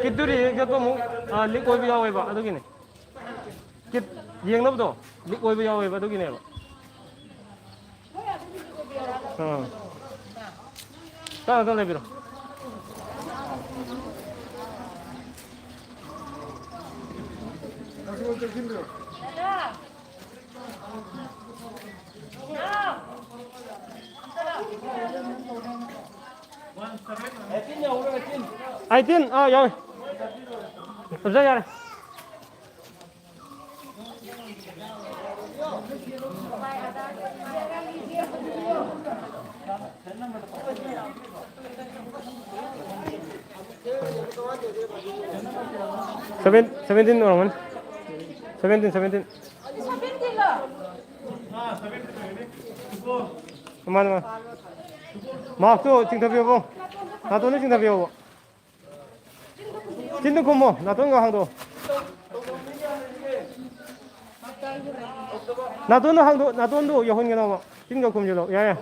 ꯀꯤꯠꯇꯨ reject ꯆꯠꯄ ꯑꯃꯨꯛ, ꯑ, leak ꯑꯣꯏꯕ ꯌꯥꯎꯋꯦꯕ, ꯑꯗꯨꯒꯤꯅꯦ꯫ ꯀꯤꯠ ꯌꯦꯡꯅꯕꯗꯣ leak ꯑꯣꯏꯕ ꯌꯥꯎꯋꯦꯕ, ꯑꯗꯨꯒꯤꯅꯦꯕ꯫ ꯑꯥ꯫ ꯇꯞꯅ ꯇꯞꯅ ꯂꯩꯕꯤꯔꯣ꯫ ꯑꯩꯠꯇꯤꯟ, ꯑꯥ, ꯌꯥꯎꯋꯦ꯫ ꯇꯨꯝꯖ ꯌꯥꯔꯦ꯫ ꯁꯚꯦꯟ, ꯁꯚꯦꯟꯇꯤꯟ ꯑꯣꯏꯔꯝꯒꯅꯤ꯫ Seventeen, seventeen. ꯃꯥꯅꯦ, ꯃꯥꯅꯦ꯫ ꯃꯥꯛꯁꯇꯣ ꯆꯤꯡꯊꯕꯤꯌꯣꯕꯣ꯫ ꯅꯥꯇꯣꯟꯗ ꯆꯤꯡꯊꯕꯤꯌꯣꯕꯣ꯫ ꯆꯤꯟꯗ ꯈꯨꯝꯃꯣ, ꯅꯥꯇꯣꯟꯒ ꯍꯥꯡꯗꯣꯛꯑꯣ꯫ ꯅꯥꯇꯣꯟꯗꯣ ꯍꯥꯡꯗꯣꯛ, ꯅꯥꯇꯣꯟꯗꯣ ꯌꯧꯍꯟꯒꯅꯣꯕ꯫ ꯆꯤꯟꯒ ꯈꯨꯝꯖꯤꯜꯂꯣ꯫ ꯌꯥꯔꯦ꯫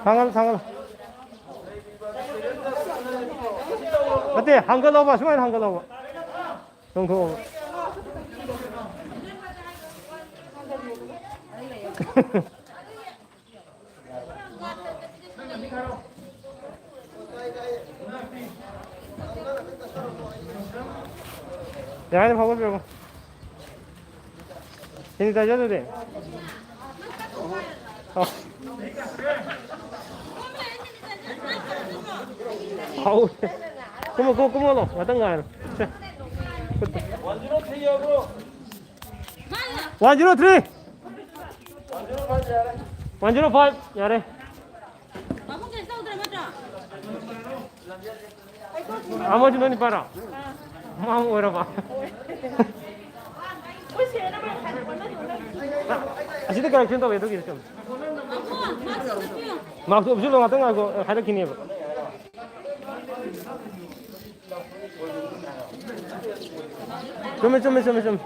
ꯊꯥꯡꯒꯠꯂꯣ, ꯊꯥꯡꯒꯠꯂꯣ꯫ ꯅꯠꯇꯦ, ꯍꯥꯡꯒꯠꯂꯣꯕ, ꯁꯨꯃꯥꯏꯅ ꯍꯥꯡꯒꯠꯂꯣꯕ꯫ ꯆꯣꯡꯊꯣꯛꯑꯣꯕ꯫ ꯌꯥꯔꯦ, ꯐꯥꯎꯒꯠꯄꯤꯔꯣ꯫ ꯁꯦꯅꯤꯇꯥꯏꯖꯔꯗꯨꯗꯤ? ꯑꯣ꯫ ꯍꯧꯔꯦ꯫ ꯀꯨꯝꯃꯣ, ꯀꯨꯝꯃꯣ, ꯀꯨꯝꯃꯣ, ꯉꯥꯛꯇꯪ ꯉꯥꯏꯔꯣ꯫ ꯁꯦ꯫ One zero three. One zero five, ꯌꯥꯔꯦ꯫ ꯑꯃꯁꯨ ꯅꯣꯏ ꯅꯤꯄꯥꯔꯣ? ꯃꯥ ꯑꯃ ꯑꯣꯏꯔꯕ? ꯑꯁꯤꯗ correction ꯇꯧꯋꯦ, ꯑꯗꯨꯒꯤꯗꯤ ꯆꯨꯝꯃꯦ꯫ ꯃꯥꯔꯛꯇꯣ ꯎꯞꯁꯤꯜꯂꯣ, ꯉꯥꯛꯇꯪ ꯉꯥꯏꯈꯣ, ꯍꯥꯏꯔꯛꯈꯤꯅꯦꯕ꯫ ꯆꯨꯝꯃꯦ, ꯆꯨꯝꯃꯦ, ꯆꯨꯝꯃꯦ, ꯆꯨꯝꯃꯦ꯫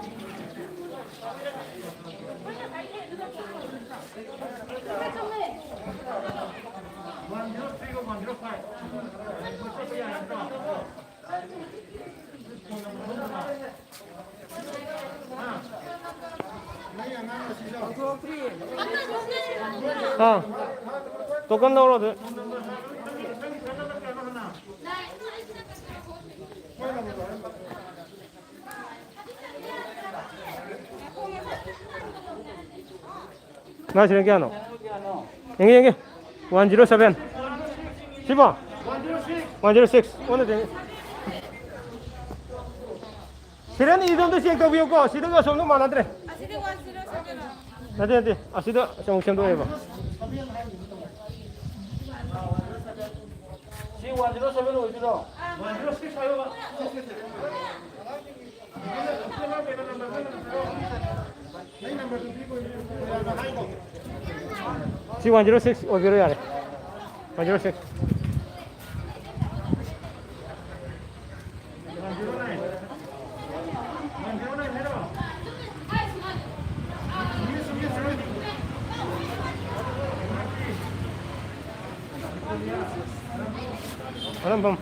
ꯑꯥ, token ꯂꯧꯔꯣ ꯑꯗꯨ꯫ ꯅꯪ ꯁꯤꯅ ꯀꯌꯥꯅꯣ? ꯌꯦꯡꯒꯦ, ꯌꯦꯡꯒꯦ꯫ One zero seven꯫ ꯁꯤꯕꯣ? One zero six꯫ ꯑꯣꯟꯅ ꯇꯩꯅ꯫ ꯁꯤꯔꯦꯟ ꯏꯗꯣ ꯑꯝꯇ ꯆꯦꯛ ꯇꯧꯕꯤꯌꯨꯀꯣ꯫ ꯁꯤꯗꯒ ꯑꯁꯣꯝꯗ ꯃꯥꯟꯅꯗ꯭ꯔꯦ꯫ ꯑꯁꯤꯗꯤ ꯋꯥꯟ ꯖꯤꯔꯣ ꯁꯚꯦꯟ꯫ ꯅꯠꯇꯦ, ꯅꯠꯇꯦ꯫ ꯑꯁꯤꯗ ꯑꯃꯨꯛ ꯁꯦꯝꯗꯣꯛꯑꯦꯕ꯫ ꯁꯤ ꯋꯥꯟ ꯖꯤꯔꯣ ꯁꯚꯦꯟ ꯑꯣꯏꯗꯣꯏꯔꯣ? ꯋꯥꯟ ꯖꯤꯔꯣ ꯁꯤꯛꯁ ꯍꯥꯏꯌꯣꯕ꯫ ꯁꯤ ꯋꯥꯟ ꯖꯤꯔꯣ ꯁꯤꯛꯁ ꯑꯣꯏꯕꯤꯔꯣ ꯌꯥꯔꯦ꯫ One zero six. ꯐꯝ, ꯐꯝ꯫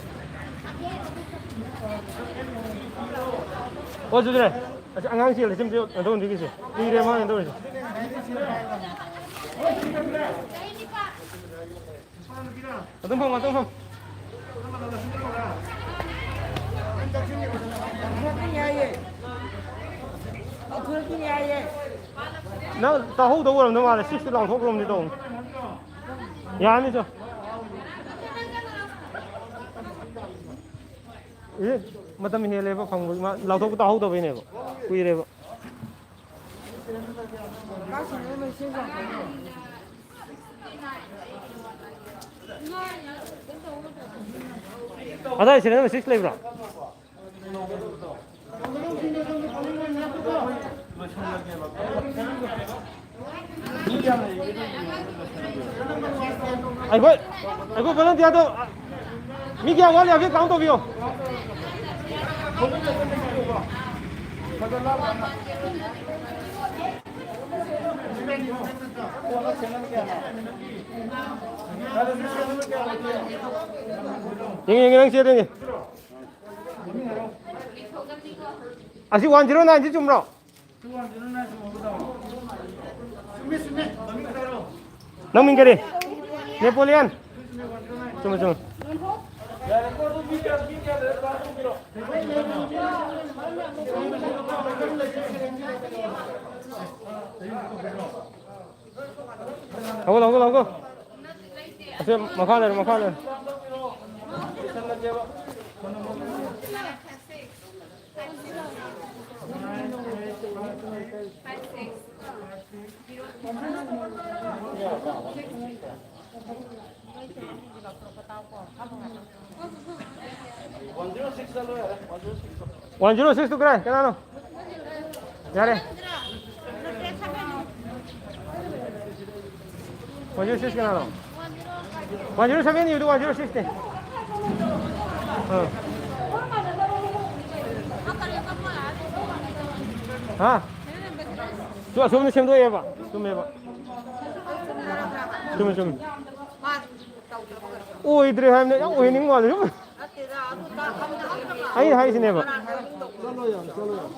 ꯑꯣ, ꯑꯗꯨꯗꯨꯅꯦ꯫ ꯑꯁ, ꯑꯉꯥꯡ ꯆꯦꯜꯂꯦ, ꯁꯤꯝꯁꯨ ꯀꯩꯅꯣ ꯇꯧꯍꯟꯕꯤꯒꯤꯁꯦ꯫ ꯀꯨꯏꯔꯦ ꯃꯥꯅ ꯇꯧꯔꯤꯁꯦ꯫ ꯑꯗꯨꯝ ꯐꯝ, ꯑꯗꯨꯝ ꯐꯝ꯫ ꯅꯪ ꯇꯥꯍꯧꯗꯧ ꯑꯣꯏꯔꯝꯗꯧ ꯃꯥꯜꯂꯦ, ꯁꯤꯛꯁꯇꯨ ꯂꯥꯎꯊꯣꯛꯈ꯭ꯔꯣꯝꯗꯤ ꯇꯧꯕꯅꯤ꯫ ꯌꯥꯅꯤ, ꯆꯣ꯫ ꯑꯦ, ꯃꯇꯝ ꯍꯦꯜꯂꯦꯕ ꯐꯪꯕꯒꯤ, ꯃꯥ ꯂꯥꯎꯊꯣꯛꯄ ꯇꯥꯍꯧꯗꯕꯩꯅꯦꯕ, ꯀꯨꯏꯔꯦꯕ꯫ ꯑꯗꯥꯏ serial number six ꯂꯩꯕ꯭ꯔꯣ? ꯑꯩꯈꯣꯏ, ꯑꯩꯈꯣꯏ volunteerꯗꯣ ꯃꯤ ꯀꯌꯥ ꯋꯥꯠꯂꯤ ꯍꯥꯏꯐꯦꯠ count ꯇꯧꯕꯤꯌꯣ꯫ ꯌꯦꯡꯉꯦ, ꯌꯦꯡꯉꯦ, ꯅꯪ ꯆꯦꯗ ꯌꯦꯡꯉꯦ꯫ ꯑꯁꯤ one zero nine ꯁꯤ ꯆꯨꯝꯕ꯭ꯔꯣ? ꯅꯪ ꯃꯤꯡ ꯀꯔꯤ? ꯅꯦꯄꯣꯂꯤꯌꯟ꯫ ꯆꯨꯝꯃꯦ, ꯆꯨꯝꯃꯦ꯫ ꯀꯣ꯫ ꯑꯁꯤ ꯃꯈꯥ ꯂꯩꯔꯦ, ꯃꯈꯥ ꯂꯩꯔꯦ꯫ One zero six ꯇꯨ ꯀꯗꯥꯏ? ꯀꯅꯥꯅꯣ? ꯌꯥꯔꯦ꯫ One zero six ꯀꯅꯥꯅꯣ? One zero seven ꯏꯕꯗꯨ one zero six ꯅꯦ꯫ ꯑꯥ꯫ ꯍꯥ? ꯇꯨ ꯑꯁꯣꯝꯗ ꯁꯦꯝꯗꯣꯛꯑꯦꯕ꯫ ꯆꯨꯝꯃꯦꯕ꯫ ꯆꯨꯝꯃꯦ, ꯆꯨꯝꯃꯦ꯫ ꯑꯣꯏꯗ꯭ꯔꯦ ꯍꯥꯏꯕꯅꯦ, ꯌꯥꯝ ꯑꯣꯏꯍꯟꯅꯤꯡꯕ ꯃꯥꯜꯂꯦ ꯁꯨꯝ꯫ ꯑꯩꯅ ꯍꯥꯏꯁꯤꯅꯦꯕ꯫ ꯆꯠꯂꯣ ꯌꯥꯔꯦ, ꯆꯠꯂꯣ ꯌꯥꯔꯦ꯫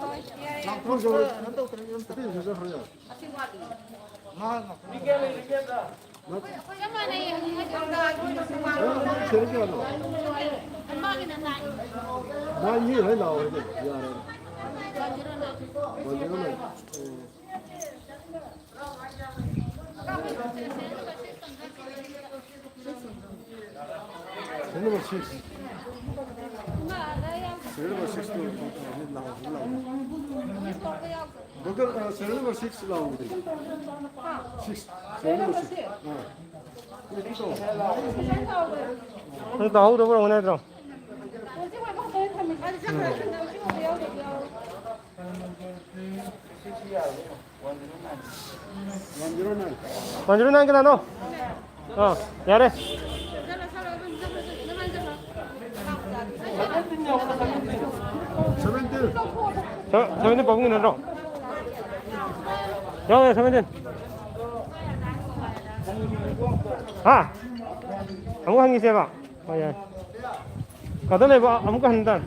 ꯂꯥꯡꯊꯣꯛ ꯆꯠꯂꯣ꯫ ꯑꯇꯩꯁꯨ ꯆꯠꯈ꯭ꯔꯣ ꯌꯥꯔꯦ꯫ ꯅꯪ ꯁꯦꯔ ꯀꯌꯥꯅꯣ? ꯃꯥ ꯑꯅꯤ ꯂꯣꯏ ꯂꯥꯎꯔꯦ ꯀꯩꯅꯣ, ꯌꯥꯔꯦ꯫ One zero nine. ꯎꯝ꯫ Serial number six. Serial number six ꯇꯨ ꯂꯥꯎ, ꯂꯥꯎ꯫ ꯗꯣꯛꯇꯔ, ꯑ, serial number six ꯂꯥꯎꯕꯗꯤ꯫ Six, serial number six꯫ ꯑ꯫ ꯑꯗꯨ ꯇꯥꯍꯧꯗꯕ ꯑꯣꯏꯔꯝꯒꯅꯤ ꯅꯠꯇ꯭ꯔꯣ? One zero nine ꯀꯅꯥꯅꯣ? ꯑꯥ, ꯌꯥꯔꯦ꯫ Seventeen꯫ ꯁ-, seventeen ꯄꯥꯕꯨꯡꯒꯤ ꯅꯠꯇ꯭ꯔꯣ? ꯌꯥꯎꯔꯦ, seventeen꯫ ꯍꯥ? ꯑꯃꯨꯛ ꯍꯟꯈꯤꯁꯦꯕ? ꯍꯣꯏ, ꯌꯥꯏ꯫ ꯀꯗ ꯂꯩꯕ ꯑꯃꯨꯛꯀ ꯍꯟ ꯇꯥꯔꯦ꯫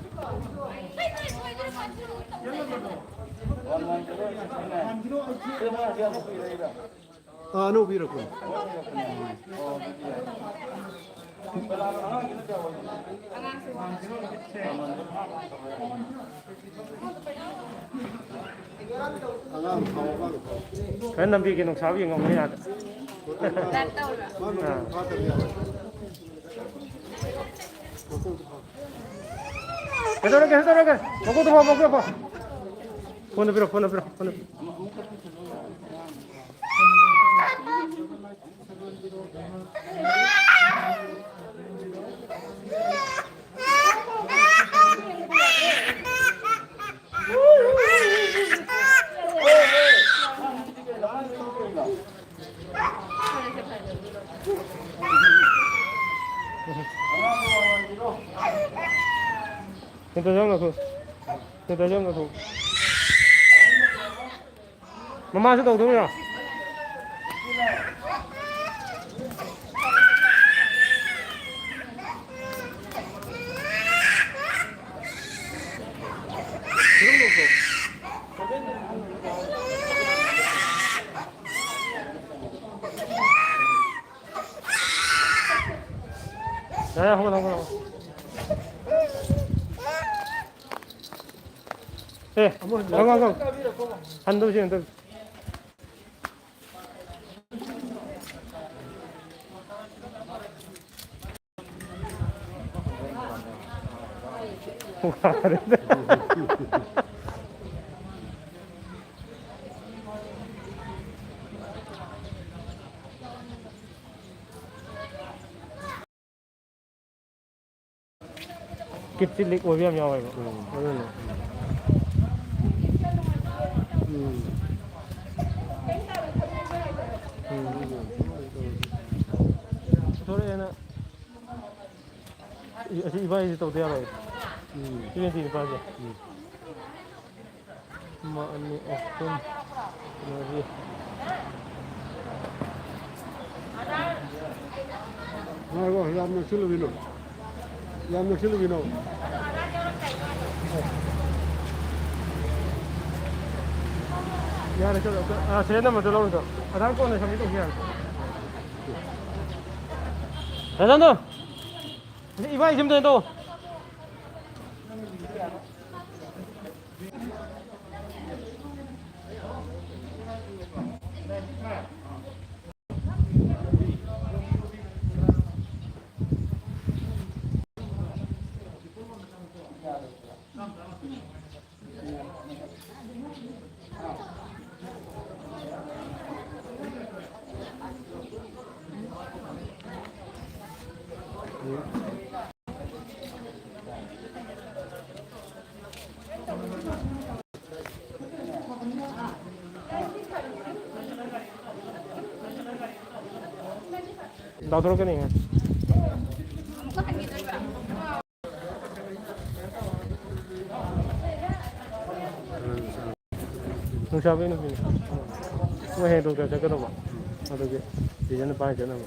ꯑꯥ, ꯑꯅꯧꯕ ꯏꯔꯛꯄꯅꯤ꯫ ꯑꯉꯥꯡ ꯐꯥꯎ, ꯑꯉꯥꯡ ꯐꯥꯎ꯫ ꯈꯔ ꯅꯝꯕꯤꯒꯦ, ꯅꯨꯡꯁꯥꯕ ꯌꯦꯡꯉꯝꯒꯅꯤ ꯑꯥꯗ꯫ ꯀꯩꯗꯧꯔꯒꯦ, ꯀꯩꯗꯧꯔꯒꯦ? ꯃꯀꯣꯛꯇꯣ ꯐꯥꯎ, ꯃꯀꯣꯛꯇꯣ ꯐꯥꯎ꯫ ꯐꯣꯟꯗꯣ ꯄꯤꯔꯣ, ꯐꯣꯟꯗꯣ ꯄꯤꯔꯣ, ꯐꯣꯟꯗꯣ ꯄꯤꯔꯣ꯫ ꯁꯦꯟꯇꯔ ꯆꯪꯉꯒ ꯊꯣꯛ꯫ ꯁꯦꯟꯇꯔ ꯆꯪꯉꯒ ꯊꯣꯛ꯫ ꯃꯃꯥꯁꯨ ꯇꯧꯗꯧꯔꯤꯔꯣ? ꯌꯥꯔꯦ, ꯍꯧꯒꯠꯂꯣ, ꯍꯧꯒꯠꯂꯣ꯫ ꯑꯦ, ꯑꯃꯨꯛ ꯍꯟ-, ꯍꯟꯗꯧꯁꯤ, ꯍꯟꯗꯧꯁꯤ꯫ ꯀꯤꯠꯁꯤ ꯂꯤꯛ ꯑꯣꯏꯕ ꯌꯥꯝ ꯌꯥꯎꯋꯦꯕ꯫ ꯎꯝ꯫ ꯑꯗꯨꯅ꯫ ꯎꯝ꯫ ꯎꯝ꯫ ꯄꯨꯊꯣꯔꯛꯑꯦꯅ꯫ ꯑꯁꯤ ꯏꯕꯥꯏꯁꯦ ꯇꯧꯗ ꯌꯥꯔꯣꯏ꯫ ꯎꯝ꯫ ꯁꯤ ꯅꯠꯇꯦ ꯅꯨꯄꯥꯁꯦ꯫ ꯎꯝ꯫ ꯑꯃ, ꯑꯅꯤ, ꯑꯍꯨꯝ, ꯃꯔꯤ꯫ ꯉꯥꯏꯈꯣ, ꯌꯥꯝ ꯅꯛꯁꯤꯜꯂꯨꯒꯤꯅꯣ꯫ ꯌꯥꯝ ꯅꯛꯁꯤꯜꯂꯨꯒꯤꯅꯣ꯫ ꯌꯥꯔꯦ, ꯆꯠꯂꯣ, ꯆꯠꯂꯣ꯫ ꯑꯥ, serial number ꯗꯣ ꯂꯧꯔꯣ, ꯆꯠꯂꯣ꯫ ꯑꯙꯥꯔ ꯀꯣꯟꯅ submit ꯇꯧꯁꯤ, ꯌꯥꯔꯦ꯫ ꯔꯇꯟꯗꯣ! ꯑꯁꯤ ꯏꯕꯥꯏ ꯁꯤꯝꯇ ꯇꯧ꯫ ꯂꯥꯎꯊꯣꯔꯛꯀꯅꯤ꯫ ꯅꯨꯡꯁꯥꯕꯩ ꯅꯨꯄꯤꯅꯤ꯫ ꯃꯣꯏ ꯍꯌꯦꯡ ꯗꯣꯛꯇꯔ ꯆꯠꯀꯗꯧꯕ꯫ ꯑꯗꯨꯒꯤ ꯁꯤꯗꯅ ꯄꯥꯏ ꯆꯠꯅꯕ꯫